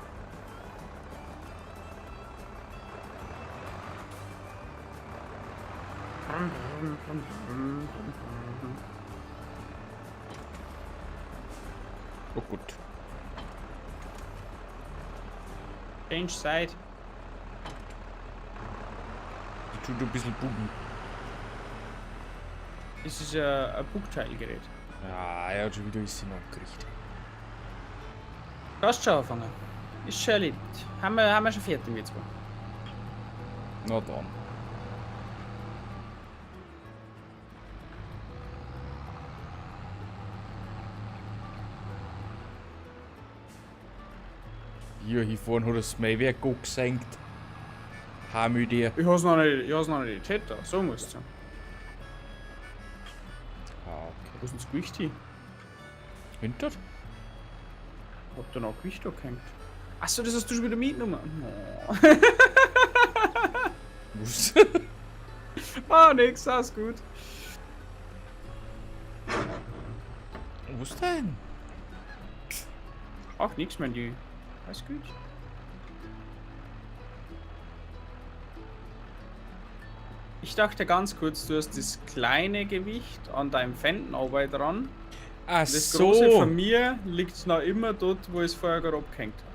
Oh gut. Change side. Die tut ein bisschen bugen. Das ist ein Bugteilgerät. Ja, er hat schon wieder ein bisschen angekriegt. Kannst schon anfangen. Ist schon erledigt. Haben wir schon fertig jetzt. Na dann. Hier, hier vorne hat das Mähwerk gesenkt. Hamü dir. Ich hab's noch nicht, ich hab's noch nicht Täter. So muss es sein. Ah, okay. Wo ist denn das Gewicht hin? Hinter? Hab da noch Gewicht da gehängt? Achso, das hast du schon wieder mitgenommen. Oh. Was? Ah, nix, alles gut. Was denn? Ach, nix, mein die. Alles gut. Ich dachte ganz kurz, du hast das kleine Gewicht an deinem Fendenarbeit dran. Ach Das so. große von mir liegt noch immer dort, wo ich es vorher gerade abgehängt habe.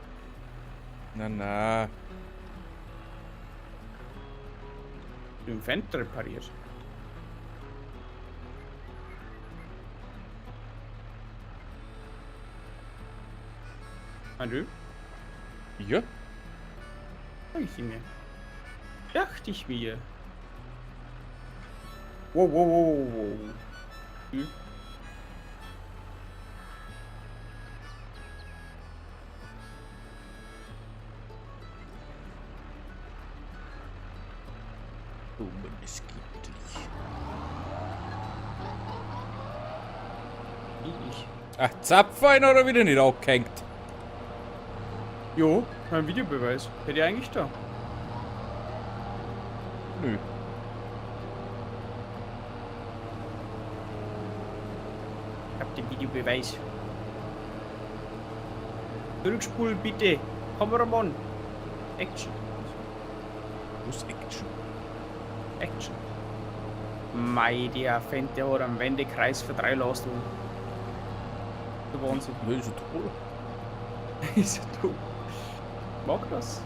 Na, na. Den Fendt repariert. Hallo? Ja? Sag ich mir. Dachte ich mir. Wow, wow, wow, wow. Hm. Oh Mann, das geht nicht. Wie ich. Ach, Zapfein hat er wieder nicht abgehängt. Jo, mein Videobeweis. Hätte ich eigentlich da. Nö. Den Videobeweis. Zurückspulen bitte. Kameramann. Action. Was Action? Action. Mei, der Fendt, der hat einen Wendekreis für 3 Lastwagen. Der Wahnsinn. Ja, ist ja toll. Ist ja toll. Mag das.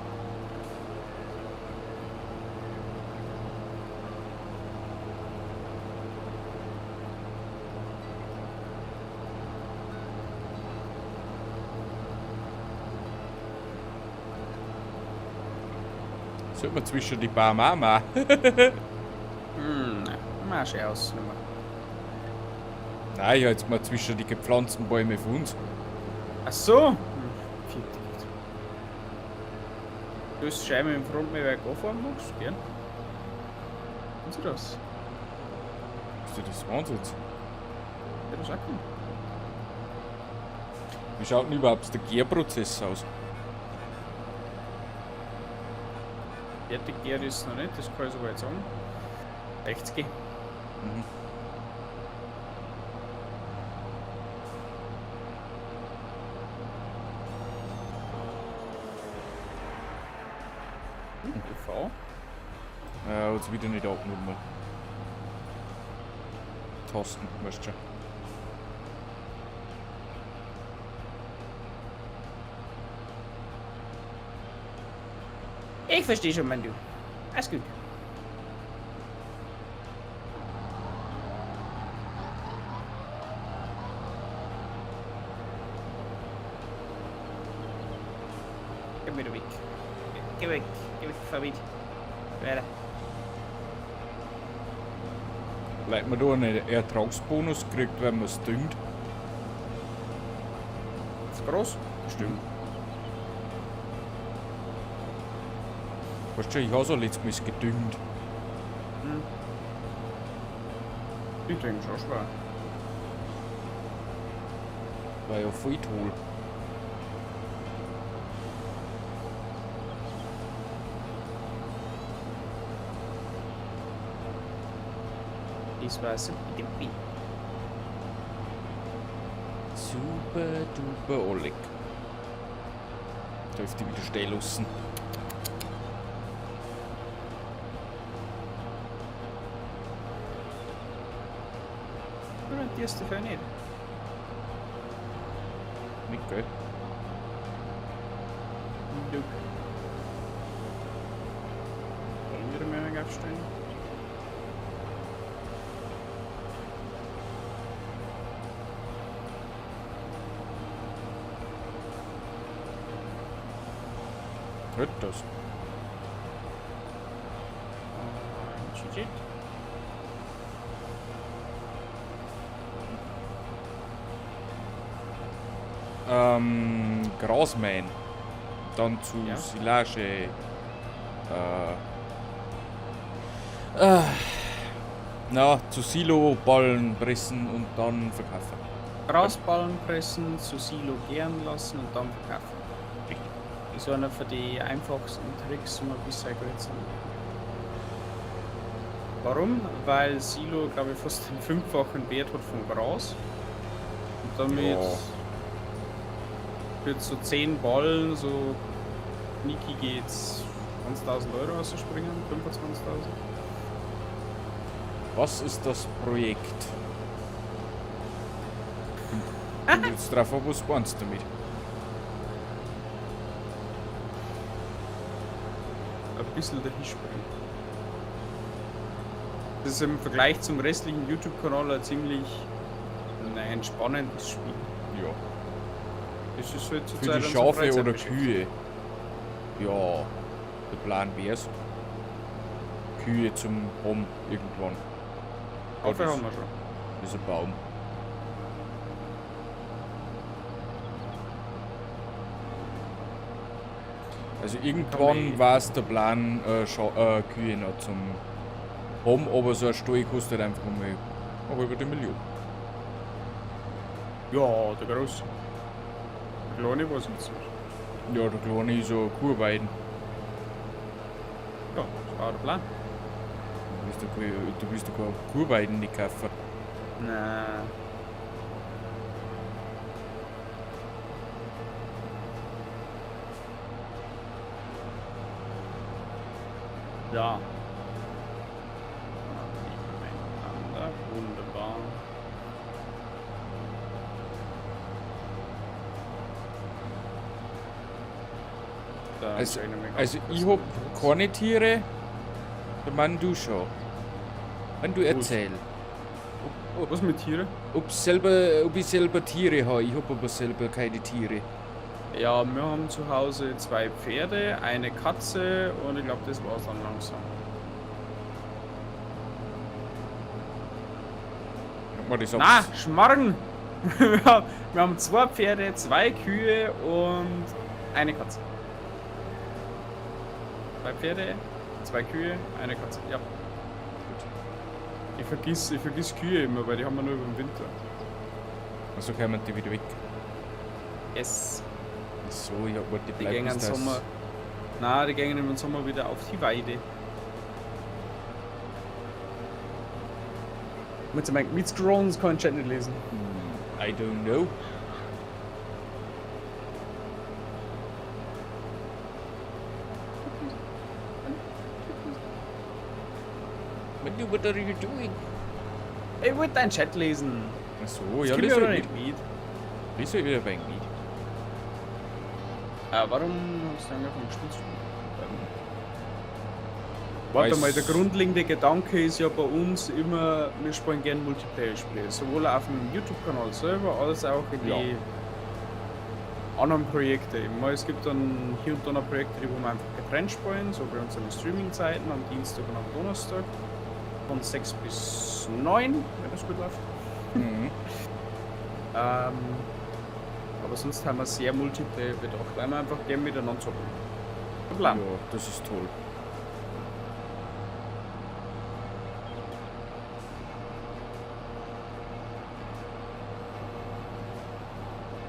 Sollte man zwischen die Bäume auch machen. Hm, na, schön aus. Nein, ja, jetzt mal zwischen die gepflanzten Bäume von uns. Ach so. Du hast scheinbar im Frontmähwerk anfahren magst, gern. Kannst du das? Ist ja das Wahnsinn. Ja, das auch kann. Wie schaut denn überhaupt der Gärprozess aus? Fertig gärt ist es noch nicht, das kann ich sogar jetzt sagen. 60. Mhm. UV. Ja, hat's wieder nicht abgenommen. Tasten, weißt du schon. Ich verstehe schon, mein Du. Alles gut. Geh mir weg. Geh weg. Geh weg, fahr mit. Weiter. Leute, man da einen Ertragsbonus kriegt, wenn man es düngt. Ist groß? Stimmt. Weißt du, ich habe so letztes Mal gedüngt. Hm. Ich denke schon schwer. War ja voll toll. Das war super duper. Super duper Oleg. Dürfte ich wieder stehen lassen. Du rentierst dich ja nicht. Nicht, gell? Nope. Wollen wir mehr aufstellen? Hört das? GG. Grasmähen. Dann zu Ja. Silage. Na, zu Silo, Ballen pressen und dann verkaufen. Grasballen pressen, zu Silo gären lassen und dann verkaufen. Richtig. Das ist einer von den einfachsten Tricks, um ein bisschen Geld zu machen. Warum? Weil Silo, glaube ich, fast den 5-fachen Wert hat vom Gras. Und damit Ja. wird so 10 Ballen, so Niki geht's 20.000 Euro rausspringen, 25.000. Was ist das Projekt? Kommt jetzt drauf an, was meinst du damit? Ein bisschen dahinspringen. Das ist im Vergleich zum restlichen YouTube-Kanal ein ziemlich entspannendes Spiel. Ja. Das ist halt Für zurzeit die unser Schafe oder Freizeitbeschäftigung. Kühe? Ja, der Plan wär's. Kühe zum Hom irgendwann. Schafe das haben wir schon. ist ein Baum. Also irgendwann war es der Plan, Kühe noch zum haben, aber so ein Stall kostet einfach mal eine halbe Million. Ja, der Große. Der Kleine weiß ich jetzt nicht. Ja, der Kleine ist ja Kuhweiden. Ja, das war der Plan. Du willst doch keine Kuhweiden nicht kaufen. Nein. Ja. Nebeneinander. Wunderbar. Da Also, schau ich noch mal ganz also kurz ich hab nach. keine Tiere. Der Mann, du schon. Wenn du Was? erzähl. Was mit Tiere? Ob ich selber Tiere habe. Ich hab aber selber keine Tiere. Ja, wir haben zu Hause zwei Pferde, eine Katze und ich glaube, das war's dann langsam. Hat man das Na, Schmarrn! Wir haben zwei Pferde, zwei Kühe und eine Katze. Zwei Pferde, zwei Kühe, eine Katze. Ja. Gut. Ich vergiss Kühe immer, weil die haben wir nur über den Winter. Also kommen die wieder weg. Yes. So, ich hab die Die bleiben gehen im bis das- Sommer. Na, die gehen im Sommer wieder auf die Weide. Mit so meinem Mitscrollen kann ich Chat nicht lesen. I don't know. Manu, what are you doing? Ich wollte deinen Chat lesen. Ach so, Das ja, krieg ich lies aber halt nicht mit. mit. Lies halt wieder ein wenig mit. Warum hast du angefangen gespielt zu spielen? Warte Weil's- mal, der grundlegende Gedanke ist ja bei uns immer, wir spielen gerne Multiplayer-Spiele. Sowohl auf dem YouTube-Kanal selber als auch in Ja. die anderen Projekte. Ich meine, es gibt dann hier und da noch Projekte, die wo wir einfach getrennt spielen, so bei unseren Streaming-Zeiten am Dienstag und am Donnerstag. Von 6 bis 9, wenn das gut läuft. Mhm. Aber sonst haben wir sehr Multiplayer bedacht, weil wir einfach gerne miteinander zocken. Ja, das ist toll.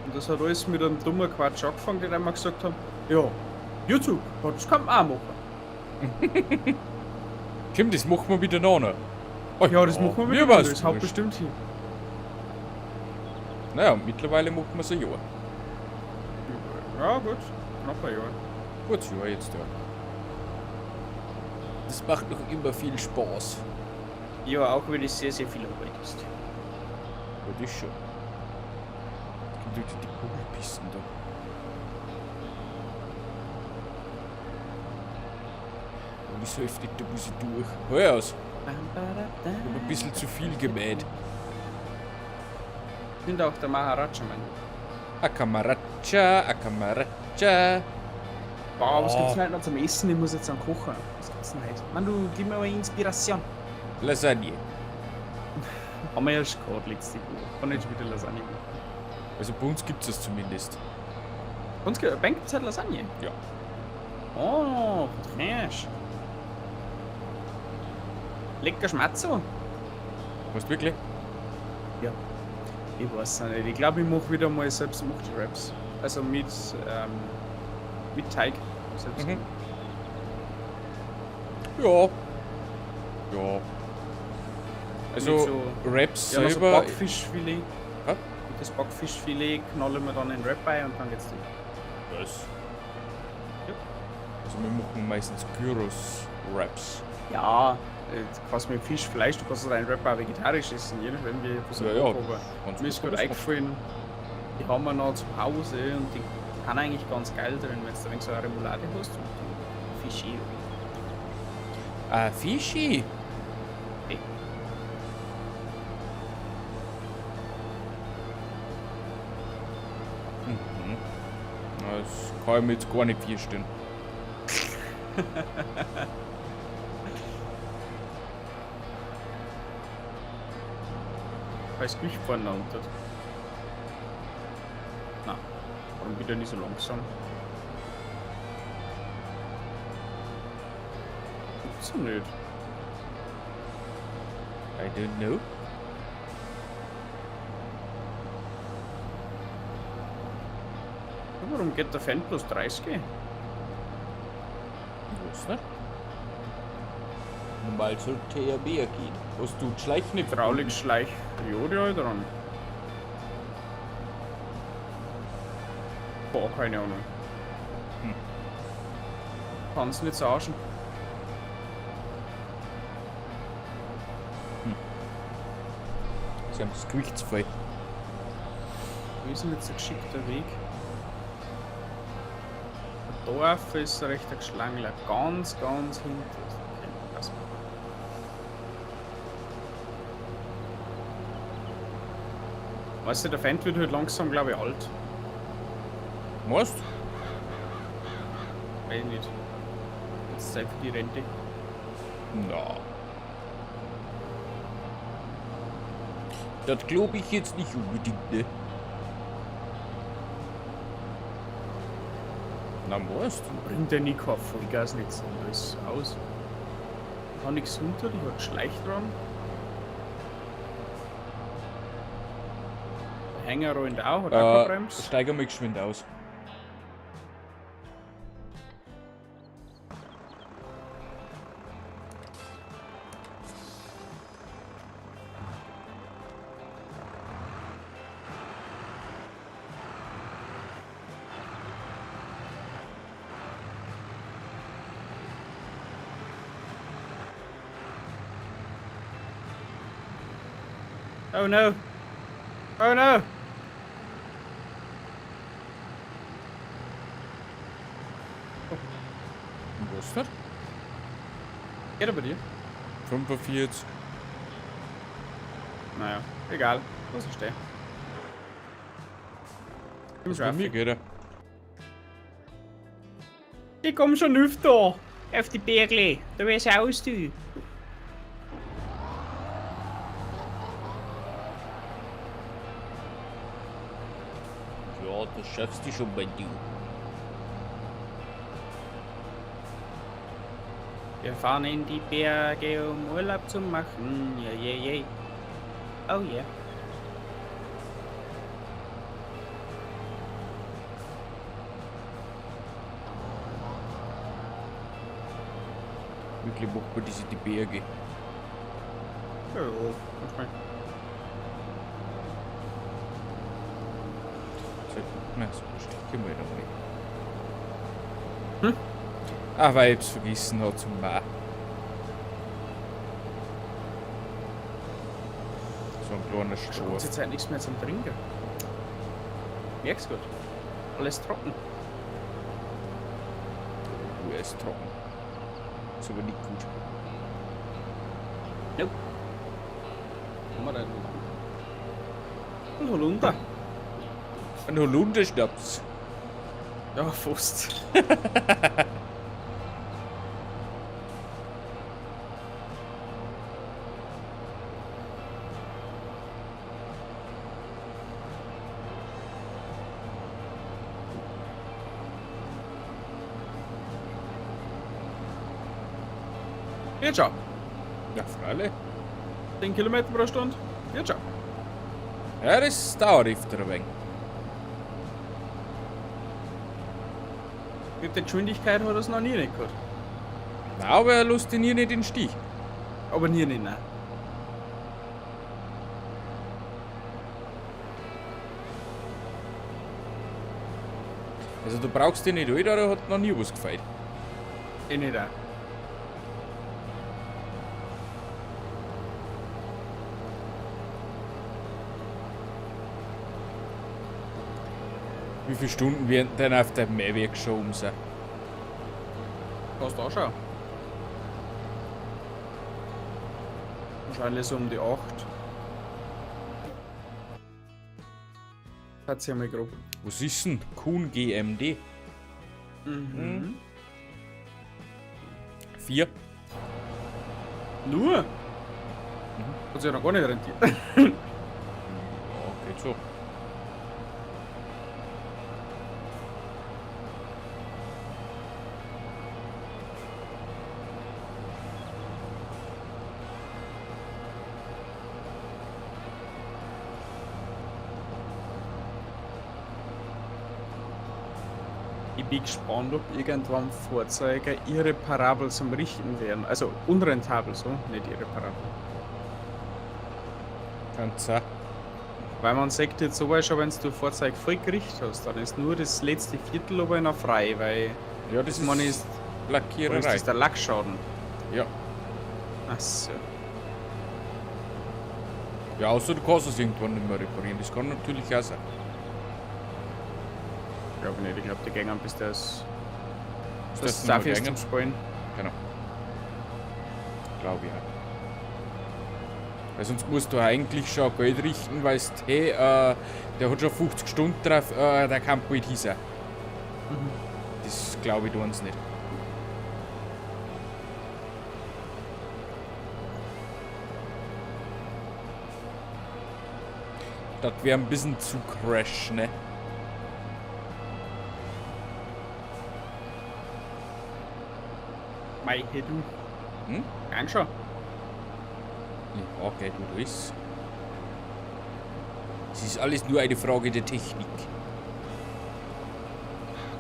Und das hat alles mit einem dummen Quatsch angefangen, den wir gesagt haben, ja, YouTube, das kann man auch machen. Kim, das machen wir miteinander. Oh, Ja, das machen wir mir miteinander, war's das haut wurscht. bestimmt hin. Naja, mittlerweile machen wir es ein Jahr. Ja, gut, knapp ein Jahr. Gut, Jahr jetzt, ja. Das macht noch immer viel Spaß. Ja, auch wenn es sehr, sehr viel Arbeit ist. Ja, das schon. Jetzt kommt wieder die Kugelpisten da. Und ich so heftig, da muss ich durch. Hör aus. Ich hab ein bisschen zu viel gemäht. Ich bin auch der Maharaja, mein. Akamaracha, Akamaracha. Boah, was Oh. gibt's denn heute noch zum Essen? Ich muss jetzt dann kochen. Was gibt's denn heute? Mann, du, gib mir mal Inspiration. Lasagne. Haben wir ja schon gehabt letzte Woche. Kann ich schon wieder Lasagne machen. Also bei uns gibt es das zumindest. Bei uns gibt's halt Lasagne. Ja. Oh, fresh. Lecker Schmatzo. Weißt du wirklich? Ja. Ich weiß nicht. Ich glaube, ich mache wieder mal selbstgemachte Wraps. Also mit Teig. Selbst Mhm. Ja. Ja. Also Mit so- Wraps Ja, noch so selber. Backfischfilet. Hä? Und das Backfischfilet knallen wir dann in den Wrap bei und dann geht's durch. Was? Ja. Also wir machen meistens Gyros-Wraps. Ja, du kannst mit Fisch, Fleisch, du kannst deinen Wrap auch vegetarisch essen, je nachdem wie was Ja, du ja. aber Ganz mir ist gut gerade eingefallen, die haben wir noch zu Hause und die kann eigentlich ganz geil drin, wenn du ein wenig so eine Remoulade hast und dann Fischi. Ah, Fischi. Hey. Mhm. Na, das kann ich mir jetzt gar nicht vorstellen. Weil das Gewicht vorne da unter. Na, warum wieder nicht so langsam? Gibt's doch nicht. I don't know. Ja, warum geht der Fan plus 30? Ich weiß nicht. Normal sollte er mehr gehen. Hast du die Schleifen nicht Hydraulik Schleich. Ja, die hab ich dran. Boah, keine Ahnung. Hm. Kann's nicht sagen. Ist ihm das Gewicht zu viel. Wo ist denn jetzt der geschickte Weg? Der Dorf ist recht ein Geschlangler. Ganz, ganz hinten. Okay, lass mal. Weißt du, der Fendt wird halt langsam, glaube ich, alt. Weißt? Weiß ich nicht. Jetzt Zeit für die Rente. Na. Das glaube ich jetzt nicht unbedingt, ne? Na, weißt? Bringt der Nico auf Vollgas nicht so alles aus. Hat nichts unter, ich hab Schleichraum. Der Hänger rollt auch, hat auch keine Bremse. Steiger mich geschwind aus. Oh no! Oh no! Was ist das? Geht er bei dir? 45. Naja, egal. Lass ihn stehen. Im Was bei mir Traffic. geht er. Ich komm schon öfter! Auf die Bergle! Da wär's aus, du! Ja, das schaffst du schon bei dir. Wir fahren in die Berge, um Urlaub zu machen. Yeah, yeah, yeah. Oh yeah. Wirklich macht man diese die Berge. Ja, manchmal. So, na, so steck ich mal noch Hm? Ah, weil ich's vergessen hat zum Machen. So ein kleiner Schon Stroh. zur Zeit nichts mehr zum Trinken. Merkst gut. Alles trocken. Oh, er ist trocken. Ist aber nicht gut. Nope. Haben wir da denn? Ein Holunder. Ein Holunderschnaps. Ja, fast. Geht schon. Ja, freilich. 10 Kilometer pro Stunde. Geht schon. Ja, das dauert öfter ein wenig. Mit der Geschwindigkeit hat er es noch nie nicht gehabt. Na, aber er lässt ihn hier nicht in den Stich. Aber nie nicht, nein. Also du brauchst den nicht alt, oder hat noch nie was gefällt. Eh nicht auch. Wie viele Stunden werden denn auf dem Mähwerk schon um sein? Kannst du anschauen. Wahrscheinlich so um die 8. Hat's ja mal grob. Was ist denn? Kuhn GMD? Mhm. 4? Nur? Hat sich ja noch gar nicht rentiert. Ja, geht so. Ich bin gespannt, ob irgendwann Fahrzeuge irreparabel zum Richten werden. Also unrentabel so, nicht irreparabel. Kann's sein. Weil man sagt jetzt so schon, wenn du Fahrzeug voll gerichtet hast, dann ist nur das letzte Viertel aber noch frei, weil Ja, das ist man ist, oder Lackiererei. ist das der Lackschaden? Ja. Ach so. Ja, außer du kannst es irgendwann nicht mehr reparieren. Das kann natürlich auch sein. Glaube nicht, ich glaube, die gängen bis das. Ist Das nicht darf mehr ich gängen? zum Spielen. Genau. Glaube ich auch. Weil sonst musst du eigentlich schon Geld richten, weil hey, der hat schon 50 Stunden drauf, der kann bald hin sein. Das glaube ich tun sie nicht. Das wäre ein bisschen zu crash, ne? Mei, hey du. Hm? Gang schon. Ja, okay, du das. Es ist alles nur eine Frage der Technik.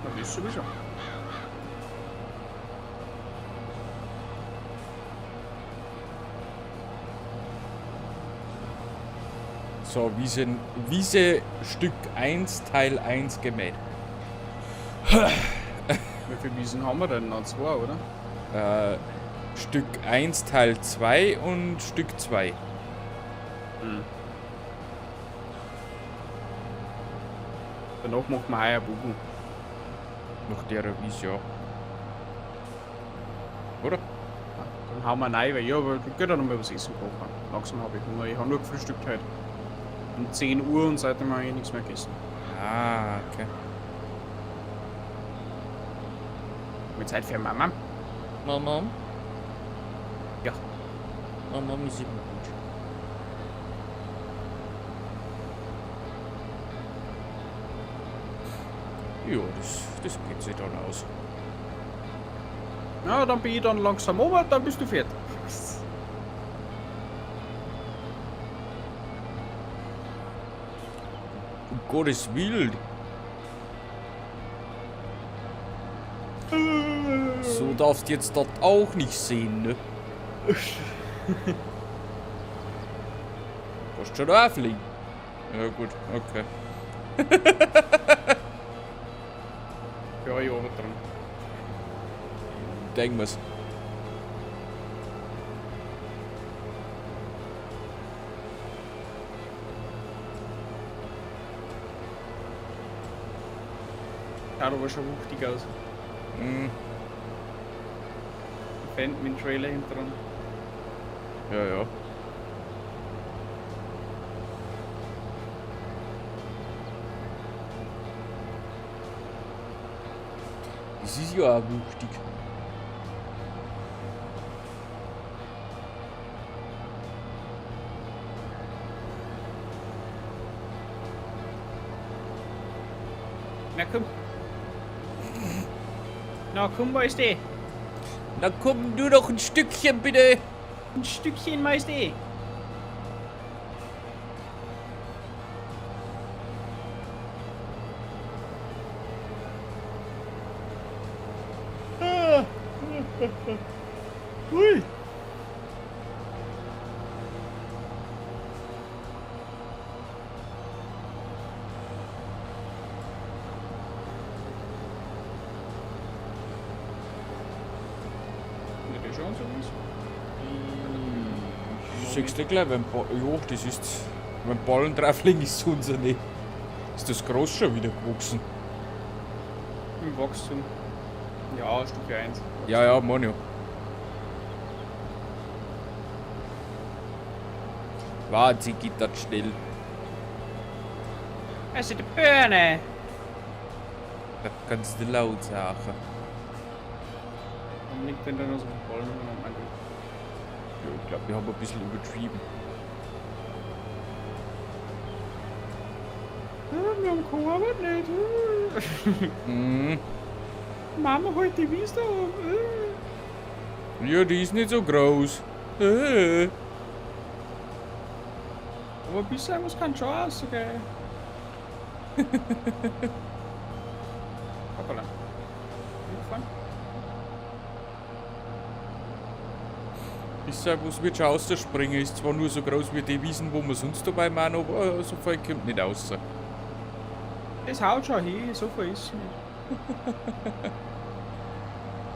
Na, das sowieso. So, Wiese, Wiese Stück 1, Teil 1 gemäht. Wie viele Wiesen haben wir denn? Noch zwei, oder? Stück 1, Teil 2 und Stück 2. Hm. Danach machen wir heuer Bubu. Nach der Wiese, ja. Oder? Dann hauen wir rein, weil ja, aber ich geht auch noch mal was essen kochen. Langsam habe ich Hunger. Ich habe nur gefrühstückt heute. Um 10 Uhr und seitdem habe ich nichts mehr gegessen. Ah, okay. Mit Zeit für Mama. Mama? Ja. Mama ist immer gut. Ja, das geht sich dann aus. Ja, dann bin ich dann langsam oben, dann bist du fertig. Um Gottes Willen. So darfst du jetzt dort auch nicht sehen, ne? Kannst schon auflegen. Ja gut, okay. Ja, ich arbeite dran. Denken wir's. Schaut aber schon wuchtig aus. Mhm. Fan mit dem Trailer hinten dran. Ja, ja. Das ist ja auch wuchtig. Na komm. Na komm, Meister. Na komm, nur noch ein Stückchen bitte. Ein Stückchen, Meister. Hui. Nicht schon so was? Siehst du gleich, wenn ba ja, das ist. Wenn Ballen drauf liegen, ist es unser nicht. Ist das groß schon wieder gewachsen? Im Wachstum. Ja, Stufe 1. Ja, ja, mein ja. Wahnsinn, geht das schnell. Also die Birne. Das kannst du laut sagen. Warum liegt denn da noch so ein Ballen rum? Mein Gott. Ja, ich glaube, wir haben ein bisschen übertrieben. Ja, wir haben keine Arbeit nicht. Mhm. Mama holt die Wiese da oben. Ja, die ist nicht so groß. Aber ein bisschen was kann schon rausgehen. Hoppala. Umgefahren. Ich sag, was wird schon rausspringen, ist zwar nur so groß wie die Wiesen, wo wir sonst dabei machen, aber so viel kommt nicht raus. Das haut schon hin, so viel ist es nicht.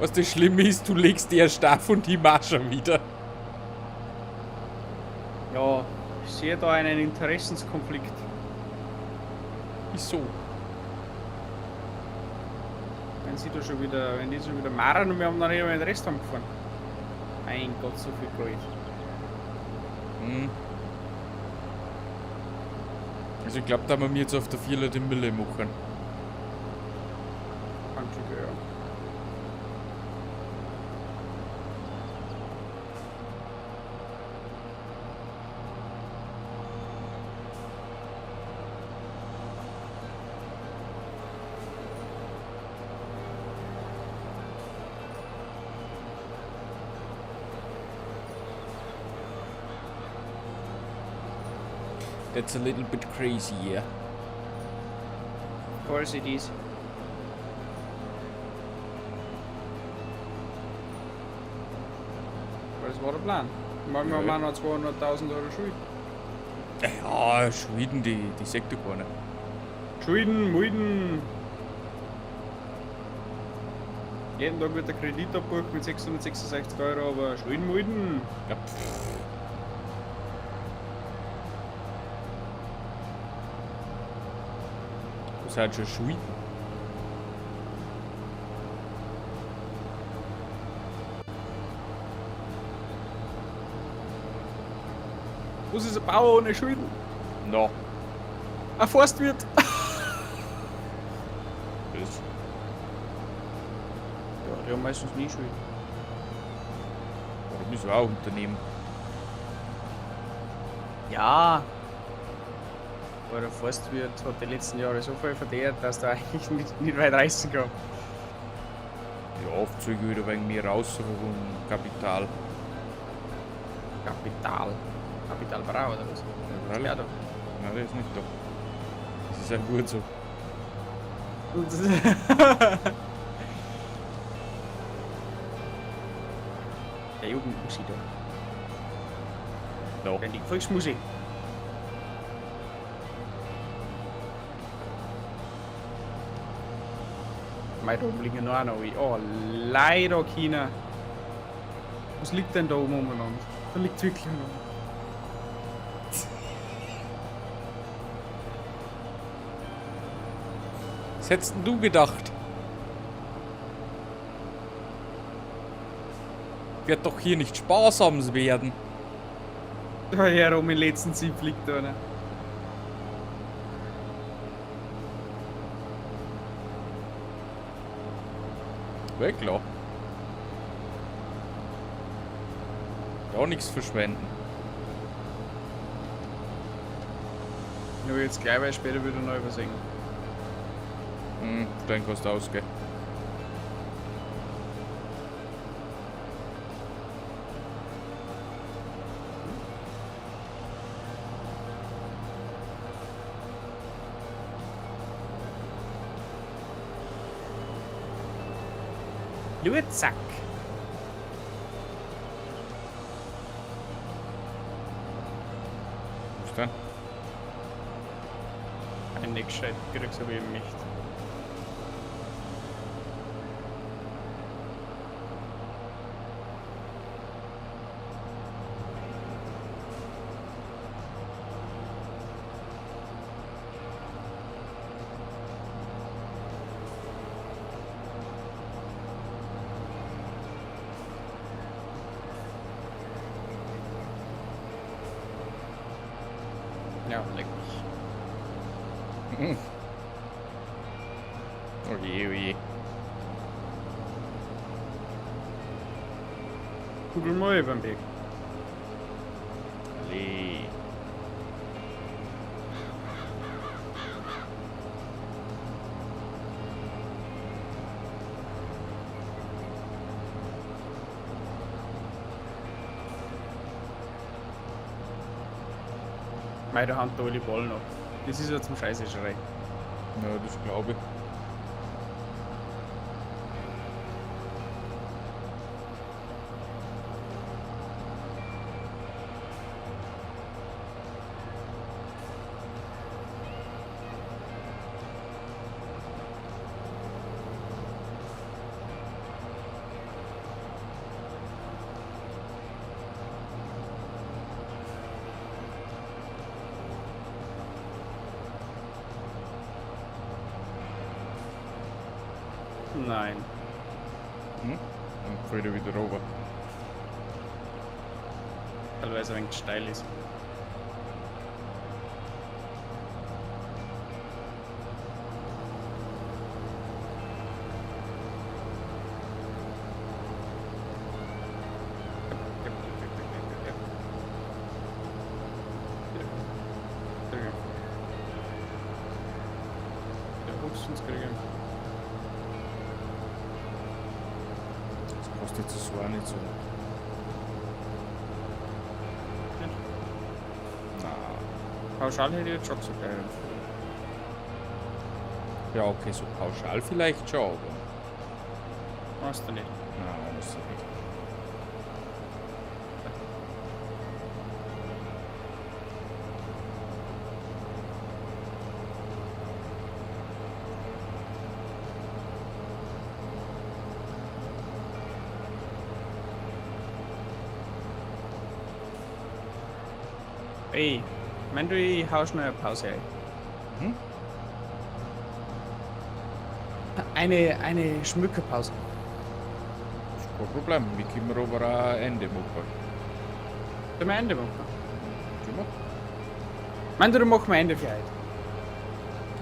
Was das Schlimme ist, du legst die erst auf und die machst schon wieder. Ja. Ich sehe da einen Interessenskonflikt. Wieso? Wenn sie da schon wieder, wenn die schon wieder marren und wir haben noch nicht einmal den Rest angefahren. Mein Gott, so viel Geld. Hm. Also ich glaube, da wir mir jetzt auf der 4 die Mille machen. Danke, ja. That's a little bit crazy, yeah. Of course it is. Aber das war der Plan. Wir haben Ja. auch noch 200.000 Euro Schuld. Ja, Schulden, die sagt doch keiner. Schulden, Mulden. Jeden Tag wird der Kredit abgebucht mit 666 Euro, aber Schulden, Mulden. Ja, pff. Was halt schon Schulden? Was ist ein Bauer ohne Schulden? No. Ein Forstwirt. Das. Ja, die haben meistens nie Schulden. Warum ist auch Unternehmen? Ja. Aber der Forstwirt hat die letzten Jahre so viel verdient, dass der eigentlich nicht weit reißen kann. Ja, Aufzüge wieder wegen mir raus vom Kapital. Kapital. Kapital Bra oder was? Ja, Ja, da. Nein, der ist nicht da. Das ist ja gut so. Der Jugendmusik da. No. Die Volksmusik. Mei, da oben liegen noch einer. Oh, leider China. Was liegt denn da oben umeinander? Da liegt wirklich einer. Was hättest denn du gedacht? Wird doch hier nicht sparsam werden. Da her oben im letzten Zip liegt da einer. Weg, klar. Ja, nichts verschwenden. Nur jetzt gleich, weil später wieder neu übersehen. Hm, dann kannst du ausgehen. Zack. Was denn? Ein nicht gescheit krieg, so wie ich möchte. Ja, leck mich. Oje, oje. Kugel mal über den Weg. Alle. Mei, da haben da alle Ballen ab. Das ist ja zum Scheiße schrei. Ja, das glaube ich. Nein. Hm? Dann fällt er wieder runter. Teilweise ein wenig steil ist. Das kostet jetzt so auch nicht so. Na. Pauschal hätte ich jetzt schon gesagt. Ja, okay, so pauschal vielleicht schon, aber. Weißt du nicht. Nein, muss ich nicht. Ey, mein du, ich hau schnell eine Pause ein. Mhm. Eine Schmückerpause. Ist kein Problem. Wir können aber auch Ende machen. Sollen wir Ende machen? Können wir? Mein du, dann machen wir Ende für heute.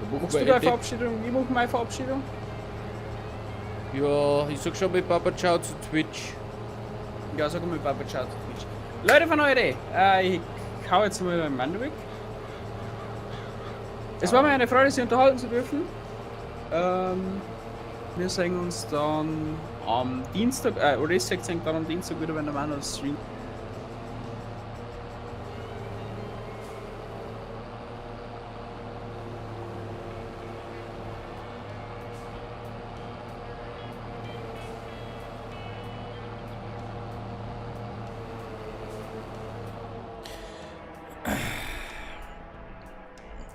Dann machen Machst wir du deine Ende. Verabschiedung? Ich mach meine Verabschiedung. Ja, ich sag schon mal Papa Ciao zu Twitch. Ja, sag mal Papa Ciao zu Twitch. Leute von heute, ich hau jetzt mal den Mann weg. Es war mir eine Freude, Sie unterhalten zu dürfen. Wir sehen uns dann am Dienstag, oder ich sehe dann am Dienstag wieder, wenn der Manuel streamt.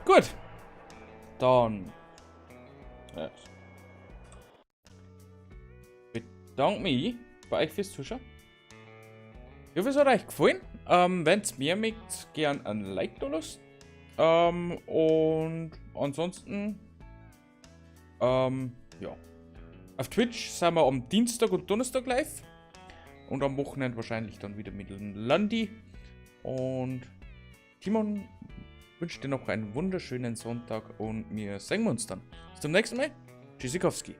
Gut. Dann. Ja. Bedanke mich bei euch fürs Zuschauen. Ich hoffe, es hat euch gefallen. Wenn es mir mögt, gern ein Like da lasst. Und ansonsten, ja. Auf Twitch sind wir am Dienstag und Donnerstag live. Und am Wochenende wahrscheinlich dann wieder mit Landi. Und Timon wünsche dir noch einen wunderschönen Sonntag und wir sehen uns dann. Bis zum nächsten Mal. Tschüssikowski.